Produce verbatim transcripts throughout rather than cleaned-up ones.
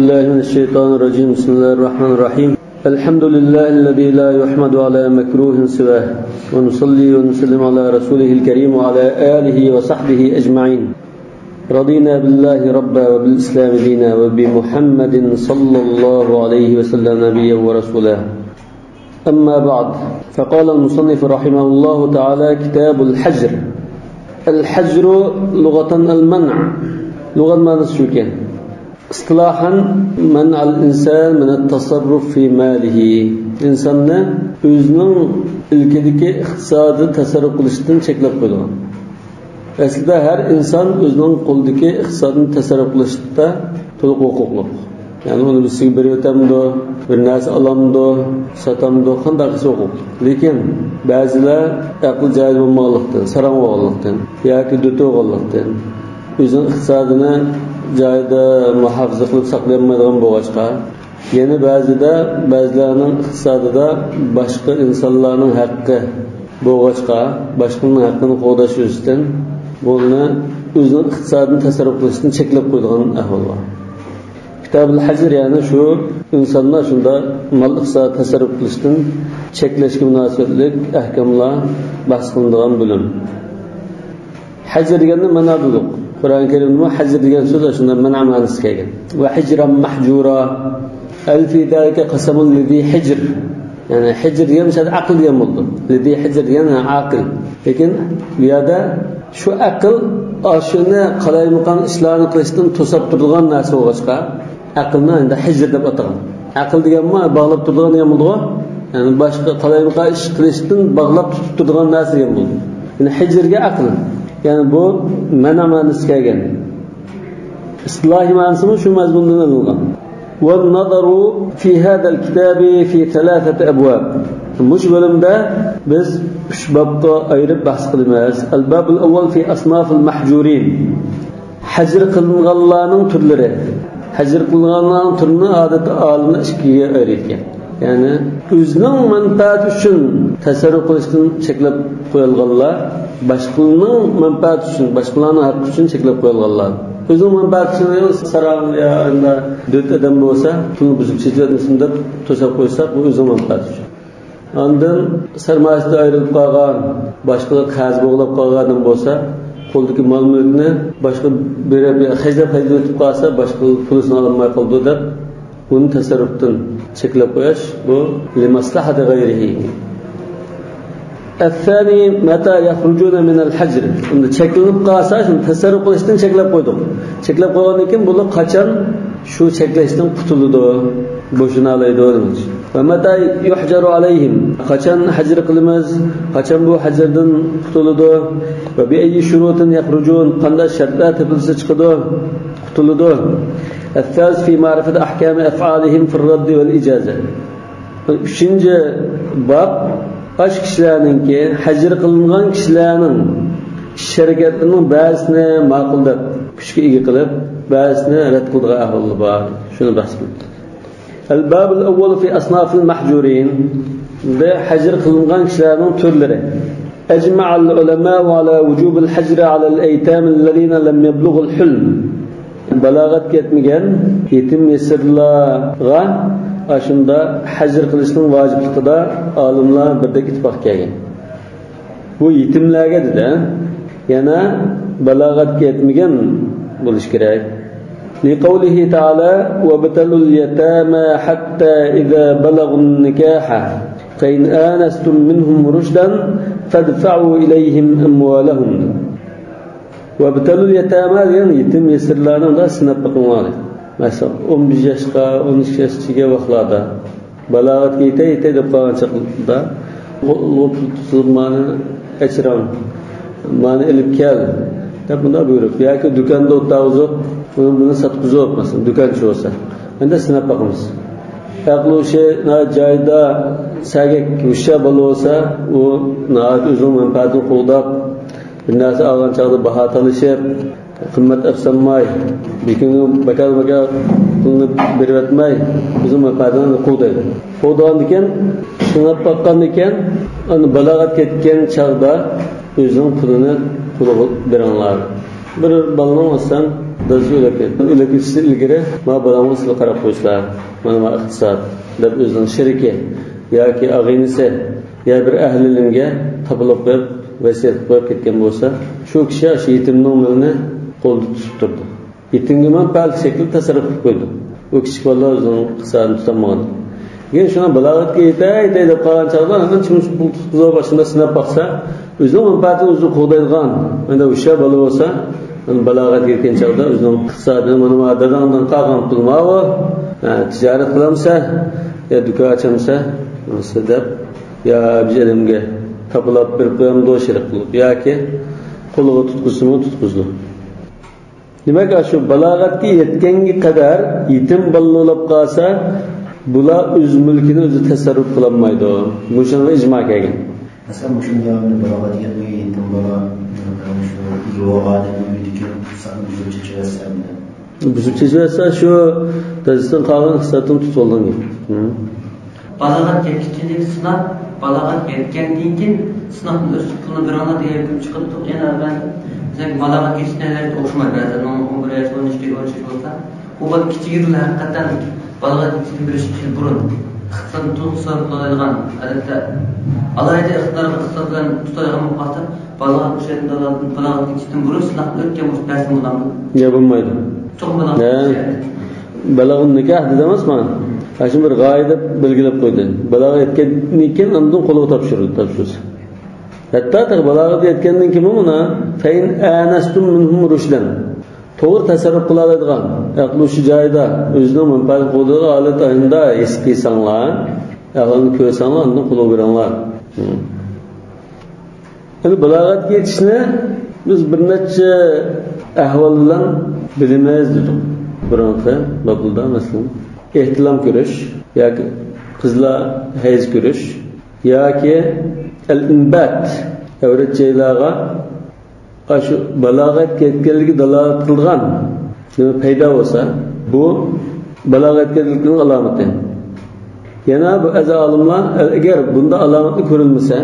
بسم الله الرحمن الرحيم. الحمد لله الذي لا يحمد على مكروه سواه، ونصلي ونسلم على رسوله الكريم وعلى آله وصحبه أجمعين. رضينا بالله ربا وبالإسلام دينا وبمحمد صلى الله عليه وسلم نبيا ورسولا. أما بعد، فقال المصنف رحمه الله تعالى: كتاب الحجر. الحجر لغة المنع. لۇغەت مەنىسى شۇكەن. اصطلاحا، منع الإنسان من التصرف في ماله. ئىنساننى ئۆزىنىڭ ئىلكىدىكى ئىقتىسادىدا تەسەررۇپ قىلىشتىن چەكلەپ قويىدىغان. ئەسلىدە ھەر ئىنسان ئۆزىنىڭ قولىدىكى ئىقتىسادىنى تەسەررۇپ قىلىشتا تولۇق ھوقۇقلۇق. يەنى ئۇنى بىرسىگە بېرىۋېتەمدۇ، بىر نەرسە ئالامدۇ، ساتامدۇ، قانداق قىلسا ھوقۇقلۇق. لېكىن بەزىلەر ئەقلى جايىدا بولمىغانلىقتىن، ساراڭ بولغانلىقتىن ياكى دۆتى بولغانلىقتىن، ئۆزىنىڭ ئىقتىسادىنى جايىدا مۇھاپىزە قىلىپ ساقلىيالمايدىغان بولغاچقا، يەنە بەزىدە، بەزىلەرنىڭ ئىقتىسادىدا باشقا ئىنسانلارنىڭ ھەققى بولغاچقا، باشقىنىڭ ھەققىنى قوغداش يۈزىسىدىن بۇنى ئۆزىنىڭ ئىقتىسادىنى تەسەررۇپ قىلىشتىن چەكلەپ قويىدىغان ئەھۋال بار. كىتابۇل ھەجر، يەنى شۇ ئىنسانلار شۇنداق مال ئىقتىسادى تەسەررۇپ قىلىشتىن چەكلەشكە مۇناسىۋەتلىك ئەھكاملار بەھس قىلىنىدىغان بۆلۈم. ھەجر دېگەندە مەنئە دېدۇق. قۇرئان كەرىمدىمۇ ھەجر دېگەن سۆز شۇنداق مەنئە مەنىسىگە كەلگەن. ۋە ھىجران مەھجۇرا. ھەل فى ذلك قسم لذي حجر. يەنى ھىجر دېگەن مىسال ئەقىل دېگەن بولىدۇ. لذي حجر دېگەن، يەنى ئاقىل. لېكىن بۇ يەردە شۇ ئەقىل ئاشۇنى قالايمىقان ئىشلارنى قىلىشتىن توساپ تۇرىدىغان نەرسە بولغاچقا، ئەقىلنى ئەمدى ھىجر دەپ ئاتىغان. ئەقىل دېگەنمۇ باغلاپ تۇرىدىغان دېگەن بولىدىغۇ. يەنى باشقا قالايمىقان ئىش قىلىشتىن باغلاپ تۇتۇپ تۇرىدىغان نەرسە دېگەن بولىدۇ. يەنى ھىجرگە ئەقىل. يەنى بۇ مەنئە مەنىسى كەلگەن. ئىستىلاھىي مەنىسىمۇ شۇ مەزمۇندىن ئېلىنغان. والنظر في هذا الكتاب في ثلاثة أبواب. مۇشۇ بۆلۈمدە بىز ئۈچ بابقا ئايرىپ بەھس قىلىمىز. الباب الأول في أصناف المحجورين. ھەجىر قىلىنغانلارنىڭ تۈرلىرى. ھەجىر قىلىنغانلارنىڭ تۈرىنى ئادەتتە ئالىملار ئىككىگە ئايرىيدىكەن. يەنى ئۆزىنىڭ مەنپەئەتى ئۈچۈن تەسەررۇپ قىلىشتىن چەكلەپ قويۇلغانلار، باشقىلارنىڭ مەنپەئەتى ئۈچۈن، باشقىلارنىڭ ھەققى ئۈچۈن چەكلەپ قويۇلغانلار. ئۆزىنىڭ مەنپەئەتى ئۈچۈن ساراڭ يا ئەمدى دۆت ئادەم بولسا، پۇلنى بۇزۇپ چېچىۋەتمىسۇن دەپ توساپ قويساق، بۇ ئۆزىنىڭ مەنپەئەتى ئۈچۈن. ئاندىن سەرمايىسىدىن ئايرىلىپ قالغان، باشقىلارغا قەرز بوغلاپ قالغان ئادەم بولسا، قولىدىكى مال-مۈلۈكنى باشقا بېرىپ، خەجلەپ، خەجلىۋېتىپ قالسا، باشقا پۇلىسىنى ئالالماي قالىدۇ دەپ، ئۇنى تەسەررۇپتىن چەكلەپ قويۇش، بۇ لىمەسلەھەتى غەيرىھى. الثاني متى يخرجون من الحجر. ئەمدى چەكلىنىپ قالسا، شۇنى تەسەررۇپ قىلىشتىن چەكلەپ قويدۇق. چەكلەپ قويغاندىن كېيىن، بۇلار قاچان شۇ چەكلەشتىن قۇتۇلىدۇ، بوشىنالايدۇ دېمەكچى. ومتى يحجر عليهم، قاچان ھەجىر قىلىمىز، قاچان بۇ ھەجىردىن قۇتۇلىدۇ؟ وبأي شروط يخرجون، قانداق شەرتلەر تېپىلسا چىقىدۇ، قۇتۇلىدۇ؟ الثالث في معرفة أحكام أفعالهم في الرد والإجازة. ئۈچىنچى باب، ئاشۇ كىشىلەرنىڭكى، ھەجىر قىلىنغان كىشىلەرنىڭ ئىش ھەرىكەتلىرىنىڭ بەزىسىنى ماقۇل دەپ كۈچكە ئىگە قىلىپ، بەزىسىنى رەت قىلىدىغان ئەھۋاللار بار. شۇنى بەھس قىلىمىز. الباب الأول في أصناف المحجورين. بۇ ھەجىر قىلىنغان كىشىلەرنىڭ تۈرلىرى. أجمع العلماء على وجوب الحجر على الأيتام الذين لم يبلغوا الحلم. بالاغەتكە يەتمىگەن يېتىم يېسىرلارغا ئاشۇنداق ھەجىر قىلىشنىڭ ۋاجىپلىقىدا ئالىملار بىردەك ئىتتىپاق كەلگەن. بۇ يېتىملەرگە دېدى، يەنە بالاغەتكە يەتمىگەن بولۇش كېرەك. لقوله تعالى: وابتلوا اليتامى حتى إذا بلغوا النكاح فإن آنستم منهم رشدا فادفعوا إليهم أموالهم. وابتلوا اليتامى دېگەن يېتىم يېسىرلارنى دا سىناپ بېقىڭلار. مەسىلەن، ئون بىر ياشقا، ئون ئىككى ياشقا كىرگەن ۋاقىتلاردا بالاغەتكە يېتەي، يېتەي دەپ قالغان چاغدا، قولىغا پۇل تۇتۇپ، مانا ئەچىرىڭ، مانا ئېلىپ كەل دەپ مۇنداق بۇيرۇپ، ياكى دۇكاندا ئولتۇرغۇزۇپ، بۇنى، بۇنى ساتقۇزۇپ، مەسىلەن، دۇكانچى بولسا، ئەمدى سىناپ باقىمىز. ئەقلى ھوشى ناھايىتى جايىدا، سەگەك، ھوشيار بالا بولسا، ئۇ ناھايىتى ئۆزىنىڭ مەنپەئەتىنى قوغداپ، بىر نەرسە ئالغان چاغدا باھا تالىشىپ، قىممەت ئەپسانماي، بىكىنى بەكار-بەكار پۇلنى بېرىۋەتمەي، ئۆزىنىڭ مەنپەئەتىنى قوغدايدۇ. قوغدىغاندىكىن، سىناپ باققاندىكىن، ئانا بالاغەتكە يەتكەن چاغدا ئۆزىنىڭ پۇلىنى قولىغا بېرىڭلار. بىر بالىنىڭ، مەسىلەن، دادىسى ئۆلۈپ كەتتى. ئۆلۈپ كېتىشتىن ئىلگىرى، «ما بالاڭغا سىلى قاراپ قويسىلا، مانا ما ئىقتىساد» دەپ، ئۆزىنىڭ شېرىكى ياكى ئاغىنىسى يا بىر ئەھلىلىمگە تاپىلاپ قويۇپ، ۋەسىيەت قىلىپ قويۇپ كەتكەن بولسا، شۇ كىشى شۇ يېتىمنىڭ مېلىنى قولدا تۇتۇپ تۇرىدۇ. يېتىمگە مەنپەئەتلىك شەكىلدە تەسەررۇپ قىلىپ قويىدۇ. ئۇ كىچىك بالىلار ئۆزىنىڭ ئىقتىسادىنى تۇتالمىغان. لېكىن شۇڭا بالاغەتكە يېتەي، يېتەي دەپ قالغان چاغدا ئاندىن چىڭ پۇل تۇتقۇزۇپ ئاشۇنداق سىناپ باقسا، ئۆزىنىڭ مەنپەئەتىنى ئۆزى قوغدايدىغان، ئەندى ھوشيار بالا بولسا، بالاغەتكە يەتكەن چاغدا ئۆزىنىڭ ئىقتىسادىنى، «مانا ما داداڭدىن قالغان پۇل ماۋۇ، ھە، تىجارەت قىلامسە، يا دۇكان ئاچامسە، مانا دەپ، يا بىر ئادەمگە تاپىلاپ بېرىپ قويامدۇ شېرىك قىلىپ، ياكى قولىغا تۇتقۇزسىمۇ تۇتقۇزىدۇ.» دېمەك، ئاشۇ بالاغەتكە يەتكەنگە قەدەر يېتىم بالىلار بولۇپ قالسا، بۇلار ئۆز مۈلكىنى ئۆزى تەسەررۇپ قىلالمايدۇ. مۇشۇنىڭغا ئىجما كەلگەن. مەسىلەن، مۇشۇنداق ئەمدى بالاغەتكە يەتمىگەن يېتىم بالا، شۇ ئىگە بولغان ئادەمنىڭ ئۆيىدىكى ئىقتىسادنى بۇزۇپ چېچىۋەتسە ئەمدى. بۇزۇپ چېچىۋەتسە، شۇ دادىسىدىن قالغان ئىقتىسادتىن تۇتۇۋالغان گەپ. ھە. بالاغەتكە يەتكۈچىلىك سىناپ، بالاغەتكە يەتكەندىن كېيىن سىناقتىن ئۆتۈپ پۇلنى بېرىڭلار دېگەن ھۆكۈم چىقىدۇ. يەنە بەزى، بىزدەك بالاغەتكە يېتىشكەن ھالەت ئوخشىمايدۇ. بەزىدە ئون بىر ياش، ئون ئىككى، ئون ئۈچ ياش بولسا، ئۇ بالا كىچىك يىلدا ھەقىقەتەن بالاغەتكە يېتىشتىن بىر يىل بۇرۇن ئىقتىسادنى تولۇق سىناپ بولالايدىغان، ئادەتتە ئالاھىدە ئىقتىدارغا ئىقتىساد بىلەن تۇتايدىغان بولۇپ قالسا، بالاغەت ئۇشۇ يەردىن بالاغەتكە يېتىشتىن بۇرۇن سىناقتىن ئۆتكەن بولسا بەرسىمۇ بولامدۇ؟ يا، بولمايدۇ. چوقۇم بالاغەت ھە. يېتىشكەن. بالاغەن نىكاھ دېدىمىزما؟ ئاشۇ بىر غايە دەپ بەلگىلەپ قويدى. بالاغەت يەتكەندىن كېيىن ئاندىن قولىغا تاپشۇرىدۇ، تاپشۇرسا. ھەتتا تېخى بالاغەتكە يەتكەندىن كېيىنمۇ مانا، «فَإِنْ آنَسْتُمْ مِنْهُمْ رُشْدًا». توغرا تەسەررۇپ قىلالايدىغان، ئەقلى ھوشى جايىدا، ئۆزىنىڭ مەنپەئەتىنى قوغدايدىغان ھالەت ئاينىدا ھېس قىلساڭلار، ئەقلىنى كۆرسەڭلار، ئاندىن قولغا بېرىڭلار. ھە. يەنى بالاغەتكە يېتىشنى بىز بىر نەچچە ئەھۋال بىلەن بىلىمىز دېدۇق. بۇرۇنقى بابلىدا، مەسىلەن، ئېھتىلام كۆرۈش ياكى قىزلار ھەيز كۆرۈش ياكى ئەل-ئىنبات، ئەۋرەت جايلارغا ئاشۇ بالاغەتكە يەتكەنلىكى دالالەت قىلىدىغان نېمە پەيدا بولسا، بۇ بالاغەتكە يەتكەنلىكنىڭ ئالامىتى. يەنە بەزى ئالىملار، ئەگەر بۇنداق ئالامەتنى كۆرۈلمىسە،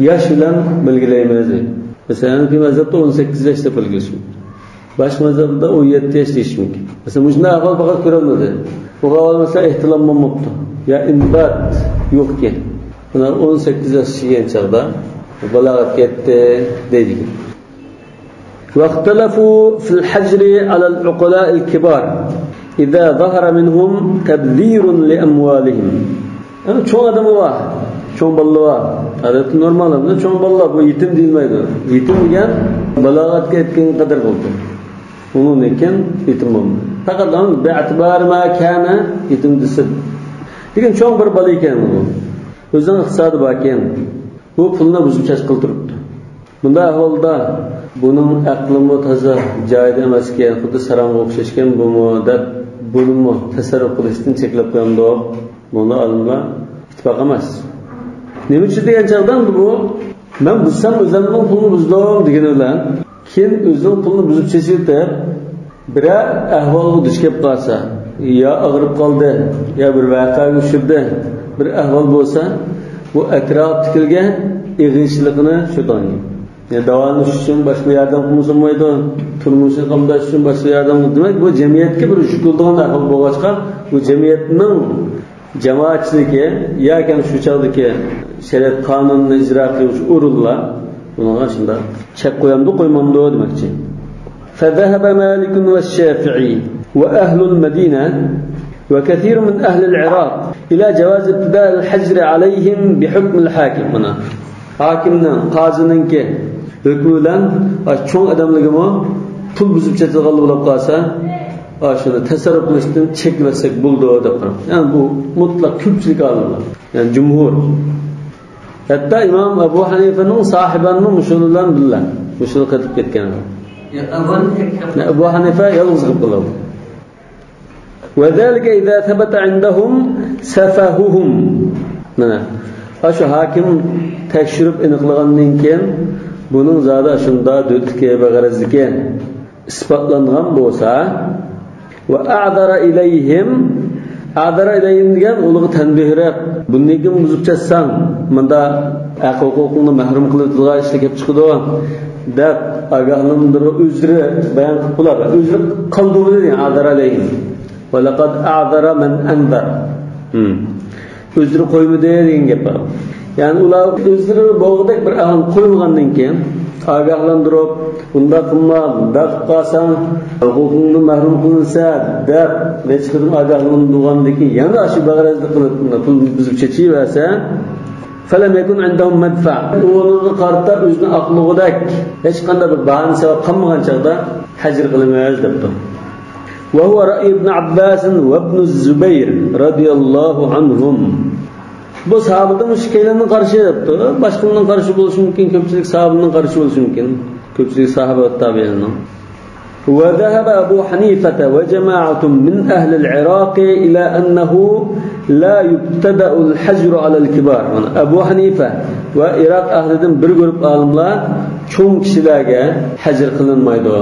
ياش بىلەن بەلگىلەيمىز دەيدۇ. مەسىلەن، ھەنەفىي مەزھەبتە ئون سەككىز ياش دەپ بەلگىلىشى مۇمكىن. باشقا مەزھەپلەردە ئون يەتتە ياش دېيىشى مۇمكىن. مەسىلەن، مۇشۇنداق ئەھۋال پەقەت كۆرۈلمىدى. بۇ ئەھۋال، مەسىلەن، ئېھتىلام بولماپتۇ. يا ئىنبات يوقكەن. مانا ئون سەككىز ياش كەلگەن چاغدا، بالاغەتكە يەتتى دەيدىكەن. واختلفوا في الحجر على العقلاء الكبار إذا ظهر منهم تبذير لأموالهم. يەنى چوڭ ئادەملەر بار، چوڭ بالىلار بار. ئادەتتە نورمال ئادەملەر، چوڭ بالىلار، بۇ يېتىم دېيىلمەيدۇ. يېتىم دېگەن بالاغەتكە يەتكەن قەدەر بولدى. ئۇنىڭدىن كېيىن يېتىم بولمىدى. پەقەت بىئەتىبارى ما كان يېتىم دېسە. لېكىن چوڭ بىر بالا ئىكەن بۇ. ئۆزىنىڭ ئىقتىسادى باركەن. بۇ پۇلنى بۇزۇپ چاچ قىلدۇرۇپتۇ. بۇنداق ئەھۋالدا بۇنىڭ ئەقلىمۇ تازا جايىدا ئەمەسكەن، خۇددى ساراڭغا ئوخشاشكەن بۇمۇ دەپ، بۇنىمۇ تەسەررۇپ قىلىشتىن چەكلەپ قويامدۇق؟ بۇنى ئالىملار ئىتتىپاق ئەمەس. نېمە ئۈچۈن دېگەن چاغدا بۇ، «مەن بۇزسام ئۆزۈمنىڭ پۇلىنى بۇزدۇم» دېگىنى بىلەن، كېيىن ئۆزىنىڭ پۇلىنى بۇزۇپ چېچىۋېتىپ، بىرەر ئەھۋالغا دۇچ كېلىپ قالسا، يا ئاغرىپ قالدى، يا بىر ۋەقەگە ئۇچرىدى، بىر ئەھۋال بولسا، بۇ ئەتراپتىكىلەرگە ئېغىرچىلىقىنى چۆتىدىغان گەپ. يەنى داۋالىنىش ئۈچۈن باشقا ياردەم قىلمىسا بولمايدۇ، تۇرمۇشىنى قامداش ئۈچۈن باشقا ياردەم قىل-، دېمەك، بۇ جەمئىيەتكە بىر يۈك بولىدىغان ئەھۋال بولغاچقا، بۇ جەمئىيەتنىڭ جامائەتچىلىكى ياكى شۇ چاغدىكى شەرىئەت قانۇنىنى ئىجرا قىلغۇچى ئورۇنلار بۇنىڭغا شۇنداق چەك قويامدۇ، قويمامدۇ دېمەكچى. فذهب مالك والشافعي وأهل المدينة وكثير من أهل العراق إلى جواز ابتداء الحجر عليهم بحكم الحاكم. مانا، ھاكىمنىڭ، قازىنىڭكى ھۆكمى بىلەن، ئاشۇ چوڭ ئادەملەرگىمۇ پۇل بۇزۇپ چېتىدىغانلار بولۇپ قالسا، ئاشۇنى تەسەررۇپ قىلىشتىن چەكلىۋەتسەك بولىدۇ دەپ قاراڭ. يەنى بۇ مۇتلەق كۆپچىلىك ئالىملار، يەنى جۇمھۇر. ھەتتا ئىمام ئەبۇ ھەنىفەنىڭ ساھىبانمۇ مۇشۇنىڭ بىلەن بىللە مۇشۇنى قېتىپ كەتكەن. يا، ئەبۇ ھەنىفە، يا، ئەبۇ ھەنىفە يالغۇز قېلىپ قالىدۇ. وذلك إذا ثبت عندهم سفههم. مانا، ئاشۇ ھاكىم تەكشۈرۈپ ئېنىقلىغاندىن كېيىن، بۇنىڭ زادى شۇنداق دۆتلۈكى، بىغەرەزلىكى ئىسپاتلانغان بولسا، وأعذر إليهم، أعذر إليهم دېگەن ئۇلارغا تەنبىھرەپ، بۇندىن كېيىن بۇزۇپ چەتسەڭ، مۇندا ھەق ھوقۇقۇڭنى مەھرۇم قىلىۋېتىدىغان ئىشلار كېلىپ چىقىدۇ، دەپ ئاگاھلاندۇرۇپ، ئۆزلىرى بايان قىلىپ بولار. ئۆزلىرى قالدۇرۇۋېتىدۇ، يەنى، أعذر عليهم. ولقد أعذر من أنذر. ھىم. ئۆزلىرى قويمىدى دېگەن گەپ بار. يەنى ئۇلار ئۆزلىرى بولغۇدەك بىر ئەھۋالنى قويمىغاندىن كېيىن، ئاگاھلاندۇرۇپ، بۇنداق قىلما، بۇنداق قىلىپ قالساڭ، ھوقۇقۇڭدىن مەھرۇم قىلىنىسەن، دەپ، نەچچە قېتىم ئاگاھلاندۇرغاندىن كېيىن، يەنە ئاشۇ بەغەرەزلىك قىلىپ، پۇل بۇزۇپ چېچىۋەرسە، فلم يكن عندهم مدفع. ئۇنىڭغا قارىتا ئۆزىنى ئاقلىغۇدەك ھېچقانداق بىر باھانە سەۋەب قالمىغان چاغدا ھەجىر قىلىمىز دەپتۇ. وهو رأي ابن عباس وابن الزبير رضي الله عنهم. بۇ ساھابىدىن مۇشۇ ئىككىيلەننىڭ قارىشى دەپتۇ. باشقىلارنىڭ قارىشى بولۇشى مۇمكىن، كۆپچىلىك ساھابىنىڭ قارىشى بولۇشى مۇمكىن. كۆپچىلىك ساھابە ۋە تابىئىننىڭ. وذهب أبو حنيفة وجماعة من أهل العراق إلى أنه لا يبتدأ الحجر على الكبار. مانا، ئەبۇ ھەنىفە ۋە ئىراق ئەھلىدىن بىر گۇرۇپ ئالىملار چوڭ كىشىلەرگە ھەجىر قىلىنمايدۇ.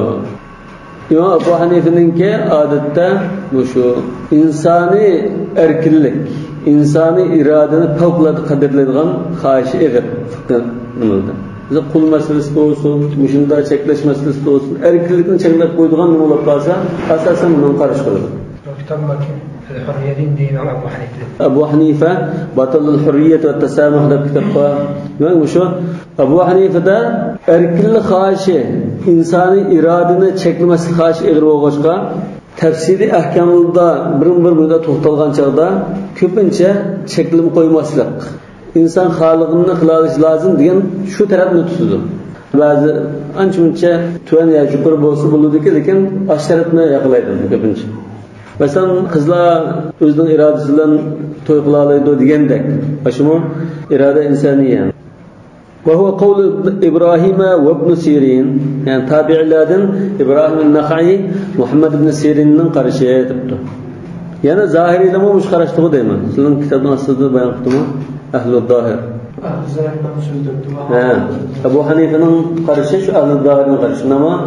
ئىمام ئەبۇ ھەنىفىنىڭكى ئادەتتە مۇشۇ ئىنسانىي ئەركىنلىك، ئىنسانىي ئىرادىنى پەۋقۇلئاددە قەدىرلەيدىغان خاھىشى ئېغىر فىقھى نېمىلىدە. بىز قۇل مەسىلىسىدە بولسۇن، مۇشۇنداق چەكلەش مەسىلىسىدە بولسۇن، ئەركىنلىكنى چەكلەپ قويىدىغان نېمە بولۇپ قالسا، ئاساسەن بۇنىڭ قارشى قىلىدۇ. كىتاب ماكىن، الحرية دين دېگەن ئەبۇ ھەنىفە. ئەبۇ ھەنىفە، باتىلىل ھۇررىيەت ۋە تەسامۇھ دەپ كىتاب بار. دېمەك، مۇشۇ ئەبۇ ھەنىفىدە ئەركىنلىك خاھىشى، ئىنسانىي ئىرادىنى چەكلىمەسلىك خاھىشى ئېغىر بولغاچقا، تەپسىلىي ئەھكاملىرىدا بىرمۇ بىر مۇددەت توختالغان چاغدا كۆپىنچە چەكلىمە قويماسلىق، ئىنسان خالىغىنىنى قىلاۋېلىشى لازىم دېگەن شۇ تەرەپنى تۇتىدۇ. بەزى ئانچە-مۇنچە تۆۋەن يا يۇقىرى بولسا بولىدىكەن، لېكىن ئاشۇ تەرەپنى ياقلايدۇ كۆپىنچە. مەسىلەن، قىزلار ئۆزىنىڭ ئىرادىسى بىلەن توي قىلالايدۇ دېگەندەك، ئاشۇمۇ ئىرادە ئىنسانىيە. وهو قول إبراهيم وابن سيرين، يەنى تابىئىيلاردىن ئىبراھىم نەخەئىي، مۇھەممەد ئىبن سىرىننىڭ قارىشى دەپتۇ. يەنە زاھىرىيلارمۇ مۇشۇ قاراشتىغۇ دەيمەن. سىزنىڭ كىتابنىڭ ئاستىدا بايان قىپتىمۇ؟ ئەھلۇ زاھىر. ئەھلۇ زاھىرنىڭ سۆزى دەپتۇ. ھە. ئەبۇ ھەنىفىنىڭ قارىشى شۇ ئەھلۇ زاھىرنىڭ قارىشى، شۇنداقمۇ؟ ھە.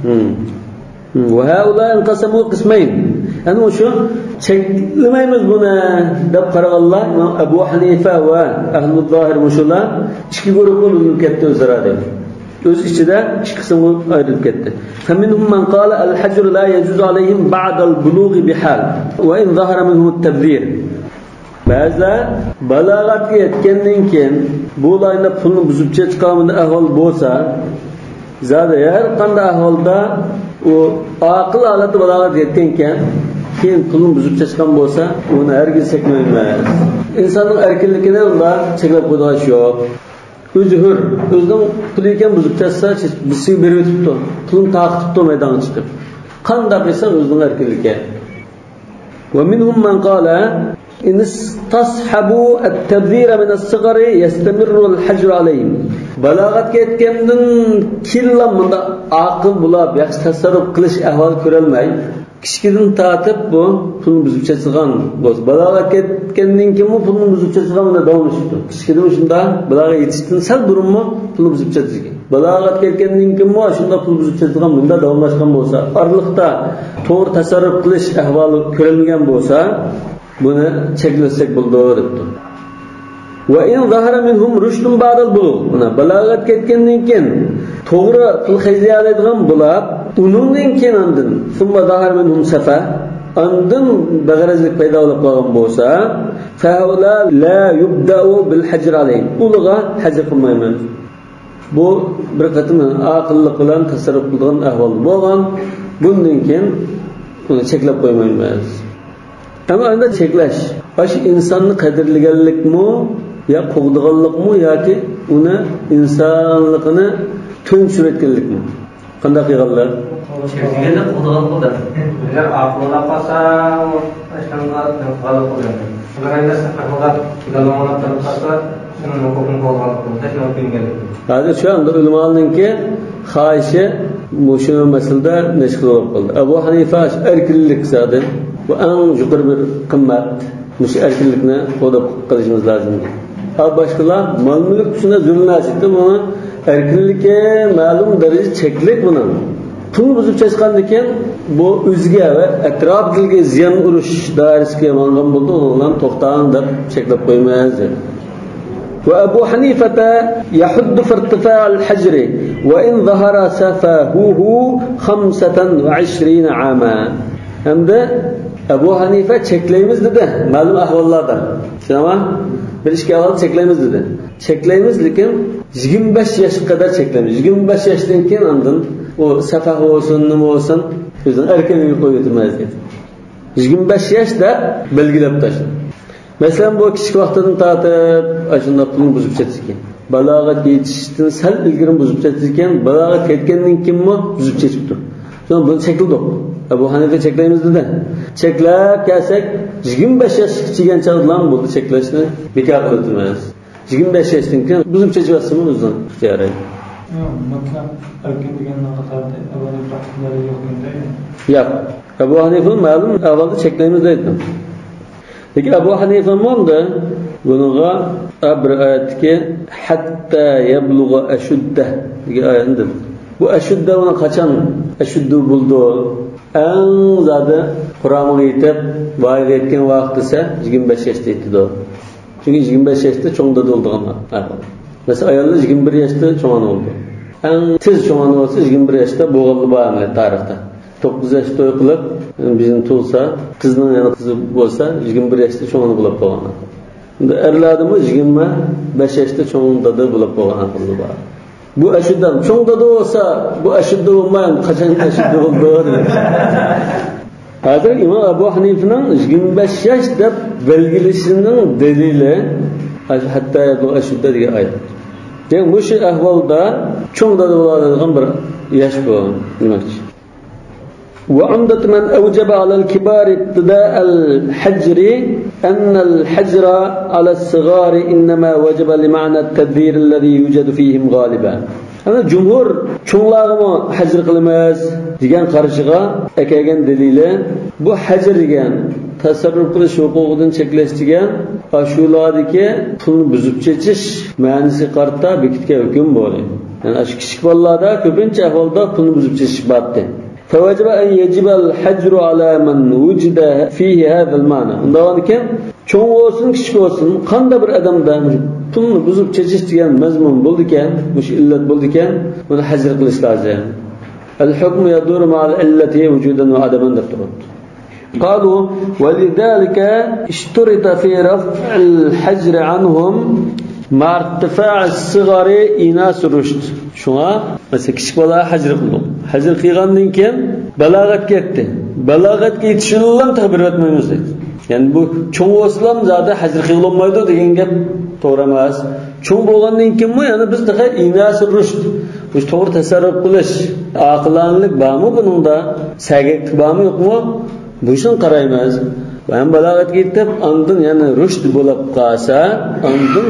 ھىم. وهؤلاء انقسموا قسمين. يەنى مۇشۇ چەكلىمەيمىز بۇنى دەپ قارىغانلار، ئىمام ئەبۇ ھەنىفە ۋە ئەھلۇ زاھىر مۇشۇلار ئىككى گۇرۇپقا بۆلۈنۈپ كەتتى ئۆزئارا دەيدۇ. ئۆز ئىچىدە ئىككى قىسىمغا ئايرىلىپ كەتتى. فمنهم من قال الحجر لا يجوز عليهم بعد البلوغ بحال وإن ظهر منهم التبذير. بەزىلەر بالاغەتكە يەتكەندىن كېيىن بۇ لاينى پۇلنى بۇزۇپ چېچىققان ئەھۋال بولسا، زادى ھەر قانداق ئەھۋالدا ئۇ ئاقىل ھالەتتە بالاغەتكە يەتكەنكەن، كېيىن پۇلنى بۇزۇپ چېچىققان بولسا، ئۇنى ھەرگىز چەكمەيمىز. ئىنساننىڭ ئەركىنلىكىنى ئۇنداق چەكلەپ قويىدىغان ئىش يوق. ئۆزى ھۆر، ئۆزىنىڭ پۇلى ئىكەن، بۇزۇپ چەچسە، بىرسىگە بېرىۋېتىپتۇ، پۇلىنى تارقىتىپتۇ مەيدانغا چىقىپ. قانداق قىلسا ئۆزىنىڭ ئەركىنلىكى. ومنهم من قال إن استصحبوا التبذير من الصغر يستمر الحجر عليهم. بالاغەتكە يەتكەندىن كېيىنلا مۇنداق ئاقىل بولاپ، ياخشى تەسەررۇپ قىلىش ئەھۋالى كۆرەلمەي، كىچىكىدىن تارتىپ بۇ پۇلنى بۇزۇپ چەچلىغان بولسا، بالاغەتكە يەتكەندىن كېيىنمۇ پۇلنى بۇزۇپ چەچلىغان بىلەن داۋاملىشىپتۇ. كىچىكىدىن شۇنداق، بالاغەتكە يېتىشتىن سەل بۇرۇنمۇ پۇلنى بۇزۇپ چەچلىگەن. بالاغەتكە يەتكەندىن كېيىنمۇ شۇنداق پۇل بۇزۇپ چەچلىگەن، مۇنداق داۋاملاشقان بولسا، ئارىلىقتا توغرا تەسەررۇپ قىلىش ئەھۋالى كۆرۈلمىگەن بولسا، بۇنى چەكلىسەك بولىدۇ، دەپتۇ. وإن ظهر منهم رشد بعد البلوغ. مانا، بالاغەتكە يەتكەندىن كېيىن توغرا پۇل خەجلىيەلەيدىغان بولاپ، ئۇنىڭدىن كېيىن ئاندىن، ثم ظهر منهم سفه، ئاندىن بەغەرەزلىك پەيدا بولۇپ قالغان بولسا، فهؤلاء لا يبدأ بالحجر عليهم. ئۇلارغا ھەجىر قىلمايمىز. بۇ بىر قېتىم ئاقىللىق بىلەن تەسەررۇپ قىلىدىغان ئەھۋالدا بولغان، بۇندىن كېيىن ئۇنى چەكلەپ قويمايمىز. ئەمما ئەندى چەكلەش، ئاشۇ ئىنساننى قەدىرلىگەنلىكمۇ يا قوغدىغانلىقمۇ ياكى ئۇنى ئىنسانلىقىنى تۆۋەن چۈشۈرۈۋەتكەنلىكمۇ؟ قانداق قىلغانلار؟ چەكلىگەنلىك قوغدىغانلىقى دەپ. ئەگەر ئاقىل بولا قالسا، ئاشۇنىڭغا نېمە قىلغانلىق بولىدۇ؟ ئۇلار ئەمدى سەپەر بولاپ، گاللىڭلاپ تۇرۇپ قالسا، شۇنىڭ ھوقۇقىنى قوغدىغانلىق بولىدۇ، شۇنىڭ كۆيۈنگەنلىك. ھازىر شۇ ئەمدى ئۆلىمالارنىڭكى خاھىشى مۇشۇ مەسىلىدە نەشكىل بولۇپ قالدى. ئەبۇ ھەنىفە ئەركىنلىك زادى، بۇ ئەڭ يۇقىرى بىر قىممەت. مۇشۇ ئەركىنلىكنى قوغداپ قېلىشىمىز لازىم. ھە، باشقىلار مال-مۈلۈك ئۈستىدە زۇلۇم ئەتتى، بۇنىڭ ئەركىنلىكى مەلۇم دەرىجىدە چەكلىك بۇنىڭ. پۇلنى بۇزۇپ چاچقاندىكىن بۇ ئۆزىگە ۋە ئەتراپىدىكىلەرگە زىيان ئۇرۇش دائىرىسىگە ماڭغان بولىدۇ، ئۇنىڭ بىلەن توختاڭ دەپ چەكلەپ قويىمىز. وأبو حنيفة يحد في ارتفاع الحجر وإن ظهر سفهه خمسة وعشرين عاما. ھەمدە ئەبۇ ھەنىفە چەكلەيمىز دېدى، مەلۇم ئەھۋاللاردا. شۇڭا بىر ئىككى ئەھۋالدا چەكلەيمىز دېدى. چەكلەيمىز، لېكىن يىگىرمە بەش ياشقا قەدەر چەكلەيمىز. يىگىرمە بەش ياشتىن كېيىن ئاندىن ئۇ سەفەھ بولسۇن، نېمە بولسۇن، ئۆزىنىڭ ئەركىنلىكىگە قويۇۋېتىمىز دېدى. يىگىرمە بەش ياش دەپ بەلگىلەپ تاشلىدى. مەسىلەن، بۇ كىچىك ۋاقتىدىن تارتىپ ئاشۇنداق پۇلنى بۇزۇپ چەتتىكەن. بالاغەتكە يېتىشتىن سەل ئىلگىرى بۇزۇپ چەتتىكەن، بالاغەتكە يەتكەندىن كېيىنمۇ بۇزۇپ چېچىپتۇ. شۇڭا بۇنى چەكلىدۇق. ئەبۇ ھەنىفە چەكلەيمىز دېدى. چەكلەپ كەلسەك، يىگىرمە بەش ياشقا كىرگەن چاغدىلا بولدى، چەكلەشنى بىكار قىلىۋېتىمىز. يىگىرمە بەش ياشتىن كېيىن بۇزۇپ چېچىۋەتسىمۇ ئۆزىنىڭ ئىختىيارى. ياق، مۇتلەق ئەركىن دېگەننىڭ قاتارىدا ئەبۇ ھەنىفە رەھمەتۇللاھى يوق دېگەندەك. ياق، ئەبۇ ھەنىفە مەلۇم ئەھۋالدا چەكلەيمىز دەيدۇ. لېكىن ئەبۇ ھەنىفە مۇنداق، بۇنىڭغا بىر ئايەتتىكى «ھەتتا يەبلۇغە ئەشۇددە» دېگەن ئايەتنى دېدى. بۇ ئەشۇددە ئۇنىڭ قاچان ئەشۇددە بولىدۇ؟ ئەڭ زادى قۇرامىغا يېتىپ، ۋايىغا يەتكەن ۋاقىت دېسە، يىگىرمە بەش ياشتا يېتىدۇ. چۈنكى يىگىرمە بەش ياشتا چوڭ دادا بولىدىغان ئەھۋال. مەسىلەن، ئاياللار يىگىرمە بىر ياشتا چوڭ ئانا بولىدۇ. ئەڭ تېز چوڭ ئانا بولسا يىگىرمە بىر ياشتا بولغانلار بار ئەمەلىيەتتە تارىختا. توققۇز ياشتا توي قىلىپ، بېزىنى تۇغسا، قىزنىڭ يەنە قىزى بولسا، يىگىرمە بىر ياشتا چوڭ ئانا بولۇپ قالغان. ئەرلەردىمۇ يىگىرمە بەش ياشتا چوڭ دادا بولۇپ قالغان ئەھۋاللار بار. بۇ ئەشۇددە، چوڭ دادا بولسا، بۇ ئەشۇددە بولماي، قاچان ئەشۇددە بولىدۇ؟ ھازىر ئىمام ئەبۇ ھەنىفىنىڭ يىگىرمە بەش ياش دەپ بەلگىلىشىنىڭ دەلىلى، ھەتتا يەبلۇغە ئەشۇددە دېگەن ئايەت. دېمەك، مۇشۇ ئەھۋالدا چوڭ دادا بولالىغان بىر ياش بۇ، دېمەكچى. وعمدة من أوجب على الكبار ابتداء الحجر أن الحجر على الصغار إنما وجب لمعنى التدبير الذي يوجد فيهم غالبا. ئەنە جۇمھۇر چوڭلارغىمۇ ھەجر قىلىمىز دېگەن قارىشىغا ئەكەلگەن دەلىلى، بۇ ھەجر دېگەن تەسەررۇپ قىلىش ھوقۇقىدىن چەكلەش دېگەن ئاشۇلاردىكى پۇلنى بۇزۇپ چېچىش مەنىسىگە قارىتا بېكىتكەن ھۆكۈم بۇ. يەنى ئاشۇ كىچىك بالىلاردا كۆپىنچە ئەھۋالدا پۇلنى بۇزۇپ چېچىش بارتتى. فوجب أن يجب الحجر على من وجد فيه هذا المعنى. ئۇنداق بولغاندىكىن، چوڭ بولسۇن، كىچىك بولسۇن، قانداق بىر ئادەمدە مۇشۇ پۇلنى بۇزۇپ چېچىش دېگەن مەزمۇن بولىدىكەن، مۇشۇ ئىللەت بولىدىكەن، بۇنى ھەجر قىلىش لازىم. الحكم يدور مع العلة وجودا وعدما دەپ تۇرۇپتۇ. قالوا ولذلك اشترط في رفع الحجر عنهم مع ارتفاع الصغر إيناس الرشد. شۇڭا، مەسىلەن، كىچىك بالا ھەجر قىلدۇق. ھەجر قىلغاندىن كېيىن بالاغەتكە يەتتى. بالاغەتكە يېتىشىدىلا تېخى بېرىۋەتمەيمىز دەيدۇ. يەنى بۇ چوڭ بولسىلا زادى ھەجر قىلغىلى بولمايدۇ دېگەن گەپ توغرا ئەمەس. چوڭ بولغاندىن كېيىنمۇ يەنە بىز تېخى ئىناسۇر رۇشد، مۇشۇ توغرا تەسەررۇپ قىلىش، ئاقىلانىلىك بارمۇ بۇنىڭدا؟ سەگەكلىك بارمۇ يوقمۇ؟ بۇ ئىشنى قارايمىز. ھەم بالاغەتكە يېتىپ، ئاندىن يەنە رۇشد بولۇپ قالسا، ئاندىن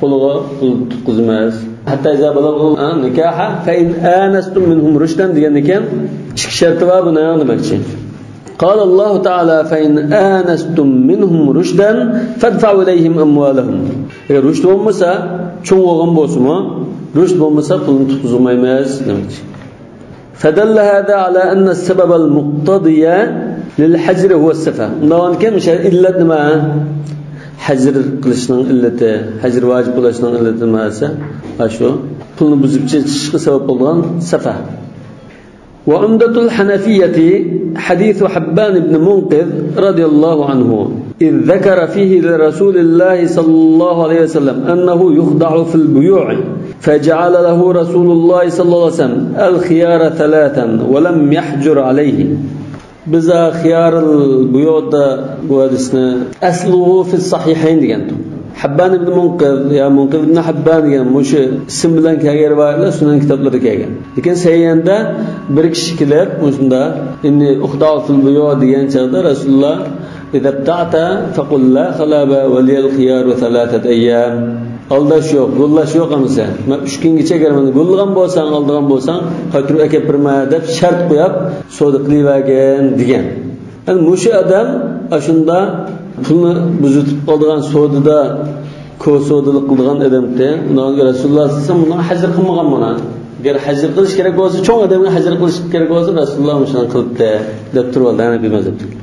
قولىغا پۇل تۇتقۇزىمىز. حتى إذا بلغوا النكاح فإن آنستم منهم رشدا دېگەندىكىن، ئىككى شەرتى بار بۇنىڭ دېمەكچى. قال الله تعالى فإن آنستم منهم رشدا فادفعوا إليهم أموالهم. ئەگەر رۇشد بولمىسا، چوڭ بولغان بولسىمۇ، رۇشد بولمىسا، پۇلنى تۇتقۇزمايمىز دېمەكچى. فدل هذا على أن السبب المقتضي للحجر هو السفه. ئۇنداقكەن، مۇشۇ ئىللەت نېمە؟ ھەجر قىلىشنىڭ ئىللىتى، ھەجر ۋاجىپ بولۇشنىڭ ئىللىتى نېمە دېسە، ئاشۇ پۇلنى بۇزۇپ چېچىشقا سەۋەب بولغان سەفه. وعمدة الحنفية حديث حبان بن منقذ رضي الله عنه، إذ ذكر فيه لرسول الله صلى الله عليه وسلم أنه يخدع في البيوع، فجعل له رسول الله صلى الله عليه وسلم الخيار ثلاثا ولم يحجر عليه. بىز خيار البيوع بۇ ھەدىسنى أصله في الصحيحين دېگەن. ھەببان ئىبن مۇنقىز يا مۇنقىز ئىبن ھەببان دېگەن مۇشۇ ئىسىم بىلەن كەلگەن رىۋايەتلەر سۈنەن كىتابلىرىدا كەلگەن. لېكىن سەھىھەندە بىر كىشى كېلىپ مۇشۇنداق، «إني أخدع في البيوع» دېگەن چاغدا رەسۇلۇللا، «إذا ابتعت فقل لا خلاف ولي الخيار ثلاثة أيام». ئالداش يوق، گوللاش يوق ئەمىسە. مەن ئۈچ كۈنگىچە، ئەگەر مېنى گوللىغان بولساڭ، ئالدىغان بولساڭ، قايتۇرۇپ ئەكەپ بېرىمەن دەپ شەرت قويۇپ سودا قىلىۋەرگىن دېگەن. يەنى مۇشۇ ئادەم ئاشۇندا پۇلنى بۇزۇتۇپ قالىدىغان سودىدا، كو سودىلىق قىلىدىغان ئادەمتى. ئۇنىڭغا رەسۇلۇللا سەللەللاھۇ ئەلەيھى ۋەسەللەم ئۇنىڭغا ھەجر قىلمىغان مانا. ئەگەر ھەجر قىلىش كېرەك بولسا، چوڭ ئادەمگە ھەجر قىلىش كېرەك بولسا، رەسۇلۇللا مۇشۇنى قىلىپتى دەپ تۇرۇۋالدى ھەنەپىي مەزھەپتىكى.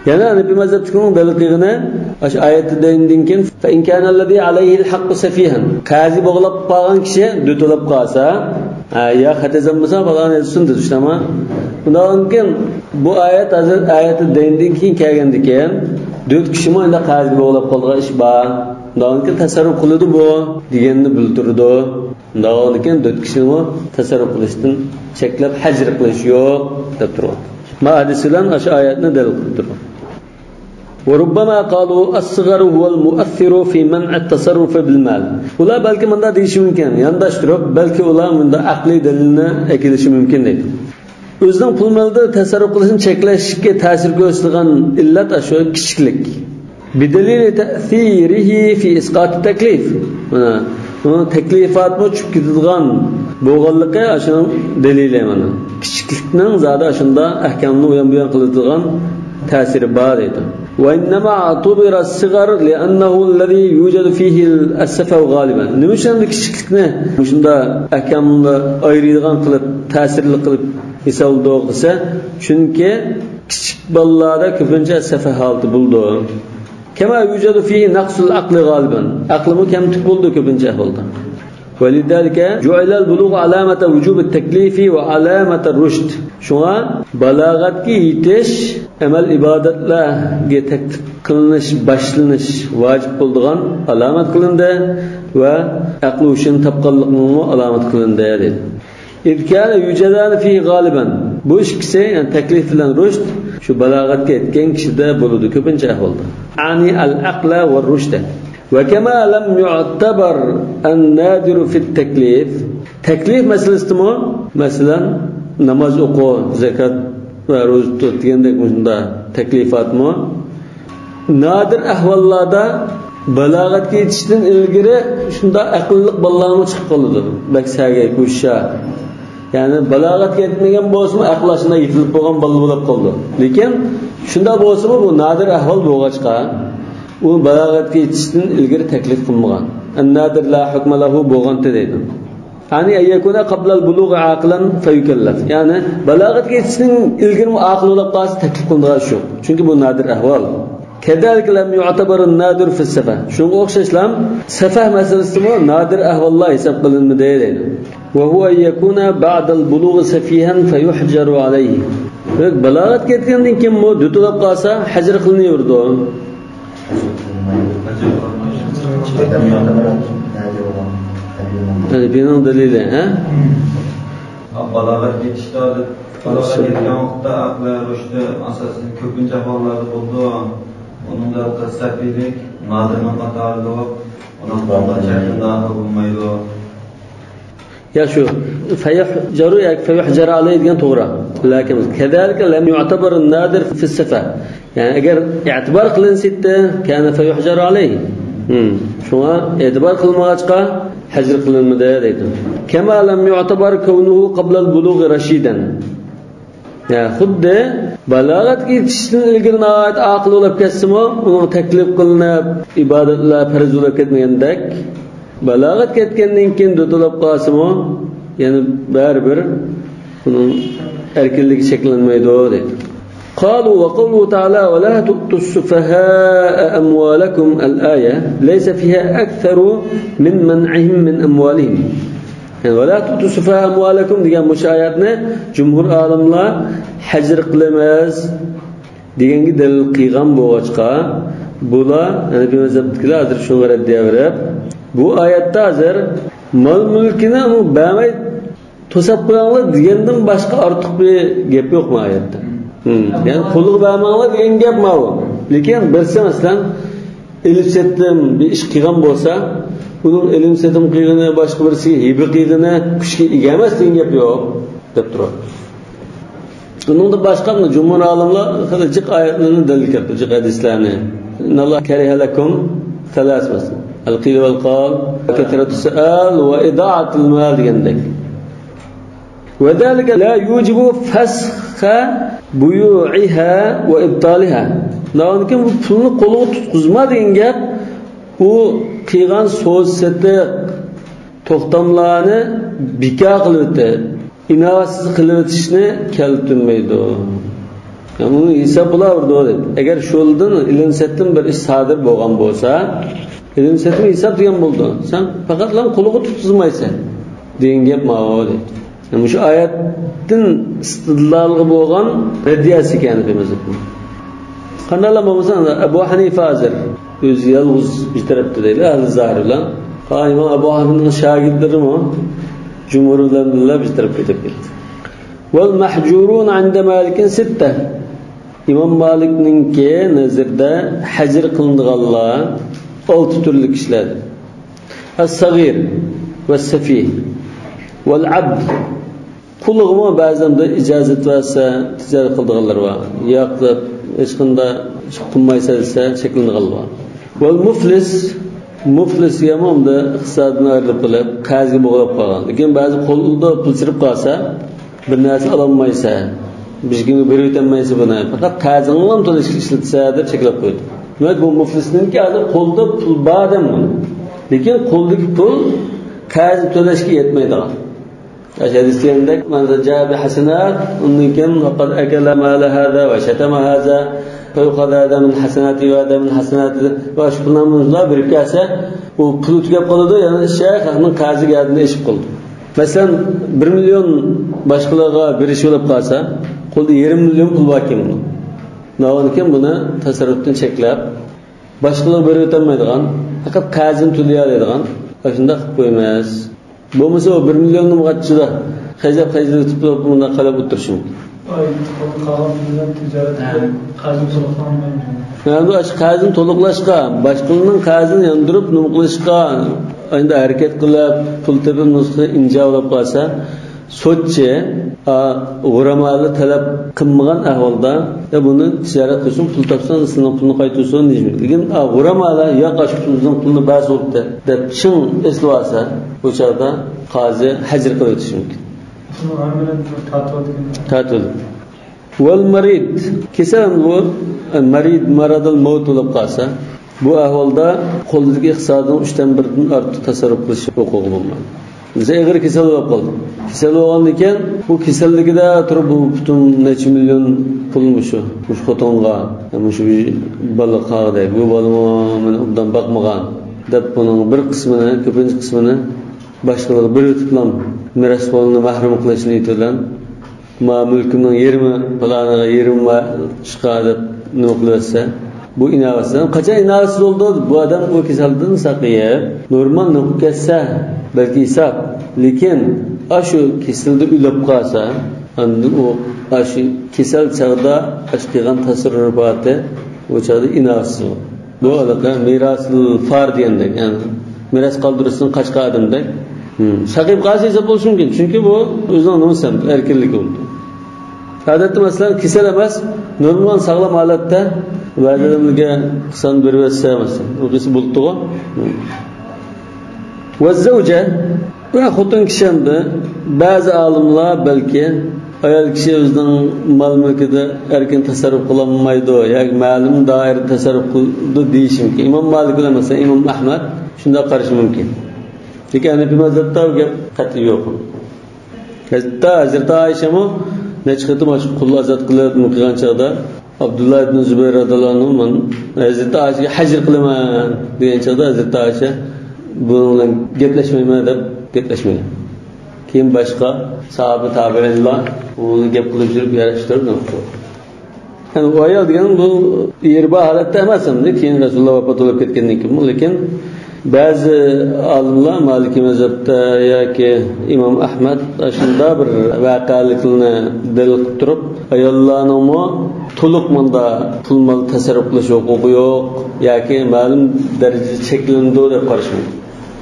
يەنە ھەنەپىي مەزھەپتىكىنىڭ دەلىل قىلغىنى، ئاشۇ ئايەتتە دېگەندىن كېيىن، فإن كان الذي عليه الحق سفيها، قازى بوغلاپ قالغان كىشى دۆت بولاپ قالسا، ھە، يا خەت يازالمىسا، پالان يازسۇن دېدى، شۇنداقمۇ؟ ئۇنداقتىن كېيىن بۇ ئايەت ھازىر ئايەتى دەيندىن كېيىن كەلگەندىكىن، دۆت كىشىمۇ ئەمدى قەرزگە بوغۇلۇپ قالىدىغان ئىش بار. ئۇنداقتىن كېيىن تەسەررۇپ قىلىدۇ بۇ دېگەننى بىلدۈرىدۇ. ئۇنداقتىن كېيىن دۆت كىشىنىمۇ تەسەررۇپ قىلىشتىن چەكلەپ، ھەجىر قىلىش يوق دەپ تۇرغان. ما ھەدىس بىلەن ئاشۇ ئايەتنى دەلىل قىلىپ تۇرغان. وربما قالوا الصغر هو المؤثر في منع التصرف بالمال. ئۇلار بەلكى مۇنداق دېيىشى مۇمكىن، يانداشتۇرۇپ، بەلكى ئۇلار مۇنداق ئەقلىي دەلىلنى ئەكېلىشى مۇمكىن دەيدۇ. ئۆزىنىڭ پۇل مالىدا تەسەررۇپ قىلىشنى چەكلەشكە تەسىر كۆرسىتىدىغان ئىللەت ئاشۇ كىچىكلىك. بدليل تأثيره في إسقاط التكليف. مانا، ئۇنىڭ تەكلىپاتمۇ چۈشۈپ كېتىدىغان بولغانلىقى ئاشۇنىڭ دەلىلى مانا. كىچىكلىكنىڭ زادى ئاشۇنداق ئەھكامنى ئۇيان بۇيان قىلىدىغان تەسىرى بار دەيدۇ. وإنما اعتبر الصغر لأنه الذي يوجد فيه السفه غالبا. نېمە ئۈچۈن ئەمدى كىچىكلىكنى مۇشۇنداق ئەھكامنى ئايرىيدىغان قىلىپ، تەسىرلىك قىلىپ ھېسابلىدۇق دېسە، چۈنكى كىچىك بالىلاردا كۆپىنچە سەفەھ ھالىتى بولىدۇ. كما يوجد فيه نقص العقل غالبا. ئەقلىمۇ كەمتۈك بولىدۇ كۆپىنچە ئەھۋالدا. ولذلك جعل البلوغ علامة وجوب التكليف وعلامة الرشد. شۇڭا بالاغەتكە يېتىش ئەمەل ئىبادەتلەرگە تەكلىپ قىلىنىش، باشلىنىش ۋاجىپ بولىدىغان ئالامەت قىلىندى ۋە ئەقلى ھوشىنى تاپقانلىقنىڭمۇ ئالامەت قىلىندى دەيدۇ. إذ كان يوجدان فيه غالبا. بۇ ئىككىسى، يەنى تەكلىپ بىلەن رۇشد، شۇ بالاغەتكە يەتكەن كىشىدە بولىدۇ كۆپىنچە ئەھۋالدا. أعني العقل والرشد. وكما لم يعتبر النادر في التكليف. تەكلىپ مەسىلىسىدىمۇ، مەسىلەن، ناماز ئوقۇ، زەكات ۋە روزا تۇت دېگەندەك مۇشۇنداق تەكلىپاتمۇ نادىر ئەھۋاللاردا بالاغەتكە يېتىشتىن ئىلگىرى شۇنداق ئەقىللىق بالىلارمۇ چىقىپ قالىدۇ. بەك سەگەك، ھوشيار. يەنى بالاغەتكە يەتمىگەن بولسىمۇ، ئەقلى شۇنداق يېتىلىپ بولغان بالا بولۇپ قالىدۇ. لېكىن شۇنداق بولسىمۇ، بۇ نادىر ئەھۋال بولغاچقا، ئۇ بالاغەتكە يېتىشتىن ئىلگىرى تەكلىپ قىلمىغان. النادر لا حكم له بولغانتى دەيدۇ. يەنى أن يكون قبل البلوغ عاقلا فيكلف. يەنى بالاغەتكە يېتىشتىن ئىلگىرىمۇ ئاقىل بولۇپ قالسا تەكلىپ قىلىنىدىغان ئىش يوق. چۈنكى بۇ نادىر ئەھۋال. كذلك لم يعتبر النادر في السفه. شۇنىڭغا ئوخشاشلا سەفەھ مەسىلىسىمۇ نادىر ئەھۋاللار ھېساب قىلىنمىدى دەيدۇ. وهو أن يكون بعد البلوغ سفيها فيحجر عليه. بالاغەتكە يەتكەندىن كېيىنمۇ دۆت بولۇپ قالسا ھەجىر قىلىنىۋېرىدۇ. ھەنەفىينىڭ دەلىلى، ھە؟ بالاغەتكە يېتىشتە، بالاغەتكە يەتكەن ۋاقىتتا ئەقلى، رۇشدى ئاساسەن كۆپىنچە ئەھۋاللاردا بولىدۇ. ئۇنىڭدا سەفىيلىك نادىرنىڭ قاتارىدا، ئۇنىڭ بالىغا چەكلىمە بولمايدۇ. يا شۇ، فيحجر ياكى فيحجر عليه دېگەن توغرا. لكن كذلك لم يعتبر النادر في السفه. يەنى ئەگەر ئېتىبار قىلىنسا ئىدى، كان فيحجر عليه. ھىم. شۇڭا ئېتىبار قىلمىغاچقا ھەجىر قىلىنمىدى دەيدۇ. كما لم يعتبر كونه قبل البلوغ رشيدا. يا، خۇددى بالاغەتكە يېتىشتىن ئىلگىرى ناھايىتى ئاقىل بولۇپ كەتسىمۇ، ئۇنىڭغا تەكلىپ قىلىنىپ، ئىبادەتلەر پەرز بولۇپ كەتمىگەندەك، بالاغەتكە يەتكەندىن كېيىن دۆت بولۇپ قالسىمۇ، يەنە بەرىبىر ئۇنىڭ ئەركىنلىكى چەكلەنمەيدۇ، دەيدۇ. قالوا وقوله تعالى: ولا تؤتوا السفهاء أموالكم، الآية ليس فيها أكثر من منعهم من أموالهم. يەنى، «ولا تؤتوا السفهاء أموالكم» دېگەن مۇشۇ ئايەتنى جۇمھۇر ئالىملار ھەجىر قىلىمىز دېگەنگە دەلىل قىلغان بولغاچقا، بۇلار، ھەنەفىي مەزھەپتىكىلەر ھازىر شۇنىڭغا رەددىيە بېرىپ، بۇ ئايەتتە ھازىر مال-مۈلكىنى ئۇنىڭ بەرمەي توساپ قويۇڭلار دېگەندىن باشقا ئارتۇق بىر گەپ يوق ما ئايەتتە. ھىم. يەنى قۇلغا بەرمەڭلار دېگەن گەپ ماۋۇ. لېكىن بىرسى، مەسىلەن، ئېلىپ سېتىم بىر ئىش قىلغان بولسا، ئۇنىڭ ئېلىم سېتىم قىلغىنى، باشقا بىرسىگە ھىبە قىلغىنى كۈچكە ئىگە ئەمەس دېگەن گەپ يوق، دەپ تۇرىدۇ. ئۇنىڭدىن باشقا جۇمھۇر ئالىملار خېلى جىق ئايەتلەرنى دەلىل كەلتۈردى، جىق ھەدىسلەرنى. إن الله كره لكم ثلاث، مەسىلەن، القيل والقال، كثرة السؤال وإضاعة المال دېگەندەك. وذلك لا يوجب فسخ بيوعها وإبطالها. ئۇنىڭدىن كېيىن بۇ پۇلنى قولىغا تۇتقۇزما دېگەن گەپ، ئۇ قىلغان سودا-سېتىق توختاملارنى بىكار قىلىۋېتىپ، ئىناۋەتسىز قىلىۋېتىشنى كەلتۈرمەيدۇ. يەنى ئۇنى ھېساب بولاۋېرىدۇ دەيدۇ. ئەگەر شۇلىدىن ئېلىم-سېتىم بىر ئىش سادىر بولغان بولسا، ئېلىم-سېتىم ھېساب دېگەن بولىدۇ. سەن پەقەتلا قولىغا تۇتقۇزمايسەن. دېگەن گەپ ماۋۇ دەيدۇ. مۇشۇ ئايەتتىن ئىستىدلالغا بولغان رەددىيەسى ئىكەن ھەنەفىي مەزھەپنىڭ. قانداقلا بولمىسا، ئەبۇ ھەنىفە ھازىر ئۆزى يالغۇز بىر تەرەپتە دەيلى، ئەھلى زاھىر بىلەن. ئىمام ئەبۇ ھەنىفىنىڭ شاگىرتلىرىمۇ جۇمھۇر بىلەن بىللە بىر تەرەپكە كېتىپ كەتتى. والمحجورون عند مالك ستة. ئىمام مالىكنىڭكى نەزىرىدە ھەجىر قىلىنىدىغانلار ئالتە تۈرلۈك كىشىلەر. الصغير والسفيه والعبد. قۇلىغىمۇ بەزىدە ئىجازەت بەرسە، تىجارەت قىلىدىغانلار بار. ياق دەپ، ھېچقانداق ئىش قىلمايسەن دېسە، چەكلىنىدىغانلار بار. والمفلس، مۇفلىس دېگەنمۇ ئۇنداق ئىقتىسادىدىن ئايرىلىپ قېلىپ، قەرزگە بوغۇلۇپ قالغان. لېكىن بەزى قولىدا پۇل چىرىپ قالسا، بىر نەرسە ئالالمايسەن، بىر كىمگە بېرىۋېتەلمەيسەن بۇنى. پەقەت قەرزىڭلارنى تۆلەشكە ئىشلىتىسەن دەپ چەكلەپ قويدى. دېمەك، بۇ مۇفلىسنىڭكى ھازىر قولىدا پۇل بار ئادەم بۇ. لېكىن قولدىكى پۇل قەرزنى تۆلەشكە يەتمەيدىغان. ئاشۇ ھەدىس دېگەندەك، من جاء بالحسنات، ئۇندىن كېيىن، وقد أكل مال هذا وشتم هذا، فيؤخذ هذا من حسناته وهذا من حسناته، ۋە شۇ پۇلنى مۇنۇلار بېرىپ كەلسە، ئۇ پۇلى تۈگەپ قالىدۇ، يەنە ئىششە خەقنىڭ قەرزىگە ياردىمى ئېشىپ قالىدۇ. مەسىلەن، بىر مىليون باشقىلارغا بېرىش بولۇپ قالسا، قولدا يېرىم مىليون پۇل باركەن بۇنىڭ. ناۋانكەن بۇنى تەسەررۇپتىن چەكلەپ، باشقىلارغا بېرىۋېتەلمەيدىغان، پەقەت قەرزىنى تۆلىيەلەيدىغان، ئاشۇنداق قىلىپ قويىمىز. بولمىسا ئۇ بىر مىليوننىمۇ غاچچىدا خەجلەپ، خەجلىتىپ تۇرۇپ، مۇنداق قىلىپ ئولتۇرۇشى مۇمكىن. ئاي، قالغان پۇللار تىجارەتكە، ھە، قەرزنى تولۇقلانمايدۇ. يەنى ئاشۇ قەرزنى تولۇقلاشقا، باشقىلارنىڭ قەرزىنى ياندۇرۇپ، نېمە قىلىشقا، ئەمدى ھەرىكەت قىلىپ، پۇل تېپىپ، نۇسخا ئىنجا بولۇپ قالسا، سوتچى، ئا، غۇرامالار تەلەپ قىلمىغان ئەھۋالدا، يا بۇنى تىجارەت قىلسۇن، پۇل تاپسۇن، سېنىڭ پۇلنى قايتۇرسۇن دېيىشمىدى. لېكىن، ئا، غۇرامالار، ياق، ئاشۇ پۇل بىزنىڭ پۇلنى بەرسە بوپتۇ دەپ چىڭ ئېسىلىۋالسا، بۇ چاغدا قازى ھەجىر قىلىۋېتىشى مۇمكىن. تارتىۋېتىدۇ. ۋەل مەرىد، كېسەل بۇ، مەرىد، مەرەدىل مەۋت بولۇپ قالسا، بۇ ئەھۋالدا قولىدىكى ئىقتىسادىنىڭ ئۈچتىن بىرىدىن ئارتۇق تەسەررۇپ قىلىش ھوقۇقى بولمايدۇ. بىزدە ئېغىر كېسەل بولۇپ قالدى. كېسەل بولغاندىن كېيىن، بۇ كېسەللىكىدە تۇرۇپ، بۇ پۈتۈن نەچچە مىليون پۇل مۇشۇ، مۇشۇ خوتۇنغا، مۇشۇ بىر بالىغا قالغۇدەك، بۇ بالىمۇ مېنى ئوبدان باقمىغان، دەپ بۇنىڭ بىر قىسمىنى، كۆپىنچە قىسمىنى باشقىلارغا بېرىۋېتىپلا مىراس قولىنى مەھرۇم قىلىش نىيىتى بىلەن، ما مۈلكۈمنىڭ يېرىمى پالانىغا، يېرىمى ما ئىشقا دەپ نېمە قىلىۋەتسە، بۇ ئىناۋەتسىز. قاچان ئىناۋەتسىز بولىدۇ؟ بۇ ئادەم ئۇ كېسەلدىن ساقىيىپ، نورمال نېمە قىلىپ كەتسە، بەلكى ھېساب. لېكىن ئاشۇ كېسەلدە ئۆلۈپ قالسا، ئاندىن ئۇ ئاشۇ كېسەل چاغدا ئاشۇ قىلغان تەسەررۇپاتى ئۇ چاغدا ئىناۋەتسىز بولىدۇ. بۇ ھېلىقى مىراسىل فار دېگەندەك، يەنى مىراس قالدۇرۇشتىن قاچقان ئادەمدەك. ھىم. ساقىيىپ قالسا ھېساب بولۇشى مۇمكىن، چۈنكى بۇ ئۆزىنىڭ نېمىسى، ئەركىنلىكى بولىدۇ. ئادەتتە، مەسىلەن، كېسەل ئەمەس، نورمال ساغلام ھالەتتە بەزى ئادەملەرگە قىسان بېرىۋەتسە، مەسىلەن، ئۇ كېسەل بولۇپتىغۇ. ھىم. ۋەززەۋجە، بۇ خوتۇن كىشى ئەمدى، بەزى ئالىملار بەلكى ئايال كىشى ئۆزىنىڭ مال-مۈلكىدە ئەركىن تەسەررۇپ قىلالمايدۇ ياكى مەلۇم دائىرىدە تەسەررۇپ قىلىدۇ دېيىشى مۇمكىن. ئىمام مالىك بىلەن، مەسىلەن، ئىمام ئەھمەد شۇنداق قارىشى مۇمكىن. لېكىن ھەنەفىي مەزھەپتە بۇ گەپ قەتئىي يوق. ھەتتا ھەزرىتى ئائىشەمۇ نەچچە قېتىم ئاشۇ قۇل ئازاد قىلىپ نېمە قىلغان چاغدا، ئابدۇللا ئىبن زۇبەير رەزىياللاھۇ ئەنھۇ، مەن ھەزرىتى ئائىشەگە ھەجىر قىلىمەن دېگەن چاغدا، ھەزرىتى ئائىشە بۇنىڭ بىلەن گەپلەشمەيمەن دەپ گەپلەشمىگەن. كېيىن باشقا ساھابە، تابىئىنلار ئۇنى گەپ قىلىپ يۈرۈپ ياراشتۇرۇپ نېمە قىلدى. يەنى ئۇ ئايال دېگەن بۇ ئېرى بار ھالەتتە ئەمەس ئەمدى، كېيىن رەسۇلۇللا ۋاپات بولۇپ كەتكەندىن كېيىنمۇ. لېكىن بەزى ئالىملار مالىكىي مەزھەپتە ياكى ئىمام ئەھمەد ئاشۇنداق بىر ۋەقەلىكلەرنى دەلىل قىلىپ تۇرۇپ، ئاياللارنىڭمۇ تولۇق مۇندا پۇل-مال تەسەررۇپ قىلىش ھوقۇقى يوق ياكى مەلۇم دەرىجىدە چەكلىنىدۇ دەپ قارىشى مۇمكىن.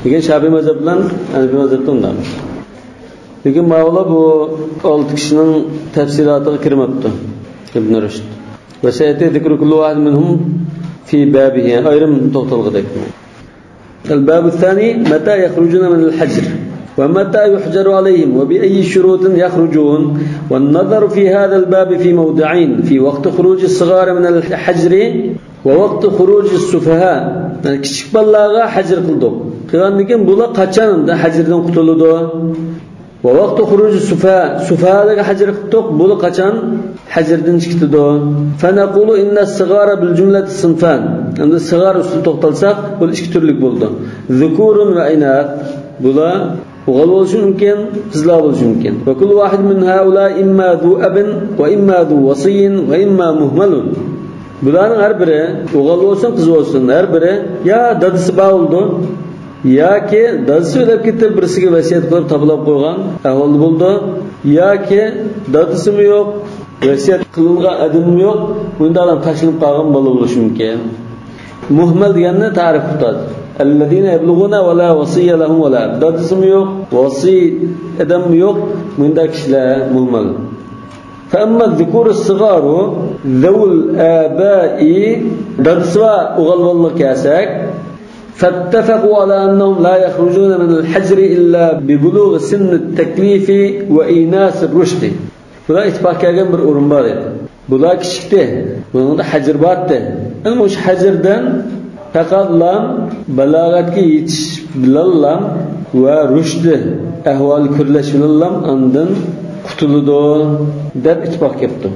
لېكىن شافىئىي مەزھەپ بىلەن ھەنەفىي مەزھەپتە ئۇنداق ئەمەس. لېكىن ماۋۇلار بۇ ئالتە كىشىنىڭ تەپسىلاتىغا كىرمەپتۇ ئىبن رۇشد. وسيأتي ذكر كل واحد منهم في بابه، يەنى ئايرىم توختالغۇدەك. الباب الثاني، متى يخرجون من الحجر ومتى يحجر عليهم وبأي شروط يخرجون. والنظر في هذا الباب في موضعين، في وقت خروج الصغار من الحجر ووقت خروج السفهاء. يەنى كىچىك بالىلارغا ھەجىر قىلدۇق. قىلغاندىن كېيىن بۇلار قاچان ھەجىردىن قۇتۇلىدۇ؟ ووقت خروج السفهاء، سۇفھالارغا ھەجىر قىلدۇق، بۇلار قاچان ھەجىردىن چىقىدۇ؟ فنقول إن الصغار بالجملة صنفان. ئەمدى سىغار ئۈستىدە توختالساق، بۇ ئىككى تۈرلۈك بولىدۇ. ذكور وإناث، بۇلار ئوغۇل بولۇشى مۇمكىن، قىزلار بولۇشى مۇمكىن. وكل واحد من هؤلاء إما ذو أب وإما ذو وصي وإما مهمل. بۇلارنىڭ ھەر بىرى، ئوغۇل بولسۇن، قىز بولسۇن، ھەر بىرى يا دادىسى بار بولىدۇ، ياكى دادىسى ئۆلۈپ كېتىپ، بىرسىگە ۋەسىيەت قىلىپ تاپىلاپ قويغان ئەھۋالدا بولىدۇ، ياكى دادىسىمۇ يوق، ۋەسىيەت قىلىنغان ئادىمىمۇ يوق، بۇنداق ئادەم تاشلىنىپ قالغان بالا بولۇشى مۇمكىن. مۇھمەل دېگەننى تەرىپ قىلىدۇ. الذين يبلغون ولا وصي لهم ولا، دادىسىمۇ يوق، ۋاسىي ئادەممۇ يوق، مۇنداق كىشىلەر مۇھمەل. فأما الذكور الصغار ذوي الآباء، دادىسى بار ئوغۇل بالىلارغا كەلسەك، فاتفقوا على أنهم لا يخرجون من الحجر إلا ببلوغ سن التكليف وإيناس الرشد. بۇلار ئىتتىپاق كەلگەن بىر ئورۇن بار ئىدى. بۇلار كىچىكتى. بۇنىڭدا ھەجر بارتى. ئەنە مۇشۇ ھەجردىن پەقەتلا بالاغەتكە يېتىش بىلەنلا ۋە رۇشدى ئەھۋالى كۆرۈلۈش بىلەنلا ئاندىن قۇتۇلىدۇ دەپ ئىتتىپاق كەپتۇ.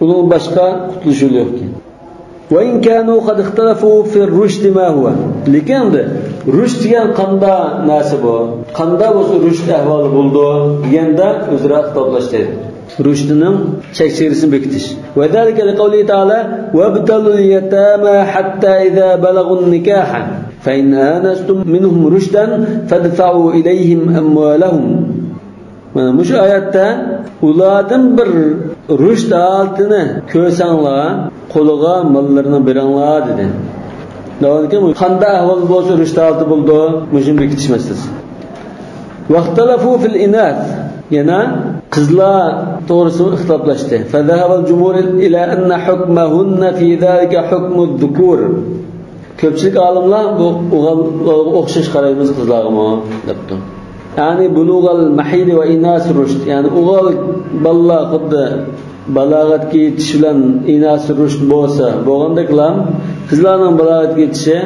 ئۇنىڭ باشقا قۇتۇلۇش يولى يوقكەن. وإن كانوا قد اختلفوا في الرشد ما هو. لېكىن ئەمدى رۇشد دېگەن قانداق نەرسە بۇ؟ قانداق بولسا رۇشد ئەھۋالى بولىدۇ دېگەندە ئۆزئارا ئىختىلاپلاشتى. رۇشدنىڭ چەك چېگرىسىنى بېكىتىش. وذلك لقوله تعالى: وابتلوا اليتامى حتى إذا بلغوا النكاح فإن آنستم منهم رشدا فادفعوا إليهم أموالهم. مانا مۇشۇ ئايەتتە ئۇلاردىن بىر رۇشد ھالىتىنى كۆرسەڭلار، قولىغا ماللىرىنى بېرىڭلار دېدى. داۋامىدىكى قانداق ئەھۋال بولسا رۇشد ھالىتى بولىدۇ، مۇشۇنى بېكىتىش مەسىلىسى. واختلفوا في الإناث، يەنە قىزلار توغرىسىدا ئىختىلاپلاشتى. فذهب الجمهور إلى أن حكمهن في ذلك حكم الذكور. كۆپچىلىك ئالىملار بۇ ئوغۇللارغا ئوخشاش قارايمىز قىزلارغىمۇ دەپتۇ. يەنى بلوغ المحيض وإيناس الرشد، يەنى ئوغۇل بالىلار خۇددى بالاغەتكە يېتىش بىلەن ئىناس رۇشد بولسا بولغاندەكلا، قىزلارنىڭ بالاغەتكە يېتىشى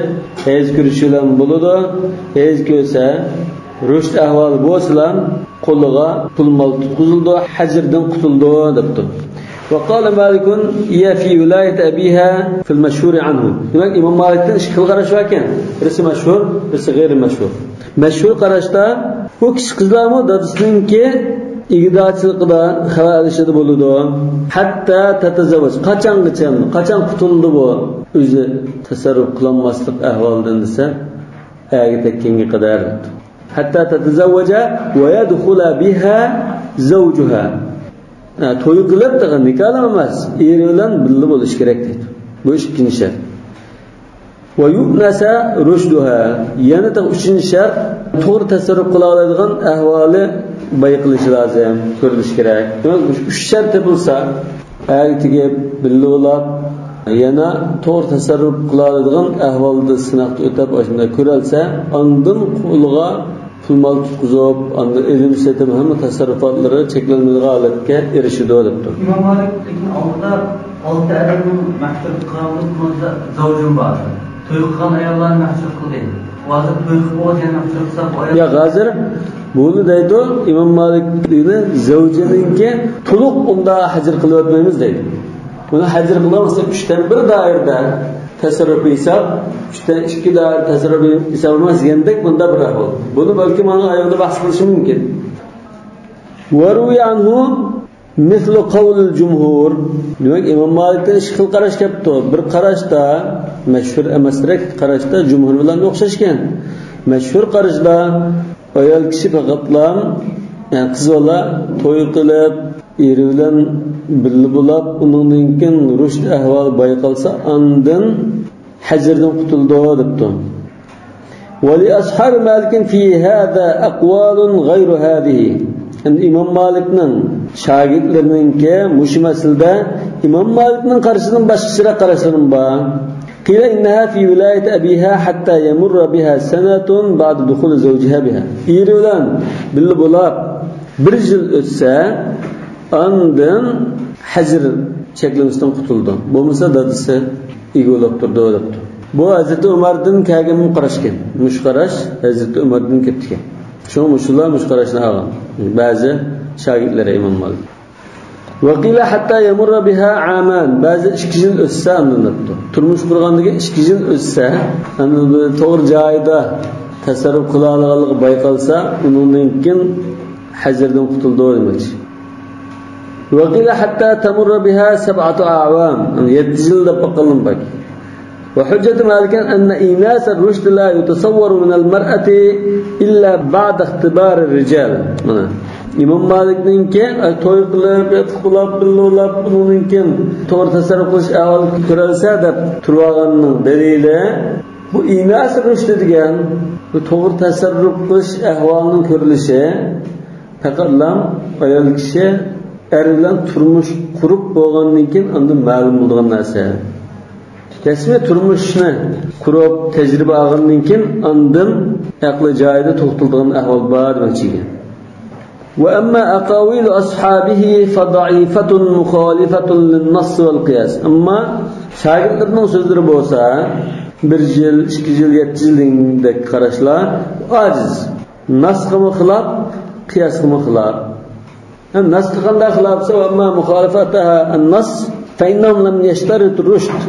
ھەيز كۆرۈشى بىلەن بولىدۇ. ھەيز كۆرسە، رۇشد ئەھۋالى بولسىلا، قولىغا پۇل مال تۇتقۇزۇلىدۇ، ھەجردىن قۇتۇلىدۇ دەپتۇ. وقال مالك هي في ولاية أبيها في المشهور عنه. دېمەك، ئىمام مالىكتىن ئىككى خىل قاراش باركەن. بىرسى مەشھۇر، بىرسى غەيرىي مەشھۇر. مەشھۇر قاراشتا ئۇ كىچىك قىزلارمۇ دادىسىنىڭكى ئىگىدارچىلىقىدا، خەۋەر ئېلىشىدا بولىدۇ. حتى تتزوج، قاچانغىچە، قاچان قۇتۇلىدۇ بۇ؟ ئۆزى تەسەررۇپ قىلالماسلىق ئەھۋالىدىن دېسە، ئەرگە تەگكەنگە قەدەر. حتى تتزوج ويدخل بها زوجها. ھە، توي قىلىپ، تېخى نىكاھلىق ئەمەس، ئېرى بىلەن بىللە بولۇش كېرەك دەيدۇ. بۇ ئىككىنچى شەرت. ويؤنس رشدها. يەنە تېخى ئۈچىنچى شەرت، توغرا تەسەررۇپ قىلالايدىغان ئەھۋالى بايقىلىشى لازىم، كۆرۈلۈشى كېرەك. دېمەك، مۇشۇ ئۈچ شەرت تېپىلسا، ئەرگە تېگىپ، بىللە بولاپ، يەنە توغرا تەسەررۇپ قىلالايدىغان ئەھۋالدا سىناقتا ئۆتەپ، ئاشۇنداق كۆرەلسە، ئاندىن قولىغا پۇل مال تۇتقۇزۇپ، ئاندىن ئېلىم سېتىم ھەممە تەسەررۇپاتلىرى چەكلەنمەيدىغان ھالەتكە ئېرىشىدۇ دەپتۇ. ئىمام مالىك لېكىن ئالدىدا ئالتە ئادەمنىڭ مەھجۇر قىلغانلىق زەۋجىم بار. توي قىلغان ئاياللارنى مەھجۇر قىلدى. ھازىر توي قىلىپ بولغان يەنە مەھجۇر قىلسا بۇ ئايال. ياق، ھازىر بۇنى دەيدۇ، ئىمام مالىك دېگىنى زەۋجىنىڭكى تولۇق ئۇندا ھەجر قىلىۋەتمەيمىز دەيدۇ. بۇنى ھەجر قىلغان بولسا ئۈچتىن بىر دائىرىدە تەسەررۇپى ھېساب، ئۈچتىن ئىككى دائىرە تەسەررۇپى ھېساب ئەمەس دېگەندەك بۇندا بىر ئەھۋال. بۇنى بەلكىم ئايالدا بەھس قىلىشى مۇمكىن. وروي عنه مثل قول الجمهور. دېمەك، ئىمام مالىكتىن ئىككى خىل قاراش كەپتۇ. بىر قاراشتا، مەشھۇر ئەمەسرەك قاراشتا جۇمھۇر بىلەن ئوخشاشكەن. مەشھۇر قاراشتا ئايال كىشى پەقەتلا، يەنى قىز بالا توي قىلىپ، ئېرى بىلەن بىللە بولاپ، ئۇنىڭدىن كېيىن رۇشد ئەھۋالى بايقالسا، ئاندىن ھەجردىن قۇتۇلىدۇ دەپتۇ. ولأصحاب مالك في هذا أقوال غير هذه. ئەمدى ئىمام مالىكنىڭ شاگىرتلىرىنىڭكى مۇشۇ مەسىلىدە ئىمام مالىكنىڭ قارىشىدىن باشقىچىراق قاراشلىرىمۇ بار. قيل إنها في ولاية أبيها حتى يمر بها سنة بعد دخول زوجها بها. ئېرى بىلەن بىللە بولاپ بىر يىل ئۆتسە، ئاندىن ھەجر چەكلىمىسىدىن قۇتۇلىدۇ. بولمىسا دادىسى ئىگە بولاپ تۇرىدۇ دەپتۇ. بۇ ھەزرىتى ئۆمەردىن كەلگەن قاراشكەن. مۇشۇ قاراش ھەزرىتى ئۆمەردىن كەپتىكەن. شۇڭا مۇشۇلار مۇشۇ قاراشنى ئالغان. بەزى شاگىرتلىرى ئىمام مالىك. وقيل حتى يمر بها عامان. بەزى ئىككى يىل ئۆتسە ئاندىن دەپتۇ. تۇرمۇش قۇرغاندىكى ئىككى يىل ئۆتسە، ئاندىن توغرا جايىدا تەسەررۇپ قىلالىغانلىقى بايقالسا، ئۇنىڭدىن كېيىن ھەجردىن قۇتۇلىدۇ دېمەكچى. وقيل حتى تمر بها سبعة أعوام، يەنى يەتتە يىل دەپ باققانلىرى بار. وحجة مالك أن إيناس الرشد لا يتصور من المرأة إلا بعد اختبار الرجال. مانا. ئىمام مالىكنىڭكى، ئە، توي قىلىپ، ياتلىق بولۇپ، بىللە بولۇپ، ئۇنىڭدىن كېيىن توغرا تەسەررۇپ قىلىش ئەھۋالى كۆرەلسە دەپ تۇرۇۋالغاننىڭ دەلىلى، بۇ ئىناس رۇشدى دېگەن، بۇ توغرا تەسەررۇپ قىلىش ئەھۋالىنىڭ كۆرۈلۈشى پەقەتلا ئايال كىشى ئەر بىلەن تۇرمۇش قۇرۇپ بولغاندىن كېيىن ئاندىن مەلۇم بولىدىغان نەرسە. رەسمىي تۇرمۇشنى قۇرۇپ، تەجرىبە ئالغاندىن كېيىن ئاندىن ئەقلى جايىدا توختىلىدىغان ئەھۋال بار دېمەكچى ئىكەن. وأما أقاويل أصحابه فضعيفة مخالفة للنص والقياس. ئەمما شاگىرتلىرىنىڭ سۆزلىرى بولسا، بىر يىل، ئىككى يىل، يەتتە يىل دېگەندەك قاراشلار ئاجىز. ناسقىمۇ خىلاپ، قىياسقىمۇ خىلاپ. ھەم ناسقا قانداق خىلاپ دېسە، وأما مخالفتها النص فإنهم لم يشترطوا الرشد.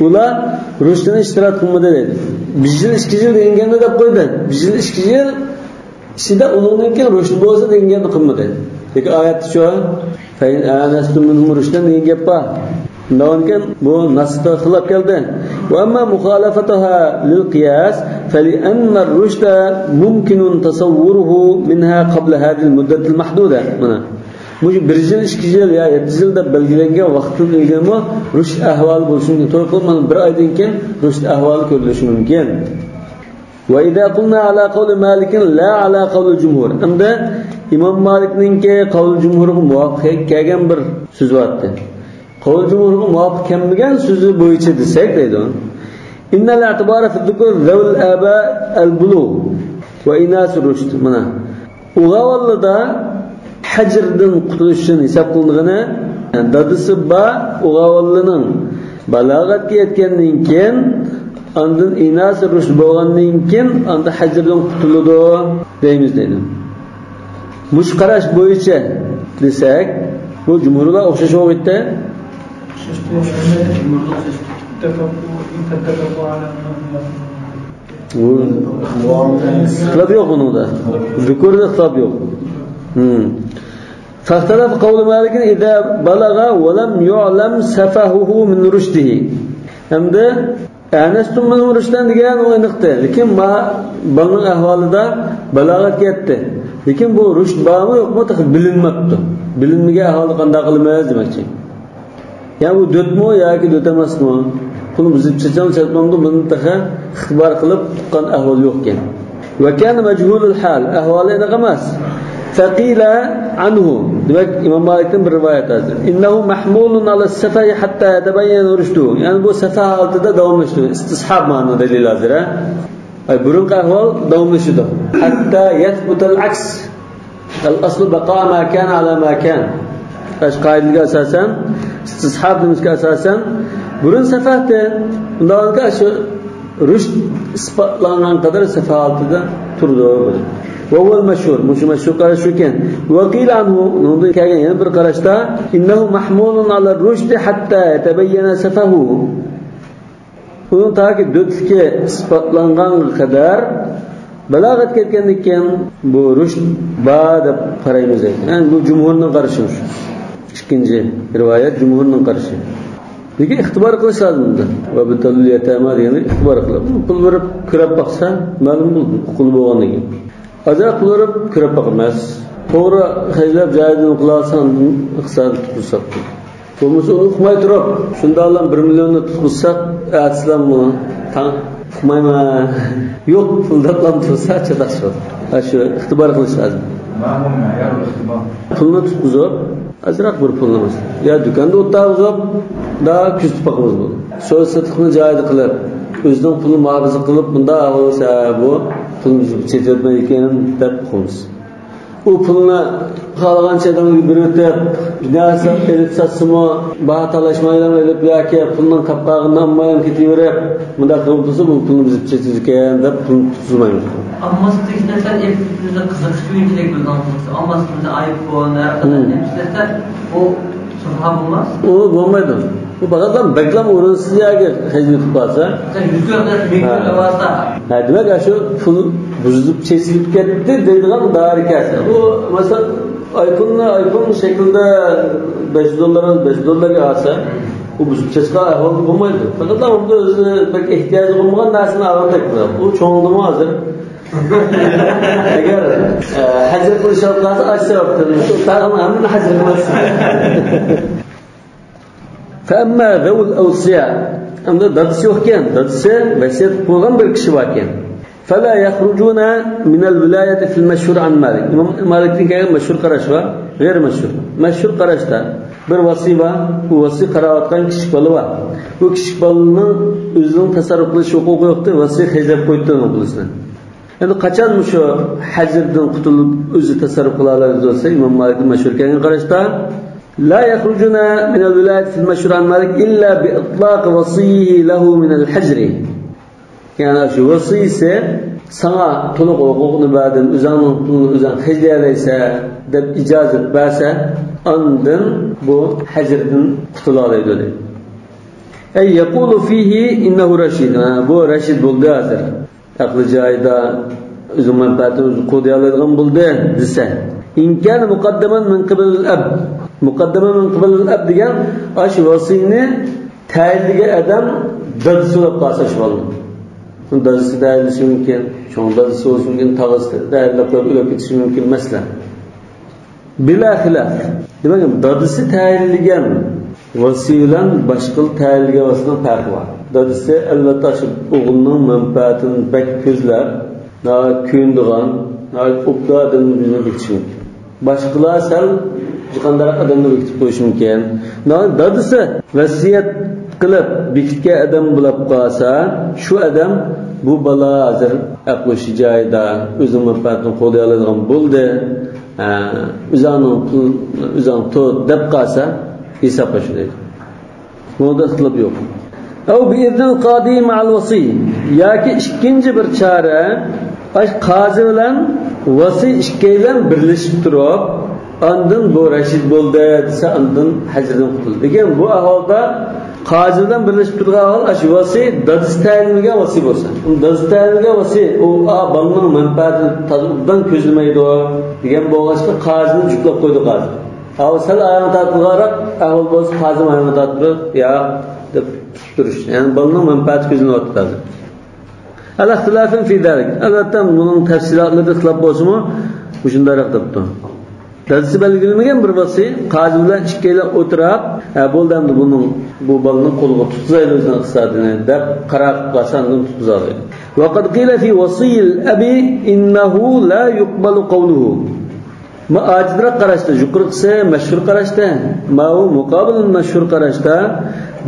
ئۇلار رۇشدنى ئىشتىرات قىلمىدى دەيدۇ. بىر يىل، ئىككى يىل دېگەن گەپنى دەپ قويدى. بىر يىل، ئىككى يىل ئىچىدە ئۇنىڭدىن كېيىن رۇشد بولسا دېگەن گەپنى قىلمىدى. لېكىن ئايەتتە شۇ، فإن آنستم منهم رشدا دېگەن گەپ بار. شۇنداقكەن بۇ ناسقا خىلاپ كەلدى. وأما مخالفتها للقياس فلأن الرشد ممكن تصوره منها قبل هذه المدة المحدودة. مانا. مۇشۇ بىر يىل، ئىككى يىل يا يەتتە يىل دەپ بەلگىلەنگەن ۋاقىتتىن ئىلگىرىمۇ رۇشد ئەھۋالى بولۇشى مۇمكىن. توي قىلىپ مانا بىر ئايدىن كېيىن رۇشد ئەھۋالى كۆرۈلۈشى مۇمكىن. وإذا قلنا على قول مالك لا على قول الجمهور. ئەمدى ئىمام مالىكنىڭكى قەۋل جۇمھۇرغا مۇۋاپىق كەلگەن بىر سۆز بار ئىدى. قەۋل جۇمھۇرغا مۇۋاپىق كەلمىگەن سۆزى بويىچە دېسەك دەيدۇ. إن الاعتبار في الذكور ذوي الآباء البلوغ وإناث الرشد. مانا. ئوغاۋانلىدا ھەجردىن قۇتۇلۇش ئۈچۈن ھېساب قىلىنغىنى، دادىسى بار ئوغاۋانلىنىڭ بالاغەتكە يەتكەندىن كېيىن، ئاندىن ئىناسى رۇشد بولغاندىن كېيىن، ئاندىن ھەجردىن قۇتۇلىدۇ دەيمىز دەيدۇ. مۇشۇ قاراش بويىچە دېسەك، بۇ جۇمھۇرغا ئوخشاش بولغىيتتى. ئىختىلاپ يوق بۇنىڭدا. زۇكۇردا ئىختىلاپ يوق. فاختلف قول مالك إذا بلغ ولم يعلم سفهه من رشده. ئەمدى ئانستم منهم رشدا دېگەن ئۇ ئېنىقتى. لېكىن ما بالىنىڭ ئەھۋالىدا بالاغەتكە يەتتى. لېكىن بۇ رۇشد بارمۇ يوقمۇ تېخى بىلىنمەپتۇ. بىلىنمىگەن ئەھۋالدا قانداق قىلىمىز دېمەكچى. يا بۇ دۆتمۇ ياكى دۆت ئەمەسمۇ؟ پۇل ئۈزۈپ چېچىڭ چەتمەمدۇ، بۇنى تېخى ئىختىبار قىلىپ ئۇققان ئەھۋال يوق ئىكەن. وكان مجهول الحال، ئەھۋالى ئېنىق ئەمەس. فقيل عنه، دېمەك، ئىمام مالىكتىن بىر رىۋايەت ھازىر. إنه محمول على السفه حتى يتبين رشده. يەنى بۇ سەفە ھالىتىدە داۋاملىشىدۇ. ئىستىسھاب مانا دەلىل ھازىر، ھە؟ ئاي، بۇرۇنقى ئەھۋال داۋاملىشىدۇ. حتى يثبت العكس. الأصل بقاء ما كان على ما كان. ئاشۇ قائىدىگە ئاساسەن، ئىستىسھاب دېمەشكە ئاساسەن، بۇرۇن سەفەتتى. ئۇنداقتا شۇ رۇشد ئىسپاتلانغان قەدەر سەفە ھالىتىدە تۇرىدۇ. وهو المشهور، مۇشۇ مەشھۇر قاراش شۇكەن. وقيل عنه، ئۇنىڭدىن كەلگەن يەنە بىر قاراشتا، إنه محمول على الرشد حتى يتبين سفهه. ئۇنىڭ تاكى دۆتلۈكى ئىسپاتلانغانغا قەدەر بالاغەتكە يەتكەندىن كېيىن بۇ رۇشد بار دەپ قارايمىز دەيدۇ. يەنى بۇ جۇمھۇرنىڭ قارىشى شۇ. ئىككىنچى رىۋايەت جۇمھۇرنىڭ قارىشى. لېكىن ئىختىبار قىلىش لازىم بۇندا. وابتلوا اليتامى دېگەننى ئىختىبار قىلىپ، پۇل بېرىپ كۆرۈپ باقسا مەلۇم بولىدۇ، ئوقۇلۇپ بولغاندىن كېيىن. ئازراق پۇل بېرىپ كۆرۈپ باقىمىز. توغرا خەجلەپ جايىدىن قىلالىساڭ ئىقتىسادنى تۇتۇپ بولساق. بولمىسا ئۇنى ئۇقماي تۇرۇپ، شۇنداقلا بىر مىليوننى تۇتقۇزساق، ئەتىسىلەممۇ تاڭ ئۇقمايمەن. يوق پۇل دەپلا تۇرسا چاتاق چىقىدۇ. ھە، شۇ ئىختىبار قىلىش لازىم. مەلۇم مەيار ئىختىبار. پۇلنى تۇتقۇزۇپ، ئازراق بىر پۇلنى مەسىلەن. يا دۇكاندا ئولتۇرغۇزۇپ، دا كۆزىتىپ باقىمىز بۇنى. سودا سېتىقنى جايىدا قىلىپ، ئۆزىنىڭ پۇلىنى مۇھاپىزە قىلىپ، بۇنداق ئەھۋال بولسا، بۇ پۇلنى بىز چېتىۋەتمەيدىكەن دەپ ئۇقىمىز. ئۇ پۇلنى خالىغانچە ئادەمگە بېرىۋېتىپ، نەرسە ئېلىپ ساتسىمۇ، باھا تالاشمايلا ئېلىپ ياكى پۇلنىڭ قاپقاغىنى ئالمايلا كېتىۋېرىپ، مۇنداق قىلىپ تۇرسا، بۇ پۇلنى بىز چېتىۋېتىدىكەن دەپ پۇلنى تۇتقۇزمايمىز. ئەمما سىز دېگەن نەرسىلەر ئېلىپ بىزنى قىزىقىش ئۈچۈن كېرەك بولىدىغان قىلسا، ئەمما سىز ئايفون، ھەر قانداق نېمە ئىشلەتسە، ئۇ سۇبھان بولماس؟ ئۇ بولمايدۇ. بۇ پەقەتلا بەكلا ئورۇنسىز يەرگە خەجلىتىپ قالسا. ھە. ھە، دېمەك، ئاشۇ پۇل بۇزۇلۇپ چېچىلىپ كەتتى دەيدىغان دائىرە كەلسە. بۇ، مەسىلەن، ئايفوننى ئايفون شەكلىدە بەش يۈز دوللار، بەش يۈز دوللارغا ئالسا، ئۇ بۇزۇپ چېچىلغان ئەھۋالدا بولمايدۇ. پەقەتلا ئۇندا ئۆزى بەك ئېھتىياجى بولمىغان نەرسىنى ئالغاندەك قىلىدۇ. ئۇ چوڭدىمۇ ھازىر. ئەگەر، ئە، ھەجر قىلىش قالسا، ئاش سەۋەبتىن. تاغىنىڭ ھەممىنى ھەجر قىلىسىز. فأما ذوي الأوصياء، ئەمدى دادىسى يوقكەن، دادىسى ۋەسىيەت قىلغان بىر كىشى باركەن. فلا يخرجون من الولاية في المشهور عن مالك. ئىمام مالىكتىن كەلگەن مەشھۇر قاراش بار، غەيرىي مەشھۇر. مەشھۇر قاراشتا بىر ۋاسىي بار، بۇ ۋاسىي قاراۋاتقان كىچىك بالا بار. بۇ كىچىك بالىنىڭ ئۆزىنىڭ تەسەررۇپ قىلىش ھوقۇقى يوقتى، ۋاسىي خەجلەپ قويۇپتۇ ئۇنىڭ پۇلىسىنى. ئەمدى قاچان مۇشۇ ھەجردىن قۇتۇلۇپ ئۆزى تەسەررۇپ قىلالايدۇ دېسە، ئىمام مالىكنىڭ مەشھۇر كەلگەن قاراشتا، لا يخرجون من الولاية في المشهور عن مالك إلا بإطلاق وصيه له من الحجر. يەنى شۇ ۋاسىيسى ساڭا تولۇق ھوقۇقنى بەردىم، ئۆزۈڭنىڭ پۇلىنى ئۆزۈڭ خەجلىيەلەيسەن دەپ ئىجازەت بەرسە، ئاندىن بۇ ھەجردىن قۇتۇلالايدۇ دەيدۇ. أي يقول فيه إنه رشيد. ھە، بۇ رەشىد بولدى ھازىر. ئەقلى جايىدا، ئۆزىنىڭ مەنپەئەتىنى ئۆزى قوغدىيالايدىغان بولدى دېسە. إن كان مقدما من قبل الأب. مقدما من قبل الأب دېگەن ئاشۇ ۋاسىينى تەيىنلىگەن ئادەم دادىسى بولۇپ قالسا شۇ بالىنىڭ. دادىسى تەيىنلىشى مۇمكىن، چوڭ دادىسى بولۇشى مۇمكىن، تاغىسى تەيىنلەپ قويۇپ ئۆلۈپ كېتىشى مۇمكىن، مەسىلەن. بىلا خىلاف. دېمەك، دادىسى تەيىنلىگەن ۋاسىي بىلەن باشقىلار تەيىنلىگەن ۋاسىينىڭ پەرقى بار. دادىسى، ئەلۋەتتە، شۇ ئوغلىنىڭ مەنپەئەتىنى بەك كۆزلەپ، ناھايىتى كۆيۈنىدىغان، ناھايىتى ئوبدان ئادەمنى بىزنى بېكىتىشى مۇمكىن. باشقىلار سەل قانداقراق ئادەمنى بېكىتىپ قويۇشى مۇمكىن. ناھايىتى دادىسى ۋەسىيەت قىلىپ بېكىتكەن ئادەم بولۇپ قالسا، شۇ ئادەم، بۇ بالا ھازىر ئەقلى جايىدا، ئۆزىنىڭ مەنپەئەتىنى قوغدىيالايدىغان بولدى. ھە، ئۆزۈڭنىڭ پۇل، ئۆزۈڭ تۇت دەپ قالسا، ھېسابلىشىدۇ. بۇنىڭدا ئىختىلاپ يوق. أو بإذن القاضي مع الوصي. ياكى ئىككىنچى بىر چارە، ئاش قازى بىلەن ۋاسىي ئىككىيلەن بىرلىشىپ تۇرۇپ، ئاندىن بۇ رەشىد بولدى دېسە، ئاندىن ھەجردىن قۇتۇلدى. لېكىن بۇ ئەھۋالدا قازى بىلەن بىرلىشىپ تۇرىدىغان ئەھۋال، ئاشۇ ۋاسىي دادىسى تەيىنلىگەن ۋاسىي بولسا. دادىسى تەيىنلىگەن ۋاسىي، ئۇ، ئا، بالىنىڭ مەنپەئەتىنى تازا ئوبدان كۆزلىمەيدۇ دېگەن بولغاچقا، قازىنى جۈپلەپ قويدى قازى. ھاۋا سەل ئاياغنى تارتىدىغانراق ئەھۋال بولسا، قازى ئاياغنى تارتىپ، ياق دەپ تۇتۇپ تۇرۇش. يەنى بالىنىڭ مەنپەئەتى كۆزلىنىۋاتىدۇ ھازىر. على اختلاف في ذلك. ئەلۋەتتە، بۇنىڭ تەپسىلاتلىرىدا ئىختىلاپ بولسىمۇ، مۇشۇنداقراق دەپتۇ. دادىسى بەلگىلىمىگەن بىر ۋاسىي، قازى بىلەن ئىككىيلەن ئولتۇراپ، ھە، بولدى ئەمدى بۇنىڭ، بۇ بالىنىڭ قولىغا تۇتقۇزايلى ئۆزىنىڭ ئىقتىسادىنى دەپ قارار قىلىپ قالسا، ئاندىن تۇتقۇزالايدۇ. وقد قيل في وصي الأب إنه لا يقبل قوله. ما ئاجىزراق قاراشتا، يۇقىرىقىسى مەشھۇر قاراشتا، ماۋۇ مۇقابىل مەشھۇر قاراشتا،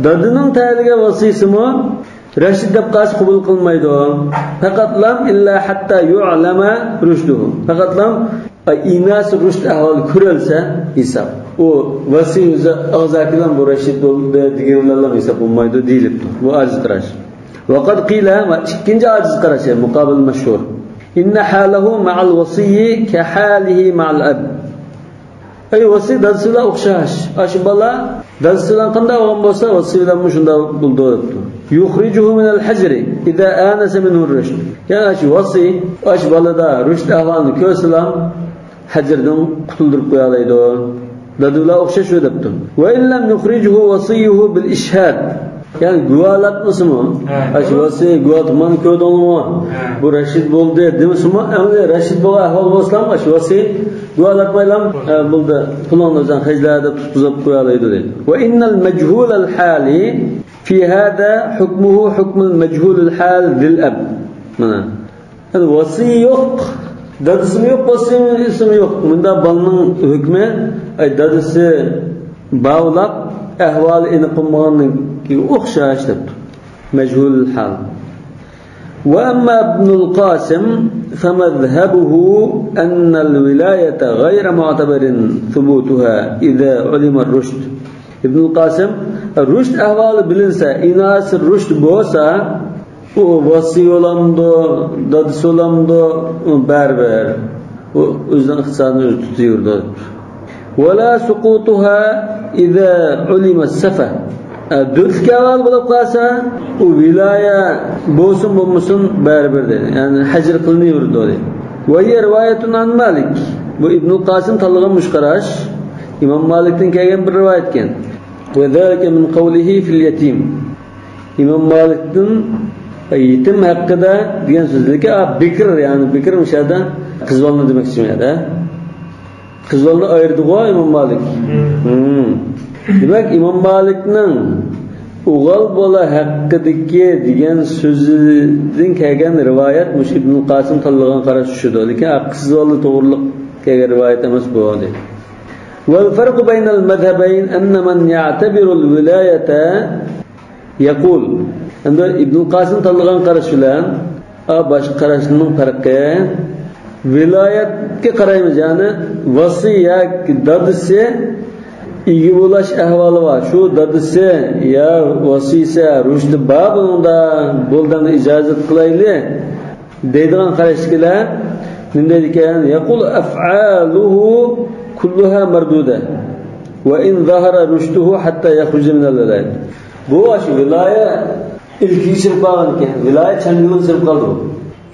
دادىنىڭ تەيىنلىگەن ۋاسىيسىمۇ رەشىد دەپ قالسا قوبۇل قىلمايدۇ. پەقەتلام إلا حتى يعلم رشده. پەقەتلام ئىناسى رۇشد ئەھۋالى كۆرۈلسە ھېساب. ئۇ ۋاسىي ئۆزى ئاغزاكى بىلەن بۇ رەشىد بولدى دېگەن بىلەنلا ھېساب بولمايدۇ دېيىلىپتۇ. بۇ ئاجىز قاراش. وقد قيل، ۋە ئىككىنچى ئاجىز قاراش، مۇقابىل مەشھۇر. إن حاله مع الوصي كحاله مع الأب. ئەي ۋاسىي دادىسى بىلەن ئوخشاش. ئاشۇ بالا دادىسى بىلەن قانداق بولغان بولسا، ۋاسىي بىلەنمۇ شۇنداق بولىدۇ دەپتۇ. يخرجه من الحجر إذا آنس منه الرشد. يەنى ئاشۇ ۋاسىي، ئاشۇ بالىدا رۇشد ئەھۋالىنى كۆرسىلا، ھەجردىن قۇتۇلدۇرۇپ قويالايدۇ. دادىلار ئوخشاش شۇ دەپتۇ. وإن لم يخرجه وصيه بالإشهاد. يەنى گۇۋاھلاتمىسىمۇ، ھە، ئاشۇ ۋاسىي گۇۋاھ، مانا كۆردۈڭلارمۇ؟ ھە. بۇ رەشىد بولدى دېمىسىمۇ، ئەمدى رەشىد بولغان ئەھۋال بولسىلا، ئاشۇ ۋاسىي گۇۋاھلاتمايلا، ھە، بولدى، پۇلۇڭنى ئۆزۈڭ خەجلە دەپ تۇتقۇزۇپ قويالايدۇ دەيدۇ. وإن المجهول الحال في هذا حكمه حكم المجهول الحال ذي الأب. مانا. يەنى ۋاسىي يوق، دادىسىمۇ يوق، ۋاسىيسىمۇ يوق. مۇندا بالىنىڭ ھۆكمى، ئەي، دادىسى باۋلاپ، ئەھۋالى ئېنىق بولمىغاننىڭكىگە ئوخشاش دەپتۇ. مەجھۇل ھال. وأما ابن القاسم فمذهبه أن الولاية غير معتبر ثبوتها إذا علم الرشد. ئىبنۇل قاسىم، رۇشد ئەھۋالى بىلىنسە، ئىناسى رۇشد بولسا، ئۇ ۋاسىي بولامدۇ، دادىسى بولامدۇ، ئۇ بەرىبىر. ئۇ ئۆزىنىڭ ئىقتىسادىنى ئۆزى تۇتۇۋېرىدۇ. ولا سقوطها إذا علم السفه. ئە، دۆتلۈك ئەھۋال بولۇپ قالسا، ئۇ ۋىلايە بولسۇن بولمىسۇن بەرىبىر دەيدۇ. يەنى ھەجىر قىلىنىۋېرىدۇ دەيدۇ. وهي رواية عن مالك. بۇ ئىبنۇل قاسىم تاللىغان مۇشۇ قاراش ئىمام مالىكتىن كەلگەن بىر رىۋايەتكەن. وذلك من قوله في اليتيم. ئىمام مالىكتىن يېتىم ھەققىدە دېگەن سۆزدىكى، ئا، بىكىر، يەنى بىكىر مۇشۇ يەردە قىز بالىنى دېمەكچى مۇشۇ يەردە. قىز بالىنى ئايرىدىغۇ ئىمام مالىك. مم. دېمەك، ئىمام مالىكنىڭ ئوغۇل بالا ھەققىدىكى دېگەن سۆزىدىن كەلگەن رىۋايەت مۇشۇ ئىبنۇل قاسىم تاللىغان قاراش شۇدۇر. لېكىن قىز بالا توغرىلىق كەلگەن رىۋايەت ئەمەس بۇ، دەيدۇ. والفرق بين المذهبين أن من يعتبر الولاية يقول. ئەمدى ئىبنۇل قاسىم تاللىغان قاراش بىلەن، ئا، باشقا قاراشنىڭ پەرقى، ۋىلايەتكە قارايمىز، يەنى ۋاسىي ياكى دادىسى ئىگە بولاش ئەھۋالى بار. شۇ دادىسى يا ۋاسىيسى رۇشدى بار بۇنىڭدا، بولدى ئەمدى ئىجازەت قىلايلى دەيدىغان قاراشتىكىلەر نېمە دەيدىكەن؟ يقول أفعاله كلها مردودة وإن ظهر رشده حتى يخرج من الولاية. بۇ ئاشۇ ۋىلايە ئىلكىگە چىرىپ قالغان ئىكەن، ۋىلايە چاڭگىلىغا چىرىپ قالدى بۇ.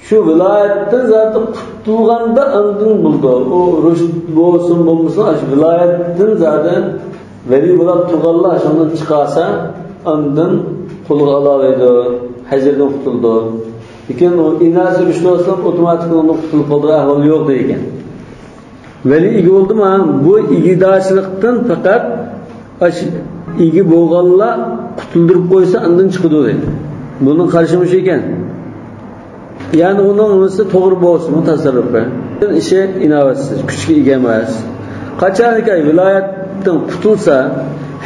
شۇ ۋىلايەتتىن زادى قۇتۇلغاندا ئاندىن بولىدۇ. ئۇ رۇشد بولسۇن بولمىسۇن، ئاشۇ ۋىلايەتتىن زادى ۋەلىي بولاپ تۇرغانلار شۇندىن چىقارسا، ئاندىن قولغا ئالالايدۇ، ھەجىردىن قۇتۇلىدۇ. لېكىن ئۇ ئىناسى رۇشد بولسا ئوتوماتىك ئۇنىڭدىن قۇتۇلۇپ قالىدىغان ئەھۋال يوق دەيدىكەن. ۋەلىي ئىگە بولدىمۇ، بۇ ئىگىدارچىلىقتىن پەقەت ئاشۇ ئىگە بولغانلار قۇتۇلدۇرۇپ قويسا، ئاندىن چىقىدۇ دەيدۇ. بۇنىڭ قارىشى مۇشۇ ئىكەن. يەنى ئۇنىڭ نېمىسى توغرا بولسىمۇ تەسەررۇپى. ئىشى ئىناۋەتسىز، كۈچكە ئىگە ئەمەس. قاچانكى ۋىلايەتتىن قۇتۇلسا،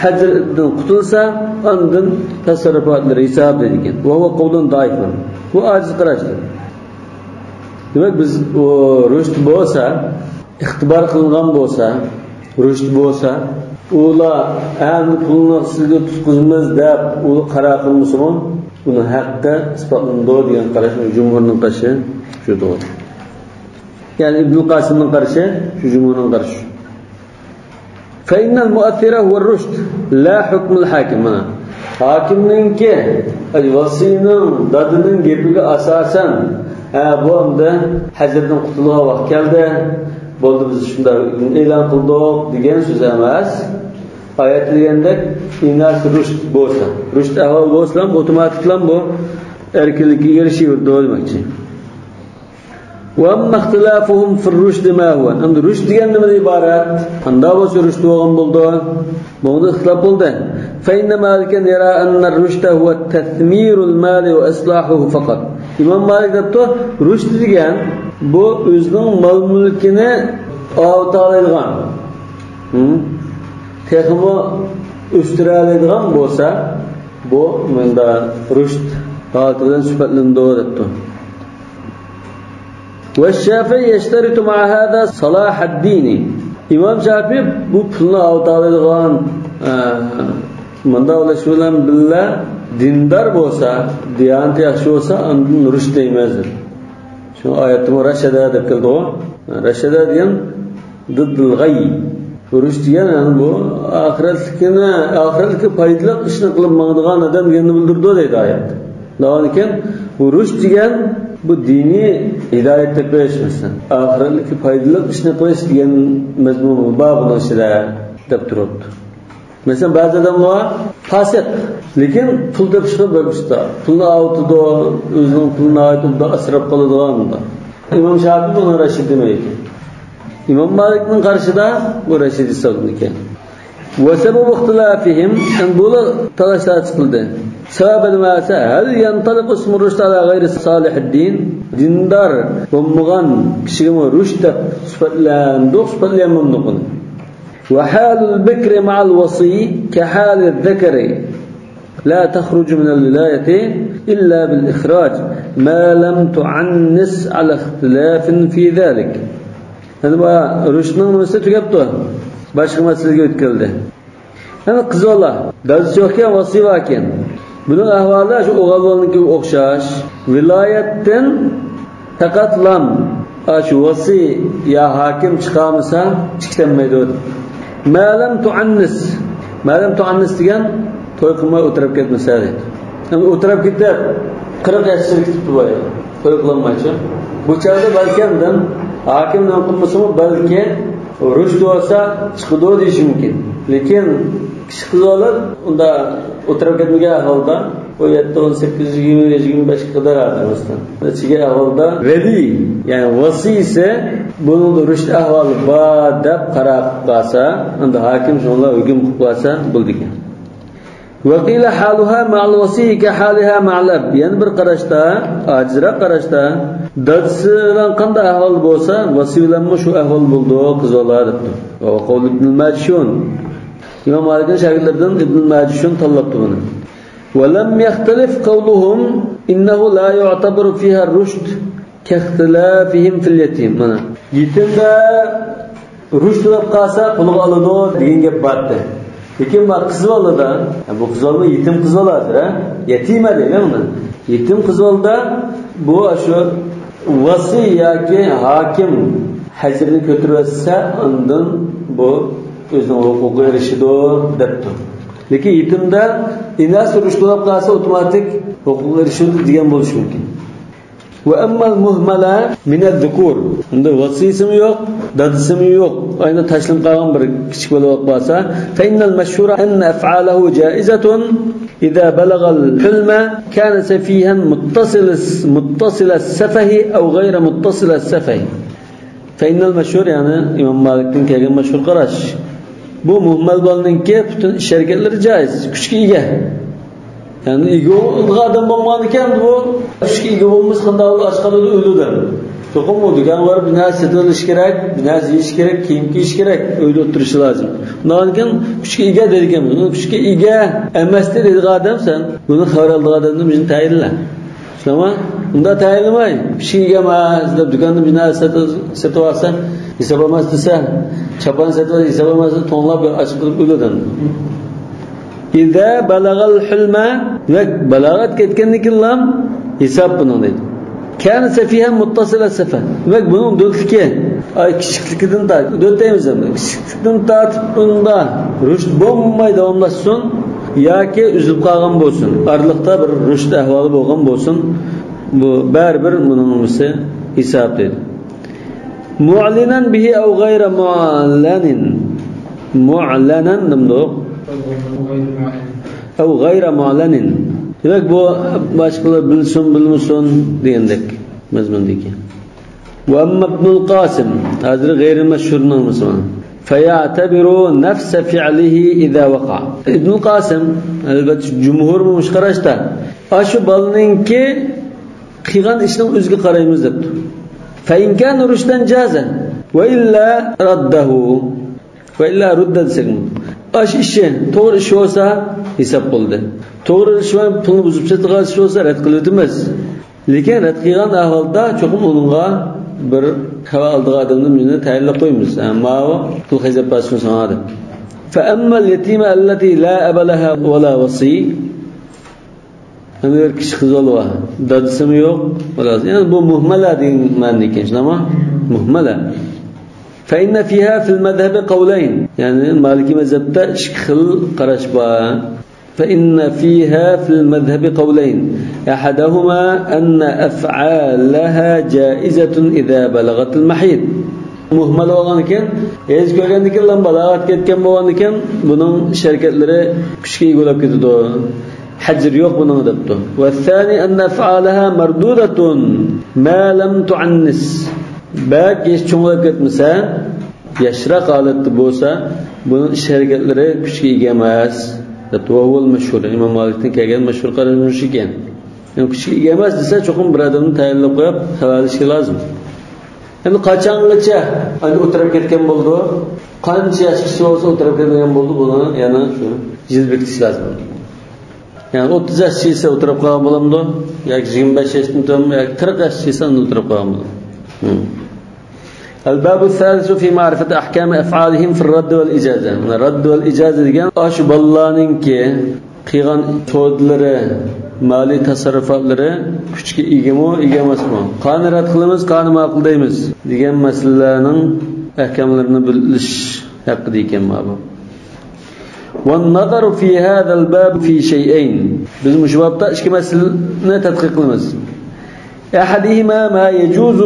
ھەجىردىن قۇتۇلسا، ئاندىن تەسەررۇپاتلىرى ھېسابلىنىدىكەن. وهو قول ضعيف. بۇ ئاجىز قاراشتۇر. دېمەك، بىز ئۇ رۇشد بولسا، ئىختىبار قىلىنغان بولسا، رۇشد بولسا، ئۇلار ئەمدى پۇلنى سىزگە تۇتقۇزىمىز دەپ ئۇلار قارار قىلمىسىمۇ، ئۇنىڭ ھەققى ئىسپاتلىنىدۇ دېگەن قاراش جۇمھۇرنىڭ قارىشى شۇدۇر. يەنى ئىبنۇل قاسىمنىڭ قارىشى شۇ، جۇمھۇرنىڭ قارىشى شۇ. فإن المؤثر هو الرشد لا حكم الحاكم. مانا، ھاكىمنىڭكى، ۋاسىينىڭ، دادىنىڭ گېپىگە ئاساسەن، ھە، بۇ ئەمدى ھەجىردىن قۇتۇلغان ۋاقىت كەلدى، بولدى، بىز شۇنداق ھۆكۈم ئېلان قىلدۇق دېگەن سۆز ئەمەس. ئايەتتە دېگەندەك، ئىناس رۇشد بولسا، رۇشد ئەھۋال بولسىلا، ئوتوماتىكلا بۇ ئەركىنلىككە ئېرىشىۋېرىدۇ دېمەكچى. وأما اختلافهم في الرشد ما هو؟ ئەمدى رۇشد دېگەن نېمىدىن ئىبارەت؟ قانداق بولسا رۇشد بولغان بولىدۇ؟ بۇنىڭدا ئىختىلاپ بولدى. فإن مالكا يرى أن الرشد هو تثمير المال وإصلاحه فقط. ئىمام مالىك دەپتۇ، رۇشد دېگەن بۇ ئۆزىنىڭ مال-مۈلكىنى ئاۋۇتالايدىغان، ھىم، تېخىمۇ ئۆستۈرەلەيدىغان بولسا، بۇ مۇنداق رۇشد ھالىتى بىلەن سۈپەتلىنىدۇ دەپتۇ. والشافعي يشترط مع هذا صلاح الدين. ئىمام شافىي بۇ پۇلنى ئاۋۇتالايدىغان، ئە، مۇنداق بولۇش بىلەن بىللە دىندار بولسا، دىيانىتى ياخشى بولسا، ئاندىن رۇشد دەيمىز. شۇ ئايەتتىمۇ رەشەدە دەپ كەلدىغۇ. رەشەدە دېگەن ضد الغي. رۇشد دېگەن، يەنى بۇ ئاخىرەتلىكىنى، ئاخىرەتلىككە پايدىلىق ئىشنى قىلىپ ماڭىدىغان ئادەم دېگەننى بىلدۈرىدۇ دەيدۇ ئايەت. دەۋامىكەن، بۇ رۇشد دېگەن بۇ دىنىي ھىدايەت تېپىش، مەسىلەن، ئاخىرەتلىككە پايدىلىق ئىشنى قىلىش دېگەن مەزمۇن بار بۇنىڭ ئىچىدە دەپ تۇرۇپتۇ. مەسىلەن، بەزى ئادەملەر پاسىق، لېكىن پۇل تېپىشقا بەك ئۇستا. پۇلنى ئاۋۇتىدۇ، ئۆزىنىڭ پۇلىنى ناھايىتى ئوبدان ئاسراپ قالىدىغان. ئىمام شافىي بۇنى رەشىد دېمەيدۇ. ئىمام مالىكنىڭ قارىشىدا بۇ رەشىد ھېسابلىنىدىكەن. وسبب اختلافهم، ئەمدى بۇلار تالاش-تارتىش قىلدى. سەۋەبى نېمە دېسە، هل ينطلق اسم الرشد على غير صالح الدين؟ دىندار بولمىغان كىشىگىمۇ رۇشد دەپ سۈپەتلەندۇق، سۈپەتلىيەلمەمدۇق بۇنى؟ وحال البكر مع الوصي كحال الذكر لا تخرج من الولاية إلا بالإخراج ما لم تعنس على اختلاف في ذلك. يەنى بۇ رۇشدنىڭ نېمىسى تۈگەپتۇ. باشقا مەسىلىگە ئۆتكەلدى. يەنى قىز بالا، دادىسى يوقكەن، ۋاسىي باركەن. بۇنىڭ ئەھۋالى شۇ ئوغۇل بالىنىڭكىگە ئوخشاش. ۋىلايەتتىن پەقەتلام ئاشۇ ۋاسىي يا ھاكىم چىقارمىسا، چىقىتەلمەيدۇ. ما لم تعنس. ما لم تعنس دېگەن توي قىلماي ئولتۇرۇپ كەتمىسە دەيدۇ. ئەمدى ئولتۇرۇپ كېتىپ، قىرىق ياشقىچە كېتىپتۇ بايا. توي قىلالمايچۇ. بۇ چاغدا بەلكىم ھاكىم نېمە قىلمىسىمۇ، بەلكى رۇشد بولسا چىقىدۇ دېيىشى مۇمكىن. لېكىن كىچىك قىز بالا ئۇنداق ئولتۇرۇپ كەتمىگەن ئەھۋالدا، ئۇ يەتتە، ئون سەككىز، يىگىرمە، يىگىرمە بەشكە قەدەر ھازىر مەسىلەن. نەچچىگە ئەھۋالدا ۋەلىي، يەنى ۋاسىيسى بۇنىڭدا رۇشد ئەھۋالى بار دەپ قارار قىلىپ قالسا، ئەمدى ھاكىم شۇنىڭغا ھۆكۈم قىلىپ قالسا بولىدىكەن. وقيل حالها مع الوصي كحالها مع الأب. يەنە بىر قاراشتا، ئاجىزراق قاراشتا، دادىسى بىلەن قانداق ئەھۋال بولسا، ۋاسىي بىلەنمۇ شۇ ئەھۋال بولىدۇ، قىز بالا دەپتۇ. وهو قول ابن الماجشون. ئىمام مالىكنىڭ شاگىرتلىرىدىن ئىبن ماجشون تاللاپتۇ بۇنى. ولم يختلف قولهم إنه لا يعتبر فيها الرشد كاختلافهم في اليتيم. مانا، يېتىمدە رۇشد بولۇپ قالسا قولغا ئالىدۇ دېگەن گەپ بارتى. لېكىن ما قىز بالىدا، بۇ قىز بالىمۇ يېتىم قىز بالا ھازىر، ھە؟ يەتىمە دەيلى بۇنى. يېتىم قىز بالىدا بۇ شۇ ۋاسىي ياكى ھاكىم ھەجرىنى كۆتۈرۈۋەتسە، ئاندىن بۇ ئۆزىنىڭ ھوقۇقىغا ئېرىشىدۇ دەپتۇ. لېكىن يېتىمدە ئىناس رۇشد بولۇپ قالسا، ئاپتوماتىك ھوقۇقىغا ئېرىشىدۇ دېگەن بولۇشى مۇمكىن. وأما المهملة من الذكور. ئەمدى ۋاسىيسىمۇ يوق، دادىسىمۇ يوق. ئاينا تاشلىنىپ قالغان بىر كىچىك بالا بولۇپ قالسا، فإن المشهور أن أفعاله جائزة إذا بلغ الحلم كان سفيها متصل، متصل السفه أو غير متصل السفه. فإن المشهور، يەنى ئىمام مالىكتىن كەلگەن مەشھۇر قاراش. بۇ مۇھمەل بالىنىڭكى پۈتۈن ئىش ھەرىكەتلىرى جائىز، كۈچكە ئىگە. يەنى ئىگە بولىدىغان ئادەم بولمىغان ئىكەن بۇ. كۈچكە ئىگە بولمىسا قانداق بولىدۇ؟ ئاچ قالىدۇ، ئۆلىدۇ. چوقۇم ئۇ دۇكانغا بارىپ بىر نەرسە سېتىۋېلىش كېرەك، بىر نەرسە يېيىش كېرەك، كىيىم كىيىش كېرەك، ئۆيدە ئولتۇرۇشى لازىم. ئۇنداقكەن كۈچكە ئىگە دەيدىكەن. كۈچكە ئىگە ئەمەستى دەيدىغان ئادەم سەن، بۇنى خەۋەر ئالىدىغان ئادەمدىن بىزنى تەيىنلە. شۇنداقمۇ؟ ئۇنداق تەيىنلىمەي. كۈچكە ئىگە ئەمەس دەپ دۇكاندىن بىر نەرسە سېتىۋ-، سېتىۋالسا، ھېساب ئالماس دېسە، چاپان سېتىۋالسا، ھېساب ئالماس دېسە، توڭلاپ ئاچ قېلىپ ئۆلىدۇ. إذا بلغ الحلم، دېمەك، بالاغەتكە يەتكەندىن كېيىنلا ھېساب بۇنىڭ دەيدۇ. كان سفيها متصل السفه. دېمەك، بۇنىڭ دۆتلۈكى، ئاي، كىچىكلىكىدىن تارتىپ، دۆت دەيمىز ئەمدى. كىچىكلىكتىن تارتىپ ئۇندا رۇشد بولماي داۋاملاشسۇن ياكى ئۈزۈلۈپ قالغان بولسۇن، ئارىلىقتا بىر رۇشد ئەھۋالى بولغان بولسۇن، بۇ بەرىبىر بۇنىڭ نېمىسى ھېساب دەيدۇ. معلنا به أو غير معلن. معلنا دېمدۇق. أو غير معلن. دېمەك، بۇ باشقىلار بىلسۇن، بىلمىسۇن دېگەندەك مەزمۇندىكى. وأما ابن القاسم، ھازىر غەيرىي مەشھۇرنىڭ مىسالى. فيعتبر نفس فعله إذا وقع. ئىبنۇل قاسىم، ئەلۋەتتە، جۇمھۇر مۇشۇ قاراشتا. ئاشۇ بالىنىڭكى قىلغان ئىشىنىڭ ئۆزىگە قارايمىز دەپتۇ. فإن كان رشدا جاز وإلا رده. ۋە ئىللا رۇددە دېسەكمۇ، ئاشۇ ئىشى توغرا ئىش بولسا ھېساب بولدى. توغرا ئىش بولماي پۇلنى بۇزۇپ سېتىدىغان ئىش بولسا رەت قىلىۋېتىمىز. لېكىن رەت قىلغان ئەھۋالدا چوقۇم ئۇنىڭغا بىر خەۋەر ئالىدىغان ئادەمدىن بىرنى تەيىنلەپ قويىمىز. ھە، ماۋۇ پۇل خەجلەپ بەرسۇن ساڭا دەپ. فأما اليتيمة التي لا أب لها ولا وصي. يەنە بىر كىچىك قىز بالا بار. دادىسىمۇ يوق، بالاسى. يەنى بۇ مۇھمەلە دېگەن مەنىدىكەن، شۇنداقمۇ؟ مۇھمەلە. فإن فيها في المذهب قولين. يەنى مالىكىي مەزھەپتە ئىككى خىل قاراش بار. فإن فيها في المذهب قولين. أحدهما أن أفعالها جائزة إذا بلغت المحيض. مۇھمەل بولغانىكەن، ھەيز كۆرگەندىكىنلا بالاغەتكە يەتكەن بولغانىكەن، بۇنىڭ ئىش ھەرىكەتلىرى كۈچكە ئىگە بولۇپ كېتىدۇ. ھەجر يوق بۇنىڭ دەپتۇ. والثاني أن أفعالها مردودة ما لم تعنس. بەك يېشى چوڭلاپ كەتمىسە، ياشراق ھالەتتە بولسا، بۇنىڭ ئىش ھەرىكەتلىرى كۈچكە ئىگە ئەمەس دەپتۇ. وهو المشهور. ئىمام مالىكتىن كەلگەن مەشھۇر قاراش مۇشۇ ئىكەن. يەنى كۈچكە ئىگە ئەمەس دېسە، چوقۇم بىر ئادەمنى تەيىنلەپ قويۇپ خەۋەرلىشىشى لازىم. ئەمدى قاچانغىچە ئەمدى ئولتۇرۇپ كەتكەن بولىدۇ؟ قانچە ياشقىچە بولسا ئولتۇرۇپ كەتمىگەن بولىدۇ؟ بۇنى يەنە شۇ يىل بېكىتىش لازىم. يەنى ئوتتۇز ياشقىچە ئولتۇرۇپ قالغان بولامدۇ؟ ياكى يىگىرمە بەش ياشتىن تۆۋەن، ياكى قىرىق ياشقىچە ئولتۇرۇپ قالغان بولىدۇ؟ مم. الباب الثالث في معرفة أحكام أفعالهم في الرد والإجازة. مانا رەد ۋەل ئىجازە دېگەن ئاشۇ بالىلارنىڭكى قىلغان سودىلىرى، مالىي تەسەررۇپاتلىرى كۈچكە ئىگىمۇ، ئىگە ئەمەسمۇ؟ قانى رەت قىلىمىز، قانى ماقۇل دەيمىز دېگەن مەسىلىلەرنىڭ ئەھكاملىرىنى بىلىش ھەققىدە ئىكەن مانا بۇ. والنظر في هذا الباب في شيئين. بىز مۇشۇ بابتا ئىككى مەسىلىنى تەتقىق قىلىمىز. أحدهما ما يجوز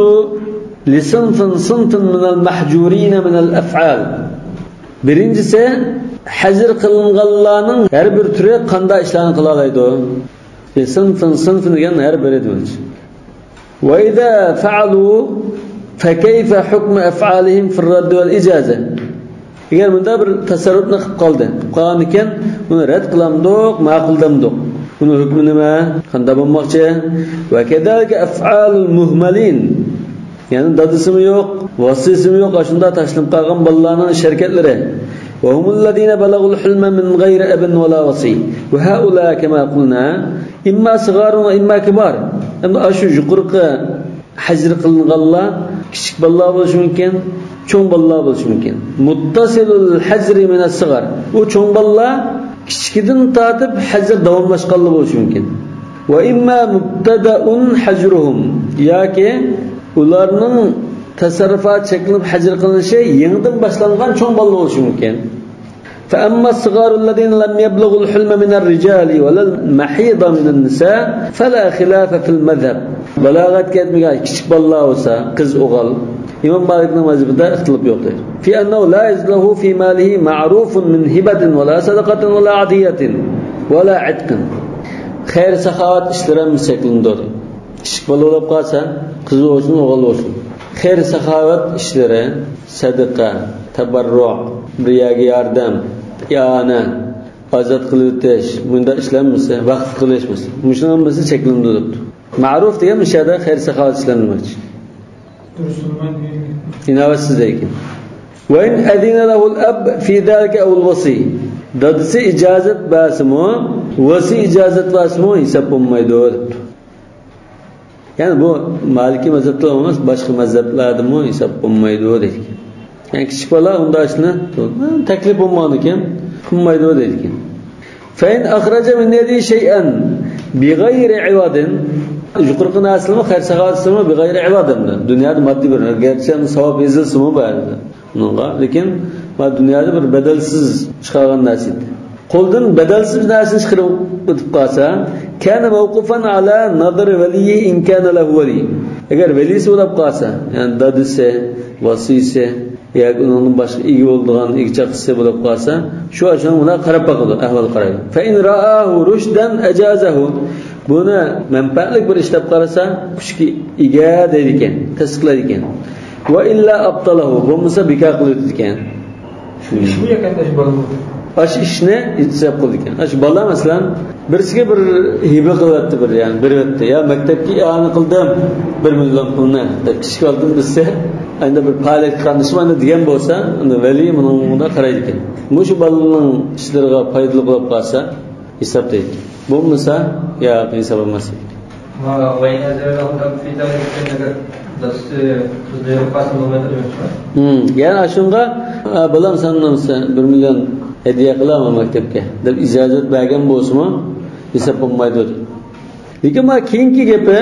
لصنف صنف من المحجورين من الأفعال. بىرىنچىسى، ھەجىر قىلىنغانلارنىڭ ھەر بىر تۈرى قانداق ئىشلارنى قىلالايدۇ؟ لصنف صنف دېگەن ھەر بىرى دېمەكچى. وإذا فعلوا فكيف حكم أفعالهم في الرد والإجازة؟ ئەگەر مۇنداق بىر تەسەررۇپنى قىلىپ قالدى. قىلىپ قالغاندىكىن، بۇنى رەت قىلامدۇق، ماقۇلدامدۇق؟ بۇنىڭ ھۆكمى نېمە؟ قانداق بولماقچى؟ وكذلك أفعال المهملين. يەنى دادىسىمۇ يوق، ۋاسىيسىمۇ يوق، ئاشۇنداق تاشلىنىپ قالغان بالىلارنىڭ ئىش ھەرىكەتلىرى. وهم الذين بلغوا الحلم من غير أب ولا وصي. وهؤلاء كما قلنا إما صغار وإما كبار. ئەمدى ئاشۇ يۇقىرىقى ھەجىر قىلىنغانلار كىچىك بالىلار بولۇشى مۇمكىن، چوڭ بالىلار بولۇشى مۇمكىن. متصل الحجر من الصغر. ئۇ چوڭ بالىلار كىچىكىدىن تارتىپ ھەجىر داۋاملاشقانلار بولۇشى مۇمكىن. وإما مبتدأ حجرهم. ياكى ئۇلارنىڭ تەسەررۇپات چەكلىنىپ ھەجىر قىلىنىشى يېڭىدىن باشلانغان چوڭ بالىلار بولۇشى مۇمكن. فأما الصغار الذين لم يبلغوا الحلم من الرجال ولا المحيض من النساء فلا خلاف في المذهب. بالاغەتكە يەتمىگەن كىچىك بالىلار بولسا، قىز ئوغۇل، ئىمام مالىكنىڭ مەزھىپىدە ئىختىلاپ يوق دەيدۇ. في أنه لا يجوز له في ماله معروف من هبة ولا صدقة ولا عطية ولا عتق. خەير ساخاۋەت ئىشلىرى ھەممىسى چەكلىنىدۇ. كىچىك بالا بولۇپ قالسا، قىز بولسۇن، ئوغۇل بولسۇن، خەير ساخاۋەت ئىشلىرى، سەدىقە، تەبەررۇ، بىر يەرگە ياردەم، ئىئانە، ئازاد قىلىۋېتىش، مۇنداق ئىشلار ھەممىسى، ۋەقىف قىلىش مەسىلەن، مۇشۇنىڭ ھەممىسى چەكلىنىدۇ دەپتۇ. مەرۇف دېگەن مۇشۇ يەردە خەير ساخاۋەت ئىشلىرى دېمەكچى. دۇرۇس بولمايدۇ دېگەن گەپ. ئىناۋەتسىز دەيدىكەن. وإن أذن له الأب في ذلك أو الوصي. دادىسى ئىجازەت بەرسىمۇ، ۋاسىي ئىجازەت بەرسىمۇ ھېساب بولمايدۇ دەپتۇ. يەنى بۇ مالىكىي مەزھەپتىلا ئەمەس، باشقا مەزھەپلەردىمۇ ھېساب بولمايدۇ دەيدىكەن. يەنى كىچىك بالا ئۇنداق ئىشنى تەكلىپ بولمىغاندىكىن قىلمايدۇ دەيدىكەن. فإن أخرج من يده شيئا بغير عوض. يۇقىرىقى نەرسىلەرمۇ، خەير ساخاۋەتلەرمۇ بىغەيرى ئىۋاد ئەمدى. دۇنيادا ماددىي بىر، گەرچە ساۋاب يېزىلسىمۇ بۇ يەردە ئۇنىڭغا، لېكىن ما دۇنيادا بىر بەدەلسىز چىقارغان نەرسە ئىدى. قولدىن بەدەلسىز نەرسىنى چىقىرىپ ئۆتۈپ قالسا، كان موقوفا على نظر وليه إن كان له ولي. ئەگەر ۋەلىسى بولۇپ قالسا، يەنى دادىسى، ۋاسىيسى ياكى ئۇنىڭدىن باشقا ئىگە بولىدىغان ئىگە چاقىسى بولۇپ قالسا، شۇ ئاشۇنىڭ بۇنى قاراپ باقىدۇ، ئەھۋال قارايدۇ. فإن رآه رشدا أجازه. بۇنى مەنپەئەتلىك بىر ئىش دەپ قارىسا، كۈچكە ئىگە دەيدىكەن، تەستىقلايدىكەن. وإلا أبطله، بولمىسا بىكار قىلىۋېتىدىكەن. شۇ ئىشمۇ ياكى ئەمدى شۇ بالىمۇ؟ ئاشۇ ئىشنى ھېساب قىلىدىكەن. ئاشۇ بالا، مەسىلەن، بىرسىگە بىر ھىبە قىلىۋەتتى، بىر، يەنى بېرىۋەتتى. يا مەكتەپكە ئىئانە قىلدىم، بىر مىليون پۇلنى دەپ، كىچىك ئالدىم دېسە، ئەمدى بىر پائالىيەتكە قاتنىشىپ، ئەمدى دېگەن بولسا، ئەمدى ۋەلىي مۇنىڭغا قارايدىكەن. مۇشۇ بالىنىڭ ئىشلىرىغا پايدىلىق بولۇپ قالسا، ھېساب دەيدىكەن. بولمىسا، ياق، ھېساب ئەمەس دەيدىكەن. ۋە ئىن ئەزىنە لەھۇ ئەب فى زالىكە، ئەگەر دادىسى قىزنى بېرىپ قالسا بولمايدۇ دېمەكچىمۇ؟ ھىم، يەنى ئاشۇنىڭغا، ئە، بالام، سەن نېمىسى، بىر مىليون ھەدىيە قىلامەن مەكتەپكە دەپ ئىجازەت بەرگەن بولسىمۇ، ھېساب بولمايدۇ دەيدۇ. لېكىن مانا كېيىنكى گېپى.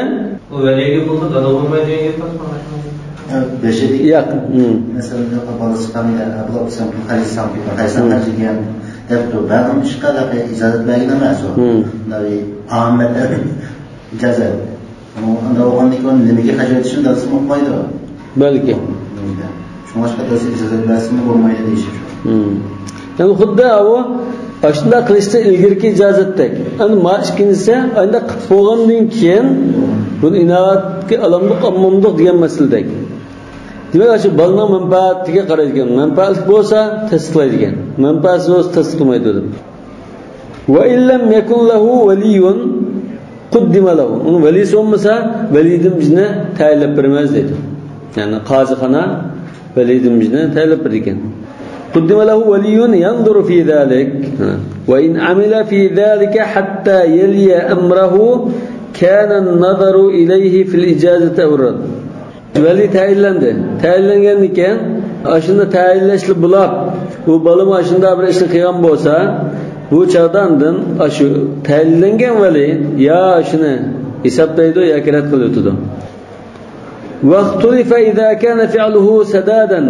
ئۇ ۋەلىيگە بولسا دادا بولمايدۇ دېگەن گەپ بار. بېشىدىكى ياق. ھىم. مەسىلەن، بالىسى قانداق، ئە، بۇلار سەن پۇل خەجلىسەڭ، پۇل خەجلىسەڭ، ھىم. خەجلىگەن دەپتۇ. بەرگەن ئىشقا ئىجازەت بەرگەن ئەمەس ئۇ. ھىم. مۇنداق ئاممەدىن ئىجازەت. ئۇنى ئانداق بولغاندىن كېيىن نېمىگە خەجلىتىشنى دادىسىمۇ ئۇقمايدۇ. بەلكى. شۇڭلاشقا دادىسى ئىجازەت بەرسىمۇ بولمايدۇ دېيىشى شۇ. ھىم. يەنى خۇددى ئاۋۇ ئاشۇنداق قىلىشتا ئىلگىرىكى ئىجازەتتەك. ئەمدى ما ئىككىنچىسى ئانداق قىلىپ بولغاندىن كېيىن بۇنى ئىناۋەتكە ئالامدۇق، ئالمامدۇق دېگەن مەسىلىدەك. دېمەك، ئاشۇ بالىنىڭ مەنپەئەتىگە قارايدىكەن. مەنپەئەتلىك بولسا تەستىقلايدىكەن. مەنپەئەتسىز بولسا تەستىقلىمايدۇ دەپ. وإن لم يكن له ولي قدم له. ئۇنىڭ ۋەلىسى بولمىسا، ۋەلىدىن بىزنى تەيىنلەپ بېرىمىز دەيدۇ. يەنى قازىخانا ۋەلىدىن بىزنى تەيىنلەپ بېرىدىكەن. قدم له ولي ينظر في ذلك. وإن عمل في ذلك حتى يلي أمره كان النظر إليه في الإجازة أو الرد. ۋەلىي تەيىنلەندى. تەيىنلەنگەندىن كېيىن، ئاشۇنى تەيىنلەشلا بولاپ، بۇ بالىمۇ ئاشۇنداق بىر ئىشنى قىلغان بولسا، بۇ چاغدا ئاندىن ئاشۇ تەيىنلەنگەن ۋەلىي يا شۇنى ھېسابلايدۇ ياكى رەت قىلىۋېتىدۇ. واختلف إذا كان فعله سدادا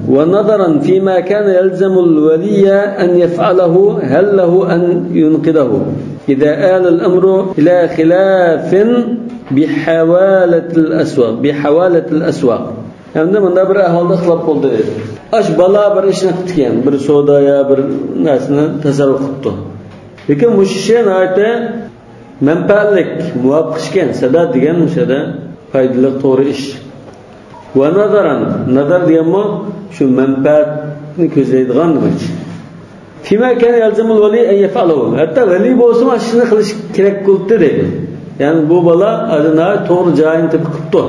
ونظرا فيما كان يلزم الولي أن يفعله، هل له أن ينقضه إذا آل الأمر إلى خلاف بحوالة الأسواق، بحوالة الأسواق. ئەمدى مۇنداق بىر ئەھۋالدا ئىختىلاپ بولدى. ئاش بالا بىر ئىشنى قىپتىكەن، بىر سودا يا بىر نەرسىنى تەسەررۇپ قىپتۇ. لېكىن مۇشۇ ئىشى ناھايىتى مەنپەئەتلىك، مۇۋاپىق ئىشكەن، سەداد دېگەن مۇشۇ يەردە پايدىلىق، توغرا ئىش. ۋە نازارەن، نازار دېگەنمۇ شۇ مەنپەئەتنى كۆزلەيدىغان دېمەكچى. فىما كان يلزم الولي أن يفعله. ھەتتا ۋەلىي بولسىمۇ ئاشۇنى قىلىش كېرەك بولۇپتۇ دەيدۇ. يەنى بۇ بالا ھازىر ناھايىتى توغرا جايىنى تېپىپ قىپتۇ.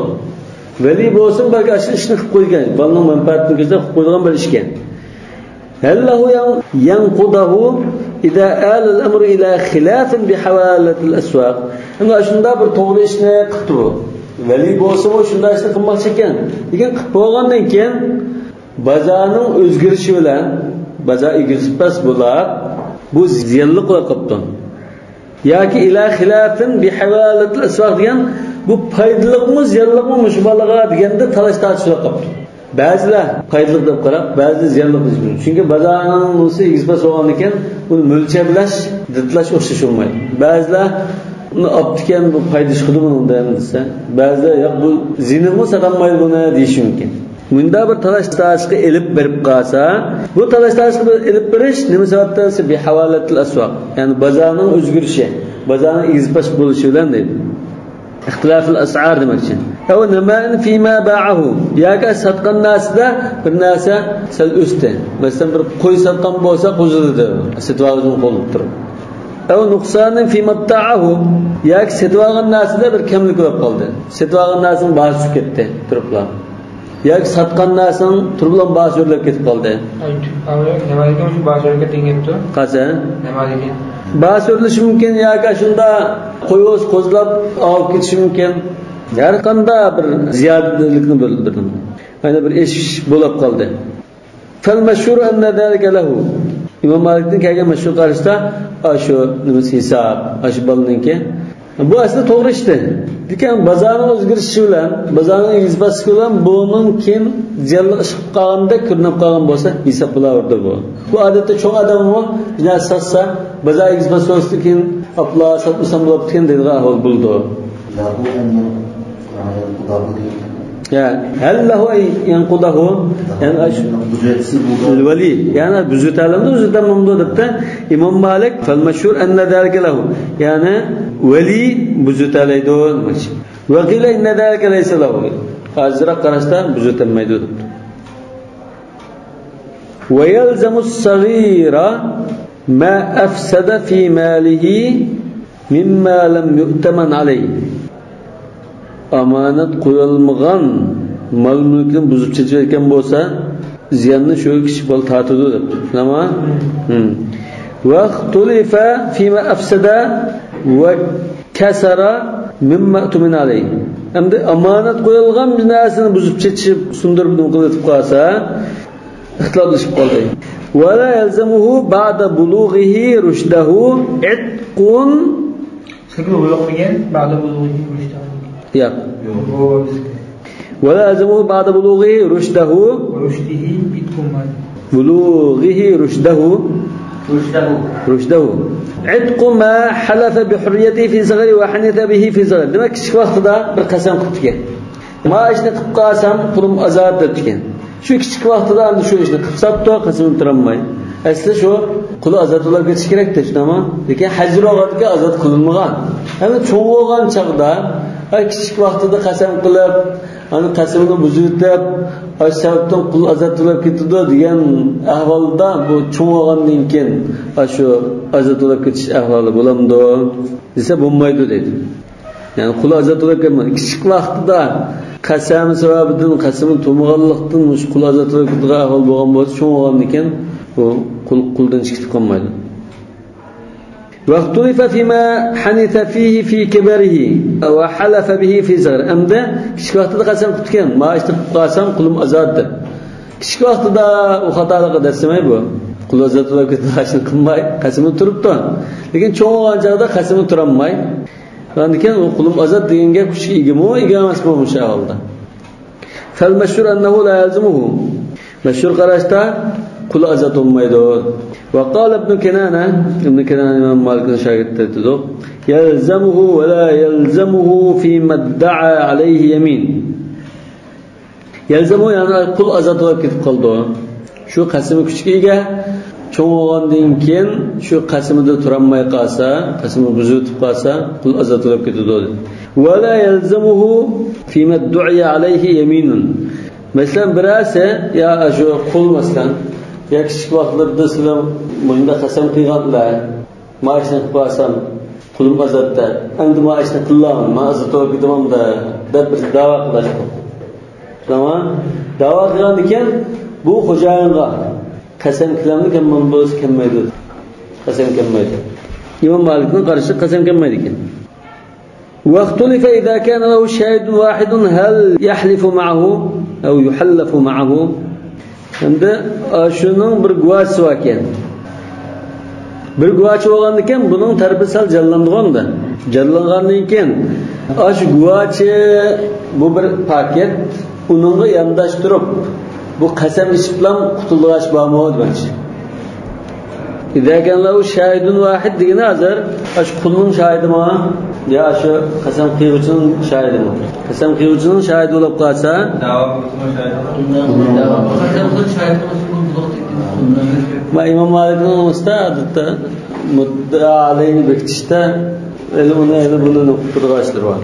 ۋەلىي بولسىمۇ بەلكى ئاشۇ ئىشنى قىلىپ قويغان، بالىنىڭ مەنپەئەتىنى كۆزلەپ قىلىپ قويىدىغان بىر ئىشكەن. هل له أن ينقضه إذا آل الأمر إلى خلاف بحوالة الأسواق. ئەمدى شۇنداق بىر توغرا ئىشنى قىپتۇ بۇ. ۋەلىي بولسىمۇ شۇنداق ئىشنى قىلماقچى ئىكەن. لېكىن قىلىپ بولغاندىن كېيىن بازارنىڭ ئۆزگىرىشى بىلەن بازار ئېگىز-پەس بولاپ، بۇ زىيانلىق بولۇپ قاپتۇ. ياكى إلى خلاف بحوالة الأسواق دېگەن، بۇ پايدىلىقمۇ، زىيانلىقمۇ مۇشۇ بالىغا دېگەندە تالاش-تارتىش بولۇپ قاپتۇ. بەزىلەر پايدىلىق دەپ قاراپ، بەزىلەر زىيانلىق دەپ. چۈنكى بازارنىڭ نېمىسى ئېگىز-پەس بولغاندىكىن، بۇنى مۆلچەرلەش، دىتلاش ئوخشاش بولمايدۇ. بەزىلەر ئۇنى ئاپتىكەن، بۇ پايدا چىقىدۇ بۇنىڭدىن دېسە، بەزىلەر ياق، بۇ زىيىنىغىمۇ ساتالمايدۇ بۇنى دېيىشى مۇمكىن. مۇنداق بىر تالاش-تارتىشقا ئېلىپ بېرىپ قالسا، بۇ تالاش-تارتىشقا ئېلىپ بېرىش نېمە سەۋەبتىن دېسە، بحوالة الأسواق، يەنى بازارنىڭ ئۆزگىرىشى، بازارنىڭ ئېگىز-پەس بولۇشى بىلەن دەيدۇ. اختلاف الأسعار دېمەكچى. أو نماء فيما باعه، ياكى ساتقان نەرسىدە بىر نەرسە سەل ئۆستى. مەسىلەن، بىر قوي ساتقان بولسا، قوزىدى سېتىۋالغۇچىنىڭ قولىدا تۇرۇپ. أو نقصان فيما ابتاعه، ياكى سېتىۋالغان نەرسىدە بىر كەملىك بولۇپ قالدى. سېتىۋالغان نەرسىنىڭ باھاسى چۈشۈپ كەتتى تۇرۇپلا. ياكى ساتقان نەرسىنىڭ تۇرۇپلا باھاسى ئۆرلەپ كېتىپ قالدى. ئاي، تۈ-، ئاي، نېمە دېگەن شۇ باھاسى ئۆرلەپ كەتكەن گەپتۇ؟ قايسى؟ نېمە دېگەن؟ باھاسى ئۆرلىشى مۇمكىن ياكى شۇنداق قوي بولسا قوزلاپ ئاغىپ كېتىشى مۇمكن. ھەر قانداق بىر زىيادىلىكنى بىلدۈردى. يەنى بىر ئېشىش بولۇپ قالدى. فالمشهور أن ذلك له. ئىمام مالىكتىن كەلگەن مەشھۇر قاراشتا، ئاشۇ نېمىسى ھېساب، ئاشۇ بالىنىڭكى. بۇ ئەسلى توغرا ئىشتى. لېكىن بازارنىڭ ئۆزگىرىشى بىلەن، بازارنىڭ ئېگىز-پەسلىكى بىلەن بۇنىڭ كېيىن زىيانلىق ئىش قىلىپ قالغاندەك كۆرۈنۈپ قالغان بولسا، ھېساب بولاۋېرىدۇ بۇ. بۇ ئادەتتە چوڭ ئادەممۇ بىر نەرسە ساتسا، بازار ئېگىز-پەس بولسىدىكىن، ئاپلا ساتمىسام بولاپتىكەن دەيدىغان ئەھۋال بولىدۇ. له أن ين-، ينقضه دېگەن. يا، هل له أن ينقضه؟ يەنى ئاشۇ بۇزۇۋەتسە بولىدۇ. ۋەلىي، يەنى بۇزۇۋېتەلەمدۇ، بۇزۇۋېتەلمەمدۇ دەپتۇ ئىمام مالىك. فالمشهور أن ذلك له. يەنى ۋەلىي بۇزۇۋېتەلەيدۇ. وقيل إن ذلك ليس له. ئازراق قاراشتا بۇزۇۋېتەلمەيدۇ دەپتۇ. ويلزم الصغير ما أفسد في ماله مما لم يؤتمن عليه. ئامانەت قويۇلمىغان مال-مۈلكىنى بۇزۇپ چېچىۋەتكەن بولسا، زىياننى شۇ كىچىك بالا تارتىدۇ دەپتۇ. شۇنداقمۇ؟ ھىم. واختلف فيما أفسد وكسر مما اؤتمن عليه. ئەمدى ئامانەت قويۇلغان بىر نەرسىنى بۇزۇپ چېچىپ، سۇندۇرۇپ، نېمە قىلىپ قالسا، ئىختىلاپلىشىپ قالدى. ولا يلزمه بعد بلوغه رشده عتق. سىزگە بۇيرۇق دېگەن، بعد بلوغه رشده. ياق. يوق. بۇ بىزگە. ولا يلزمه بعد بلوغه رشده. رشده عتق ما. بلوغه رشده. رشده. رشده. عتق ما حلف بحريته في صغره وحنث به في صغره. دېمەك، كىچىك ۋاقتىدا بىر قەسەم قىپتىكەن. ما ئىشنى قىپ قالسام، قۇلۇم ئازاد دەپتىكەن. شۇ كىچىك ۋاقتىدا ئەمدى شۇ ئىشنى قىپ ساپتۇ، قەسىمى تۇرالماي. ئەسلى شۇ قۇلى ئازاد بولۇپ كېتىشى كېرەكتى، شۇنداقمۇ؟ لېكىن ھەجرى بولغاندىكىن ئازاد قىلىنمىغان. ئەمدى چوڭ بولغان چاغدا، ئە، كىچىك ۋاقتىدا قەسەم قىلىپ، ئەنە قەسىمىنى بۇزۇۋېتىپ، ئاشۇ سەۋەبتىن قۇل ئازاد بولۇپ كېتىدۇ دېگەن ئەھۋالدا، بۇ چوڭ بولغاندىن كېيىن ئاشۇ ئازاد بولۇپ كېتىش ئەھۋالى بولامدۇ دېسە، بولمايدۇ دەيدۇ. يەنى قۇلى ئازاد بولۇپ كەتمەيدۇ. كىچىك ۋاقتىدا قەسەم سەۋەبىدىن، قەسىمى تۇرمىغانلىقتىن مۇشۇ قۇلى ئازاد بولۇپ كېتىدىغان ئەھۋال بولغان بولسا، چوڭ بولغاندىكىن بۇ قۇل، قۇلدىن چىقىپ قالمايدۇ. واختلف فيما حنث فيه في كبره وحلف به في صغره. ئەمدى كىچىك ۋاقتىدا قەسەم قىپتىكەن، ما ئىشنى قىپ قالسام قۇلۇم ئازاد دەپ. كىچىك ۋاقتىدا ئۇ خاتالىققا دەسسىمەي بۇ. قۇل ئازاد بولۇپ كېتىدىغان ئىشنى قىلماي، قەسىمى تۇرۇپتۇ. لېكىن چوڭ بولغان چاغدا قەسىمى تۇرالماي، ئاندىن كېيىن ئۇ قۇلۇم ئازاد دېگەن گەپ كۈچكە ئىگىمۇ، ئىگە ئەمەسمۇ مۇشۇ ئەھۋالدا. فالمشهور أنه لا يلزمه. مەشھۇر قاراشتا قۇل ئازاد بولمايدۇ. وقال ابن كنانة، ئىبن كىنانە ئىمام مالىكنىڭ شاگىرتى، دەيدۇ، يلزمه ولا يلزمه فيما ادعى عليه يمين. يلزمه، يەنى قۇل ئازاد بولۇپ كېتىپ قالىدۇ. شۇ قەسىمى كۈچكە ئىگە، چوڭ بولغاندىن كېيىن شۇ قەسىمىدە تۇرالماي قالسا، قەسىمىنى بۇزۇۋېتىپ قالسا، قۇل ئازاد بولۇپ كېتىدۇ. ولا يلزمه فيما ادعي عليه يمين. مەسىلەن، بىرەرسى، يا شۇ قۇل، مەسىلەن، يا كىچىك ۋاقىتلىرىدا سىلەر مۇشۇنداق قەسەم قىلغانلار، ما ئىشنى قىلىپ قالسام، قۇلۇم ئازاد دەپ، ئەمدى ما ئىشنى قىلالمىدىم، ما ئازاد بولۇپ كېتىمەن دەپ، دەپ بىر دەۋا قىلىش. تامام. دەۋا قىلغاندىكىن بۇ خوجايىنغا قەسەم كېلەمدۇ، كەلمەمدۇ؟ كەلمەيدۇ. قەسەم كەلمەيدۇ. ئىمام مالىكنىڭ قارىشىدا قەسەم كەلمەيدىكەن. واختلف إذا كان له شاهد واحد هل يحلف معه أو يحلف معه؟ ئەمدى، ئا، شۇنىڭ بىر گۇۋاھچىسى باركەن. بىر گۇۋاھچى بولغاندىكىن، بۇنىڭ تەرىپى سەل جانلىنىدىغۇ ئەمدى. جانلانغاندىن كېيىن، ئاشۇ گۇۋاھچى بۇ بىر پاكىت، ئۇنىڭغا يانداش تۇرۇپ، بۇ قەسەم ئىچىپلا قۇتۇلىدىغان ئىش بارمۇ دېمەكچى. إذا كان له شاهد واحد دېگىنى ھازىر ئاشۇ قۇلنىڭ شاھىدىمۇ يا ئاشۇ قەسەم قىلغۇچىنىڭ شاھىدىمۇ؟ قەسەم قىلغۇچىنىڭ شاھىدى بولۇپ قالسا، دەۋا قىلغۇچىنىڭ شاھىدى. قەسەم قىلغۇچى شاھىت بولمىسا، بۇ بۇلۇق تېكىن. ما ئىمام مالىكنىڭ ئۇستا ئادەتتە مۇددىئا ئەلەينى بېكىتىشتە ئەلى ئۇنى، ئەلى بۇنى نوقۇپ تۇرىدىغان ئىشلىرى بار.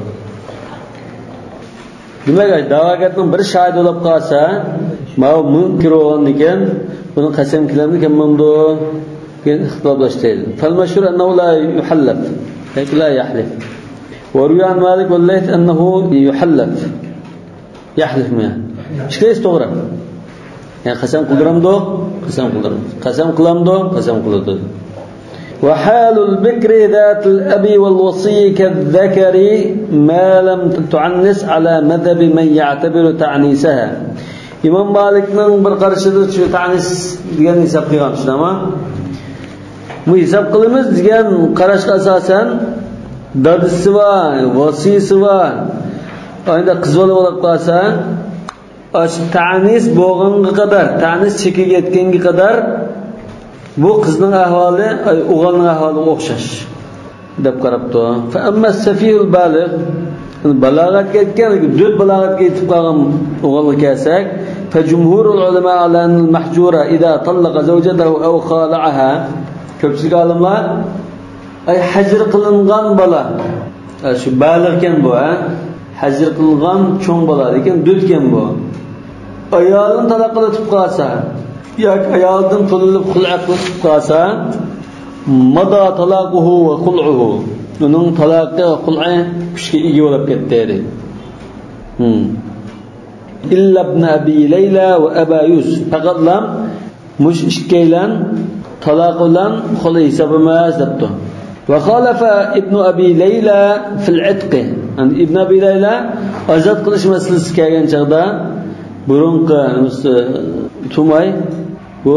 دېمەك، دەۋاگەرنىڭ بىر شاھىدى بولۇپ قالسا، ماۋۇ مۇنكىر بولغاندىكىن، بۇنىڭ قەسەم كېلەمدۇ، كەلمەمدۇ؟ دېگەن ئىختىلاپلاشتى. فالمشهور أنه لا يحلف. ياكى لا يحلف. وروي عن مالك والليث أنه يحلف. يحلف مۇ؟ ئىككىلىسى توغرا. يەنى قەسەم قىلدۇرامدۇ؟ قەسەم قىلدۇرامدۇ؟ قەسەم قىلامدۇ؟ قەسەم قىلىدۇ. وحال البكر ذات الأب والوصي كالذكر ما لم تعنس على مذهب من يعتبر تعنيسها. ئىمام مالىكنىڭ بىر قارىشىدا شۇ تەئنىس دېگەننى ھېساب قىلغان، شۇنداقمۇ؟ بۇ ھېساب قىلىمىز دېگەن قاراشقا ئاساسەن، دادىسى بار، ۋاسىيسى بار، ئايدا قىز بالا بولۇپ قالسا، ئاشۇ تەئنىس بولغانغا قەدەر، تەئنىس چېكىگە يەتكەنگە قەدەر بۇ قىزنىڭ ئەھۋالى، ئاي، ئوغلاننىڭ ئەھۋالىغا ئوخشاش دەپ قاراپتۇ. فأما السفيه البالغ، بالاغەتكە يەتكەن، دۆت بالاغەتكە يېتىپ قالغان ئوغۇلغا كەلسەك، فجمهور العلماء على أن المحجور إذا طلق زوجته أو خالعها. كۆپچىلىك ئالىملار، ئاي، ھەجىر قىلىنغان بالا، ئە، شۇ بالىغكەن بۇ، ھە؟ ھەجىر قىلىنغان چوڭ بالا، لېكىن دۆتكەن بۇ. ئايالىنى تالاق قىلىۋېتىپ قالسا ياكى ئايالىدىن تولىلىپ خۇلئە قىلىپ قالسا، مضى طلاقه وخلعه. ئۇنىڭ تالاقى، خۇلئى كۈچكە ئىگە بولۇپ كەتتى، دەيدۇ. ھىم. إلا ابن أبي ليلى وأبا يوسف. پەقەتلا مۇشۇ ئىككىيلەن تالاق بىلەن خۇلئى ھېساب ئەمەس دەپتۇ. وخالف ابن أبي ليلى في العتق. يەنى ئىبن ئەبى لەيلا ئازاد قىلىش مەسىلىسى كەلگەن چاغدا بۇرۇنقى نېمىسى، تۇماي، بۇ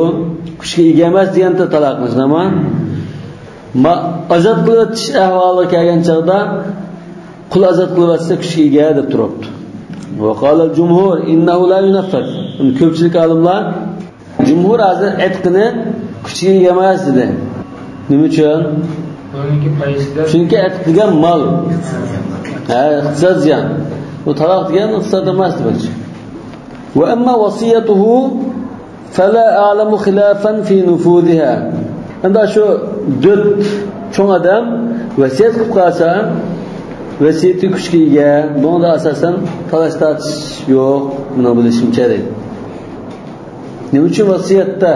كۈچكە ئىگە ئەمەس دېگەنتى تالاقنى، شۇنداقمۇ؟ ما-، ئازاد قىلىۋېتىش ئەھۋالىغا كەلگەن چاغدا قۇل ئازاد قىلىۋەتسە كۈچكە ئىگە دەپ تۇرۇپتۇ. وقال الجمهور إنه لا ينفذ. كۆپچىلىك ئالىملار، جۇمھۇر ھازىر ئەتقىنى كۈچكە ئىگە ئەمەس دېدى. نېمە ئۈچۈن؟ چۈنكى ئەتىق دېگەن مال. ھە، ئىقتىساد زىيان. بۇ تالاق دېگەن ئىقتىساد ئەمەس دېمەكچى. وأما وصيته فلا أعلم خلافا في نفوذها. ئەمدى شۇ دۆت چوڭ ئادەم ۋەسىيەت قىلىپ قالسا، ۋەسىيىتى كۈچكە ئىگە. بۇنىڭدا ئاساسەن تالاش-تارتىش يوق، مېنىڭ بىلىشىمچە، دەيدۇ. نېمە ئۈچۈن ۋەسىيەتتە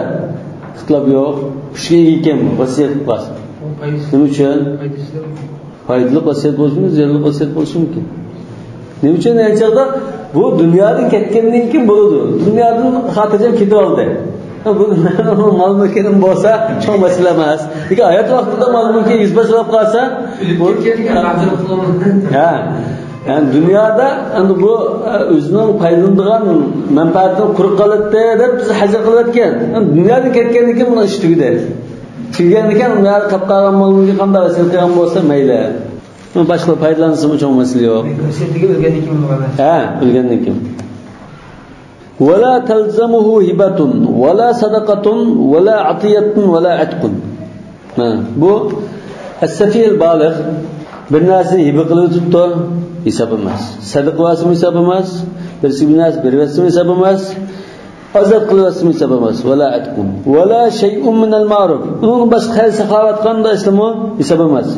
ئىختىلاپ يوق؟ كۈچكە ئىگە ئىكەن ۋەسىيەت قىلىپ قالسا. نېمە ئۈچۈن؟ پايدىلىق ۋەسىيەت بولۇشى مۇمكىن، زىيانلىق ۋەسىيەت بولۇشى مۇمكىن. نېمە ئۈچۈن ئەينى چاغدا بۇ دۇنيادىن كەتكەندىن كېيىن بولىدۇ. دۇنيادىن خاتىرجەم كېتىۋالدى. بۇ مال مۈلكىنىڭ بولسا چوڭ مەسىلە ئەمەس. لېكىن ھايات ۋاقتىدا مال مۈلكى يۈزباشلاپ قالسا، بۇ، ھە. يەنى دۇنيادا ئەمدى بۇ، ئە، ئۆزىنىڭ پايدىلىنىدىغان مەنپەئەتىدىن قۇرۇق قالاتتى دەپ بىز ھەزەر قىلىۋەتكەن. ئەمدى دۇنيادىن كەتكەندىن كېيىن بۇنىڭ ئىشى تۈگىدى. تۈگىگەندىكىن، ئۇ يەردە قاپ قالغان مالنى قانداق ۋەسىيەت قىلغان بولسا مەيلى. باشقىلار پايدىلانسىمۇ چوڭ مەسىلە يوق. ۋەسىيەتتىكى ئۆلگەندىن كېيىن بولغان نەرسە. ھە، ئۆلگەندىن كېيىن. ولا تلزمه هبة ولا صدقة ولا عطية ولا عتق. ھە، بۇ السفيه البالغ بىر نەرسىنى ھىبە قىلىۋېتىپتۇ، ھېساب ئەمەس. سەدىقە بەرسىمۇ ھېساب ئەمەس. بىرسىگە بىر نەرسە بېرىۋەتسىمۇ ھېساب ئەمەس. ئازاد قىلىۋەتسىمۇ ھېساب ئەمەس. ولا عتق ولا شيء من المعروف. ئۇنىڭدىن باشقا خەير ساخاۋەت قانداق ئىشلىمۇ ھېساب ئەمەس.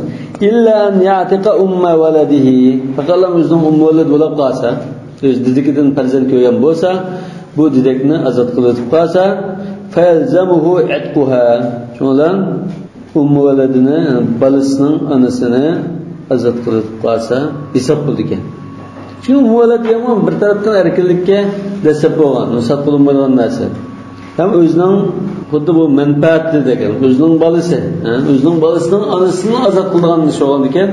إلا أن يعتق أم ولده. پەقەتلا ئۆزىنىڭ ئۇممۇ ۋەلەد بولۇپ قالسا، ئۆز دېدىكىدىن پەرزەنت كۆرگەن بولسا، بۇ دېدەكنى ئازاد قىلىۋېتىپ قالسا، فيلزمه عتقها. شۇنىڭ بىلەن ئۇممۇ ۋەلەدىنى، بالىسىنىڭ ئانىسىنى ئازاد قىلىۋېتىپ قالسا، ھېساب قىلىدىكەن. چۈنكى ئۇممۇ ۋەلەد دېگەن بىر تەرەپتىن ئەركىنلىككە دەسسەپ بولغان، رۇخسەت قىلىنمايدىغان نەرسە. ھەم ئۆزىنىڭ خۇددى بۇ مەنپەئەتى دېگەن، ئۆزىنىڭ بالىسى، ھە، ئۆزىنىڭ بالىسىنىڭ ئانىسىنى ئازاد قىلىدىغان ئىش بولغاندىكىن،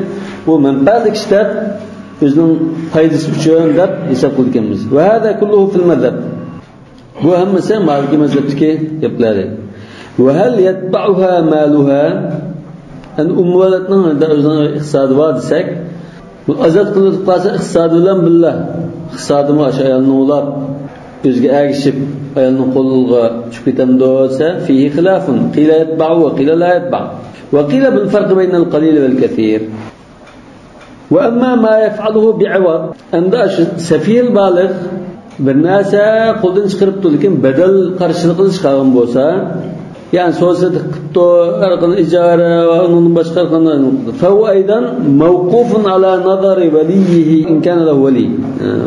بۇ مەنپەئەتلىك ئىش دەپ، ئۆزىنىڭ پايدىسى ئۈچۈن دەپ ھېساب قىلىدىكەنمىز. وهذا كله في المذهب. بۇ ھەممىسى مالىكىي مەزھەپتىكى گەپلەر. وهل يتبعها مالها؟ ئەمدى ئۇممۇ ۋەلەدنىڭ ئۆزىنىڭ ئىقتىسادى بار دېسەك، بۇ ئازاد قىلىپ قالسا ئىقتىسادى بىلەن بىللە، ئىقتىسادىمۇ ئاشۇ ئايالنى ئوۋلاپ، ئۆزىگە ئەگىشىپ، ئايالنىڭ قولىغا چۈشۈپ كېتەمدۇ دېسە، فيه خلاف. قيل يتبع وقيل لا يتبع. وقيل بالفرق بين القليل والكثير. وأما ما يفعله بعوض، ئەمدى ئاشۇ سەفىھىل بالىغ بىر نەرسە قولدىن چىقىرىپتۇ، لېكىن بەدەل قارشىلىقىدا چىقارغان بولسا، يەنى سودا سېتىق قىپتۇ، ھەر قانداق ئىجارە ۋە ئۇنىڭدىن باشقا ھەر قانداق، فهو أيضا موقوف على نظر وليه إن كان له ولي.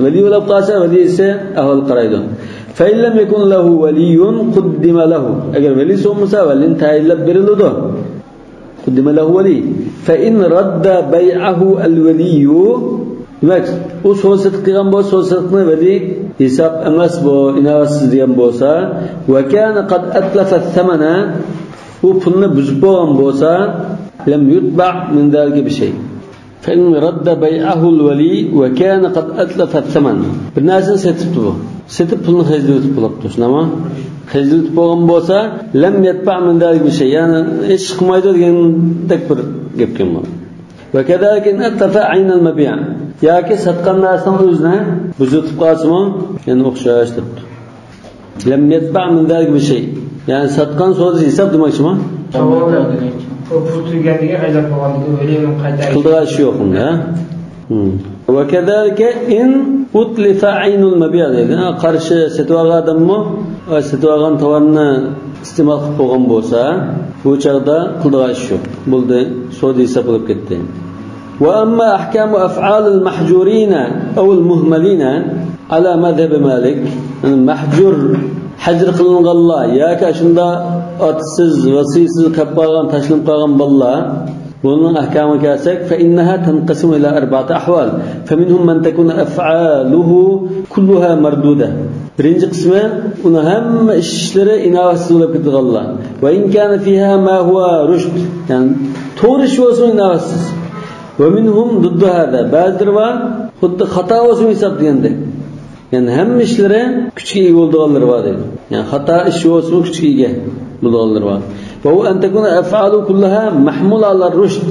ۋەلى بولۇپ قالسا، ۋەلىسى ئەھۋال قارايدۇ. فإن لم يكن له ولي قدم له. ئەگەر ۋەلىسى بولمىسا، ۋەلىنى تەيىنلەپ بېرىلىدۇ. قدم له ولي. فإن رد بيعه الولي. دېمەك، ئۇ سودا سېتىق قىلغان بولسا، سودا سېتىقنى ۋەلى ھېساب ئەمەس بۇ، ئىناۋەتسىز دېگەن بولسا، وكان قد أتلف الثمن، ئۇ پۇلنى بۇزۇپ بولغان بولسا، لم يتبع من ذلك بشيء. فإن رد بيعه الولي وكان قد أتلف الثمن. بىر نەرسىنى سېتىپتۇ بۇ. سېتىپ پۇلنى خەجلىۋېتىپ بولاپتۇ، شۇنداقمۇ؟ خەجلىۋېتىپ بولغان بولسا، لم يتبع من ذلك بشيء، يەنى ھېچ ئىش قىلمايدۇ دېگەندەك بىر گەپكەن بۇ. وكذلك إن أتلف عين المبيع، ياكى ساتقان نەرسىنىڭ ئۆزىنى بۇزۇۋېتىپ قالسىمۇ، يەنە ئوخشاش دەپتۇ. لم يتبع من ذلك بشيء. يەنى ساتقان سودىسى ھېساب دېمەكچىمۇ؟ ئۇ پۇل تۈگىگەندىكىن، خەجلەپ بولغاندىكىن، ئۆلۈۋېرىپ قايتا قىلىدىغان ئىش يوق ئۇندا، ھە؟ ھىم. وكذلك إن أتلف عين المبيع دەيدۇ. ھە، قارشى سېتىۋالغان ئادەممۇ، ئە، سېتىۋالغان تاۋارنى ئىستېمال قىلىپ بولغان بولسا، بۇ چاغدا قىلىدىغان ئىش يوق. بولدى، سودا ھېساب بولۇپ كەتتى. وأما أحكام أفعال المحجورين أو المهملين على مذهب مالك، يەنى مەھجۇر، ھەجىر قىلىنغانلار ياكى ئاشۇنداق ئاتىسىز، ۋاسىيسىز قېلىپ قالغان، تاشلىنىپ قالغان بالىلار، بۇنىڭ ئەھكامىغا كەلسەك، فإنها تنقسم إلى أربعة أحوال، فمنهم من تكون أفعاله كلها مردودة. بىرىنچى قىسمى، ئۇنىڭ ھەممە ئىشلىرى ئىناۋەتسىز بولۇپ كېتىدىغانلار. وإن كان فيها ما هو رشد، يەنى توغرا ئىش بولسىمۇ ئىناۋەتسىز. ومنهم ضد هذا، بەزىلىرى بار، خۇددى خاتا بولسىمۇ ھېساب دېگەندەك. يەنى ھەممە ئىشلىرى كۈچكە ئىگە بولىدىغانلىرى بار دەيدۇ. يەنى خاتا ئىش بولسىمۇ كۈچكە ئىگە بولىدىغانلىرى بار. وهو أن تكون أفعاله كلها محمولة على الرشد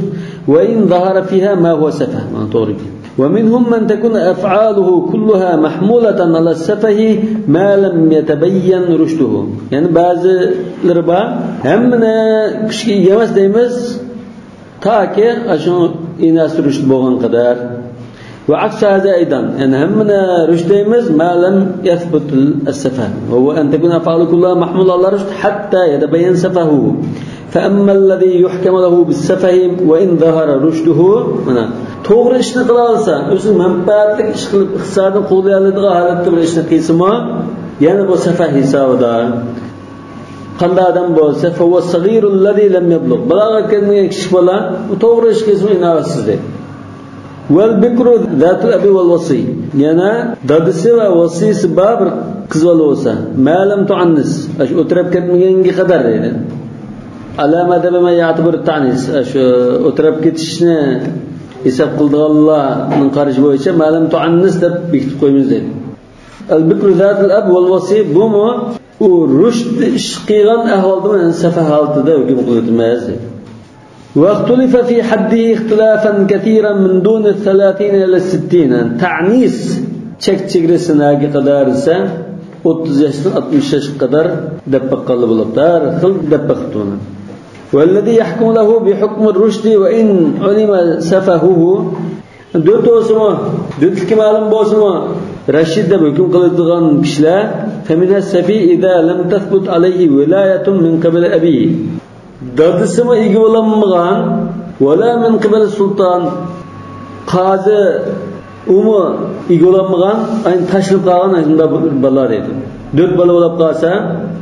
وإن ظهر فيها ما هو سفه. مانا توغرا ئىكەن. ومنهم من تكون أفعاله كلها محمولة على السفه ما لم يتبين رشده. يەنى بەزىلىرى بار، ھەممىنى كۈچكە ئىگە ئەمەس دەيمىز، تاكى ئاشۇ ئىناۋەتسىز رۇشد بولغان قەدەر. وعكس هذا أيضا، يەنى ھەممىنى رۇشد دەيمىز، ما لم يثبت السفه، وهو أن تكون أفعاله كلها محمولة على الرشد حتى يتبين سفهه. فأما الذي يحكم له بالسفه وإن ظهر رشده، مانا، توغرا ئىشنى قىلالىسا، ئۆزىنىڭ مەنپەئەتلىك ئىش قىلىپ، ئىقتىسادىنى قوغدىيالايدىغان ھالەتتە بىر ئىشنى قىلسىمۇ، يەنە بۇ سەفەھ ھېسابىدا. قانداق ئادەم بولسا، فهو الصغير الذي لم يبلغ. بالاغەتكە يەتمىگەن كىچىك بالا، بۇ توغرا ئىش قىلسىمۇ ئىناۋەتسىز دەيدۇ. والبكر ذات الأب والوصي. يەنە دادىسى ۋە ۋاسىيسى بار بىر قىز بالا بولسا، ما لم تعنس، ئاشۇ ئولتۇرۇپ كەتمىگەنگە قەدەر دەيدۇ. على مذهب من يعتبر التعنيس، ئاشۇ ئولتۇرۇپ كېتىشنى ھېساب قىلىدىغانلارنىڭ قارىشى بويىچە ما لم تعنس دەپ بېكىتىپ قويىمىز دەيدۇ. البكر ذات الأب والوصي، بۇمۇ ئۇ رۇشد ئىش قىلغان ئەھۋالدا، يەنى سەفەھ ھالىتىدە ھۆكۈم قىلىۋېتىمىز. واختلف في حده اختلافا كثيرا من دون الثلاثين إلى الستين. تعنيس چەك چېگرىسى نەگە قەدەر دېسە، ئوتتۇز ياشتىن ئاتمىش ياشقا قەدەر دەپ باققانلا بولۇپتۇ. ھەر خىل دەپ باقىپتۇ ئۇنى. والذي يحكم له بحكم الرشد وإن علم سفهه. دۆت بولسىمۇ، دۆتلۈكى مەلۇم بولسىمۇ، رەشىد دەپ ھۆكۈم قىلىدىغان كىشىلەر، فمنها السفيه إذا لم تثبت عليه ولاية من قبل أبيه. دادىسىمۇ ئىگە بولالمىغان، ولا من قبل سلطان، قازى ئۇمۇ ئىگە بولالمىغان، ئاينى تاشلىنىپ قالغان ئاشۇنداق بىر بالا دەيدۇ. دۆت بالا بولۇپ قالسا،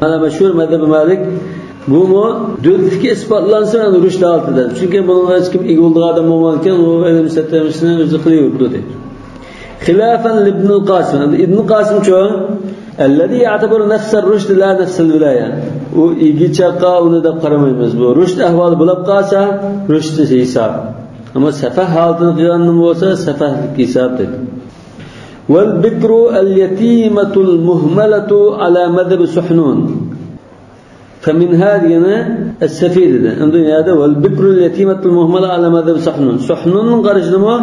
مانا مەشھۇر مەزھەبى مالىك، بۇمۇ دۆتلۈكى ئىسپاتلانسا، ئەنە رۇشد ھالىتىدە. چۈنكى بۇنىڭغا ھېچكىم ئىگە بولىدىغان ئادەم بولمىغانىكەن، ئۇ ئىلىم سەترەمىسىنى ئۆزى قىلىۋېرىدۇ دەيدۇ. خلافا لابن القاسم. ئەمدى ئىبن قاسىمچۇ؟ الذي يعتبر نفس الرشد لا نفس الولاية. ئۇ ئىگە چاقا ئۇنى دەپ قارىمايمىز. بۇ رۇشد ئەھۋالى بولاپ قالسا، رۇشد ھېساب. ئەمما سەفەھ ھالىتىدە قىلغاندىن بولسا، سەفەھلىك ھېساب دەيدۇ. والبكر اليتيمة المهملة على مذهب سحنون. فمنها دېگىنى ئەسسەفى دېدى. ئەمدى يەنە ۋەل بىكرۇل يەتىمەتۇل مۇھمەلە ئەلا مەزھەبى سەھنۇن. سەھنۇننىڭ قارىشىدىمۇ،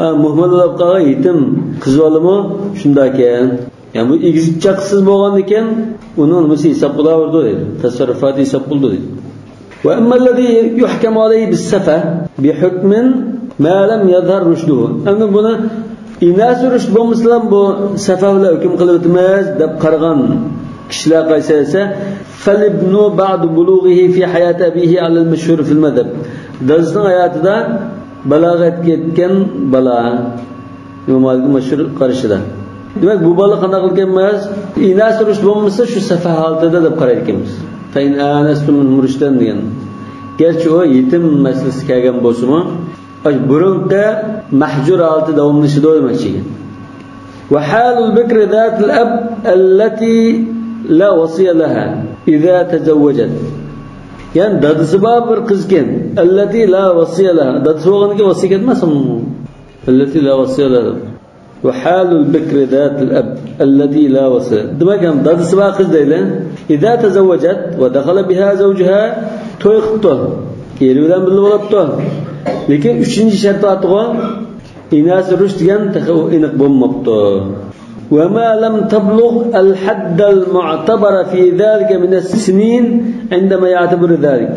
ئە، مۇھمەل بولۇپ قالغان يېتىم قىز بالىمۇ شۇنداكەن. يەنى بۇ ئىگە چاقىسىز بولغاندىكىن، ئۇنىڭ نېمىسى ھېساب بولاۋېرىدۇ دەيدۇ. تەسەررۇپاتى ھېساب بولىدۇ دەيدۇ. وأما الذي يحكم عليه بالسفه بحكم ما لم يظهر رشده. ئەمدى بۇنى ئىناسى رۇشد بولمىسىلا بۇ سەفەھ بىلەن ھۆكۈم قىلىۋېتىمىز دەپ قارىغان كىشىلەر قايسى دېسە، فالابن بعد بلوغه في حياة أبيه على المشهور في المذهب. دادىسىنىڭ ھاياتىدا بالاغەتكە يەتكەن بالا. ئىمام مالىكنىڭ مەشھۇر قارىشىدا. دېمەك، بۇ بالا قانداق ئىكەنمىز؟ ئىناسى رۇشد بولمىسا، شۇ سەفەھ ھالىتىدە دەپ قارايدىكەنمىز. فإن آنستم منهم رشدا دېگەن. گەرچە ئۇ يېتىم مەسىلىسى كەلگەن بولسىمۇ، بۇرۇنقى مەھجۇر ھالىتى داۋاملىشىدۇ دېمەكچى ئىكەن. وحال البكر ذات الأب التي لا وصي لها إذا تزوجت. يەنى دادىسى بار بىر قىزكەن. التي لا وصي لها. دادىسى بولغاندىكىن ۋاسىيەت ئەتمەس ئۇنىڭ. التي لا وصي لها. وحال البكر ذات الأب التي لا وصي. دېمەك، ھەم دادىسى بار قىز دەيلى. إذا تزوجت ودخل بها زوجها، توي قىپتۇ. ئېرى بىلەن بىللە بولاپتۇ. لېكىن ئۈچىنچى شەرت بارتىغۇ. ئىناسى رۇشد دېگەن تېخى ئۇ ئېنىق بولماپتۇ. وما لم تبلغ الحد المعتبر في ذلك من السنين عندما يعتبر ذلك.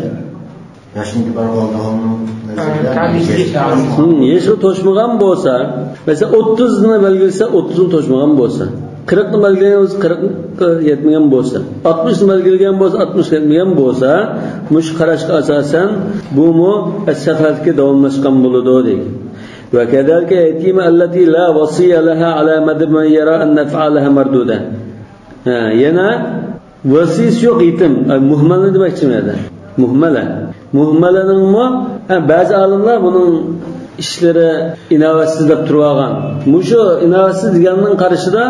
ياشنىڭكى بارغانلىقىنىڭ نەزىرىدە ھىم، يېشىغا توشمىغان بولسا، مەسىلەن، ئوتتۇزنى بەلگىلىسە، ئوتتۇزنى توشمىغان بولسا، قىرىقنى بەلگىلىگەن بولسا، قىرىققا يەتمىگەن بولسا، ئاتمىشنى بەلگىلىگەن بولسا، ئاتمىشقا يەتمىگەن بولسا، مۇشۇ قاراشقا ئاساسەن، بۇمۇ ئەسسەفەھلىككە داۋاملاشقان بولىدۇ، دېگەن. وكذلك اليتيمة التي لا وصي لها على مذهب من يرى أن أفعالها مردودة. ھە، يەنە ۋەسىيىسى يوق يېتىم. ئاي، مۇھمەلنى دېمەكچىمەن يەنە. مۇھمەلە. مۇھمەلەنىڭمۇ، ھە، بەزى ئالىملار بۇنىڭ ئىشلىرى ئىناۋەتسىز دەپ تۇرۇۋالغان. مۇشۇ ئىناۋەتسىز دېگەننىڭ قارىشىدا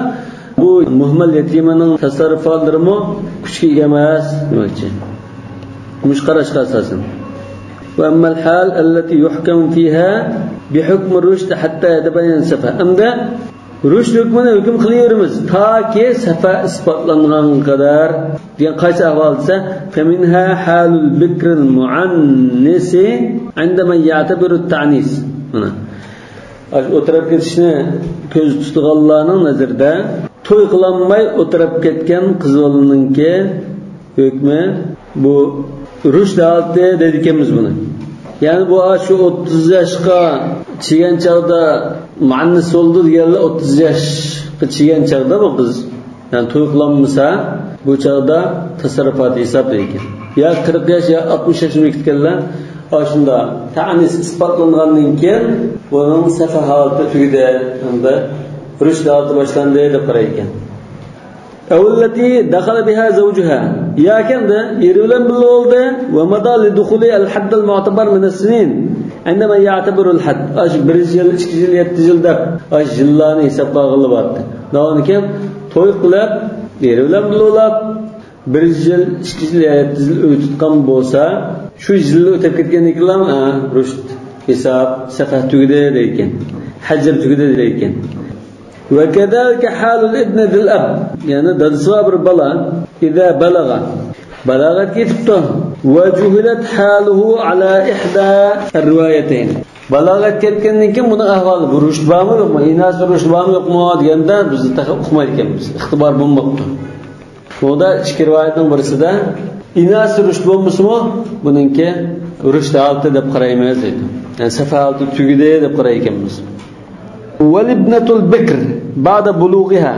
بۇ مۇھمەل يېتىمىنىڭ تەسەررۇپاتلىرىمۇ كۈچكە ئىگە ئەمەس دېمەكچى. مۇشۇ قاراشقا ئاساسەن. وأما الحال التي يحكم فيها بحكم الرشد حتى يتبين السفه. ئەمدى رۇشد ھۆكمىنى ھۆكۈم قىلىۋېرىمىز، تاكى سەفەھ ئىسپاتلانغانغا قەدەر دېگەن قايسى ئەھۋال دېسە، فمنها حال البكر المعنس عند من يعتبر التعنيس. مانا. ئاشۇ ئولتۇرۇپ كېتىشنى كۆزدە تۇتىدىغانلارنىڭ نەزىرىدە توي قىلالماي ئولتۇرۇپ كەتكەن قىز بالىنىڭكى ھۆكمى بۇ رۇشد ھالىتى دەيدىكەنمىز بۇنى. يەنى بۇ ئاشۇ ئوتتۇز ياشقا چىگەن چاغدا مۇئەننىس بولىدۇ دېگەنلەر ئوتتۇز ياشقا چىگەن چاغدا بۇ قىز، يەنى توي قىلالمىسا، بۇ چاغدا تەسەررۇپات ھېساب دەيدىكەن. يا قىرىق ياش، يا ئاتمىش ياشنى بېكىتكەنلەر ئاشۇنداق تەئنىس ئىسپاتلانغاندىن كېيىن بۇنىڭ سەفەھ ھالىتى تۈگىدى، ئەمدى رۇشد ھالىتى باشلاندى دەپ قارايدىكەن. أو التي دخل بها زوجها. ياكى ئەمدى ئېرى بىلەن بىللە بولدى. ومضى لدخول الحد المعتبر من السنين عند من يعتبر الحد. ئاشۇ بىر يىل، ئىككى يىل، يەتتە يىل دەپ، ئاشۇ يىللارنى ھېسابقا ئالغىلى باراتتى. داۋامىدىن كېيىن توي قىلىپ، ئېرى بىلەن بىللە بولۇپ، بىر يىل، ئىككى يىل، يەتتە يىل ئۆي تۇتقان بولسا، شۇ يىللار ئۆتۈپ كەتكەندىن كېيىنلا، ھە، رۇشد، ھېساب، سەفەھ تۈگىدى دەيدىكەن. ھەجر تۈگىدى دەيدىكەن. وكذلك حال الابن ذي الأب، يەنى دادىسى بار بىر بالا، إذا بلغ، بالاغەتكە يېتىپتۇ. وجهلت حاله على إحدى الروايتين. بالاغەتكە يەتكەندىن كېيىن بۇنىڭ ئەھۋالى، بۇ رۇشد بارمۇ يوقمۇ، ئىناس رۇشد بارمۇ يوقمۇ دېگەندە بىز تېخى ئۇقمايدىكەنمىز، ئىختىبار بولماپتۇ. بۇنىڭدا ئىككى رىۋايەتنىڭ بىرسىدە ئىناس رۇشد بولمىسىمۇ، بۇنىڭكى رۇشد ھالىتى دەپ قارايمىز دەيدۇ. يەنى سەفە ھالىتى تۈگىدى دەپ قارايدىكەنمىز. والابنة البكر بعد بلوغها.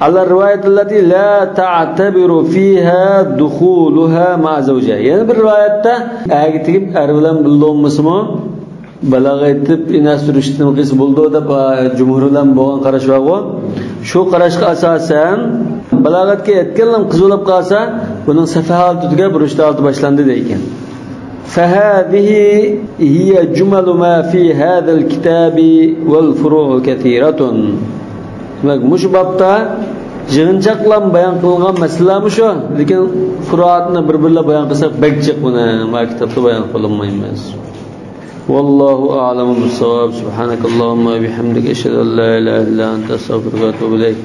على الرواية التي لا تعتبر فيها دخولها مع زوجها. يەنە بىر رىۋايەتتە ئەرگە تېگىپ ئەر بىلەن بىللە بولمىسىمۇ، بالاغەت يېتىپ ئىناس رۇشدنى قىلسا بولىدۇ دەپ، ئا، جۇمھۇر بىلەن بولغان قاراش بارغۇ. شۇ قاراشقا ئاساسەن، بالاغەتكە يەتكەنلا قىز بولۇپ قالسا، بۇنىڭ سەفە ھالىتى تۈگەپ رۇشد ھالىتى باشلاندى دەيدىكەن. فهذه هي جمل ما في هذا الكتاب والفروع كثيرة. دېمەك، مۇشۇ بابتا يىغىنچاقلام بايان قىلىنغان مەسىلىلەر مۇشۇ. لېكىن فۇرۇئاتنى بىر-بىرلەپ بايان قىلساق بەك جىق، بۇنى ما كىتابتا بايان قىلىنمايمىز. والله أعلم بالصواب. سبحانك اللهم وبحمدك، أشهد أن لا إله إلا أنت، أستغفرك وأتوب إليك.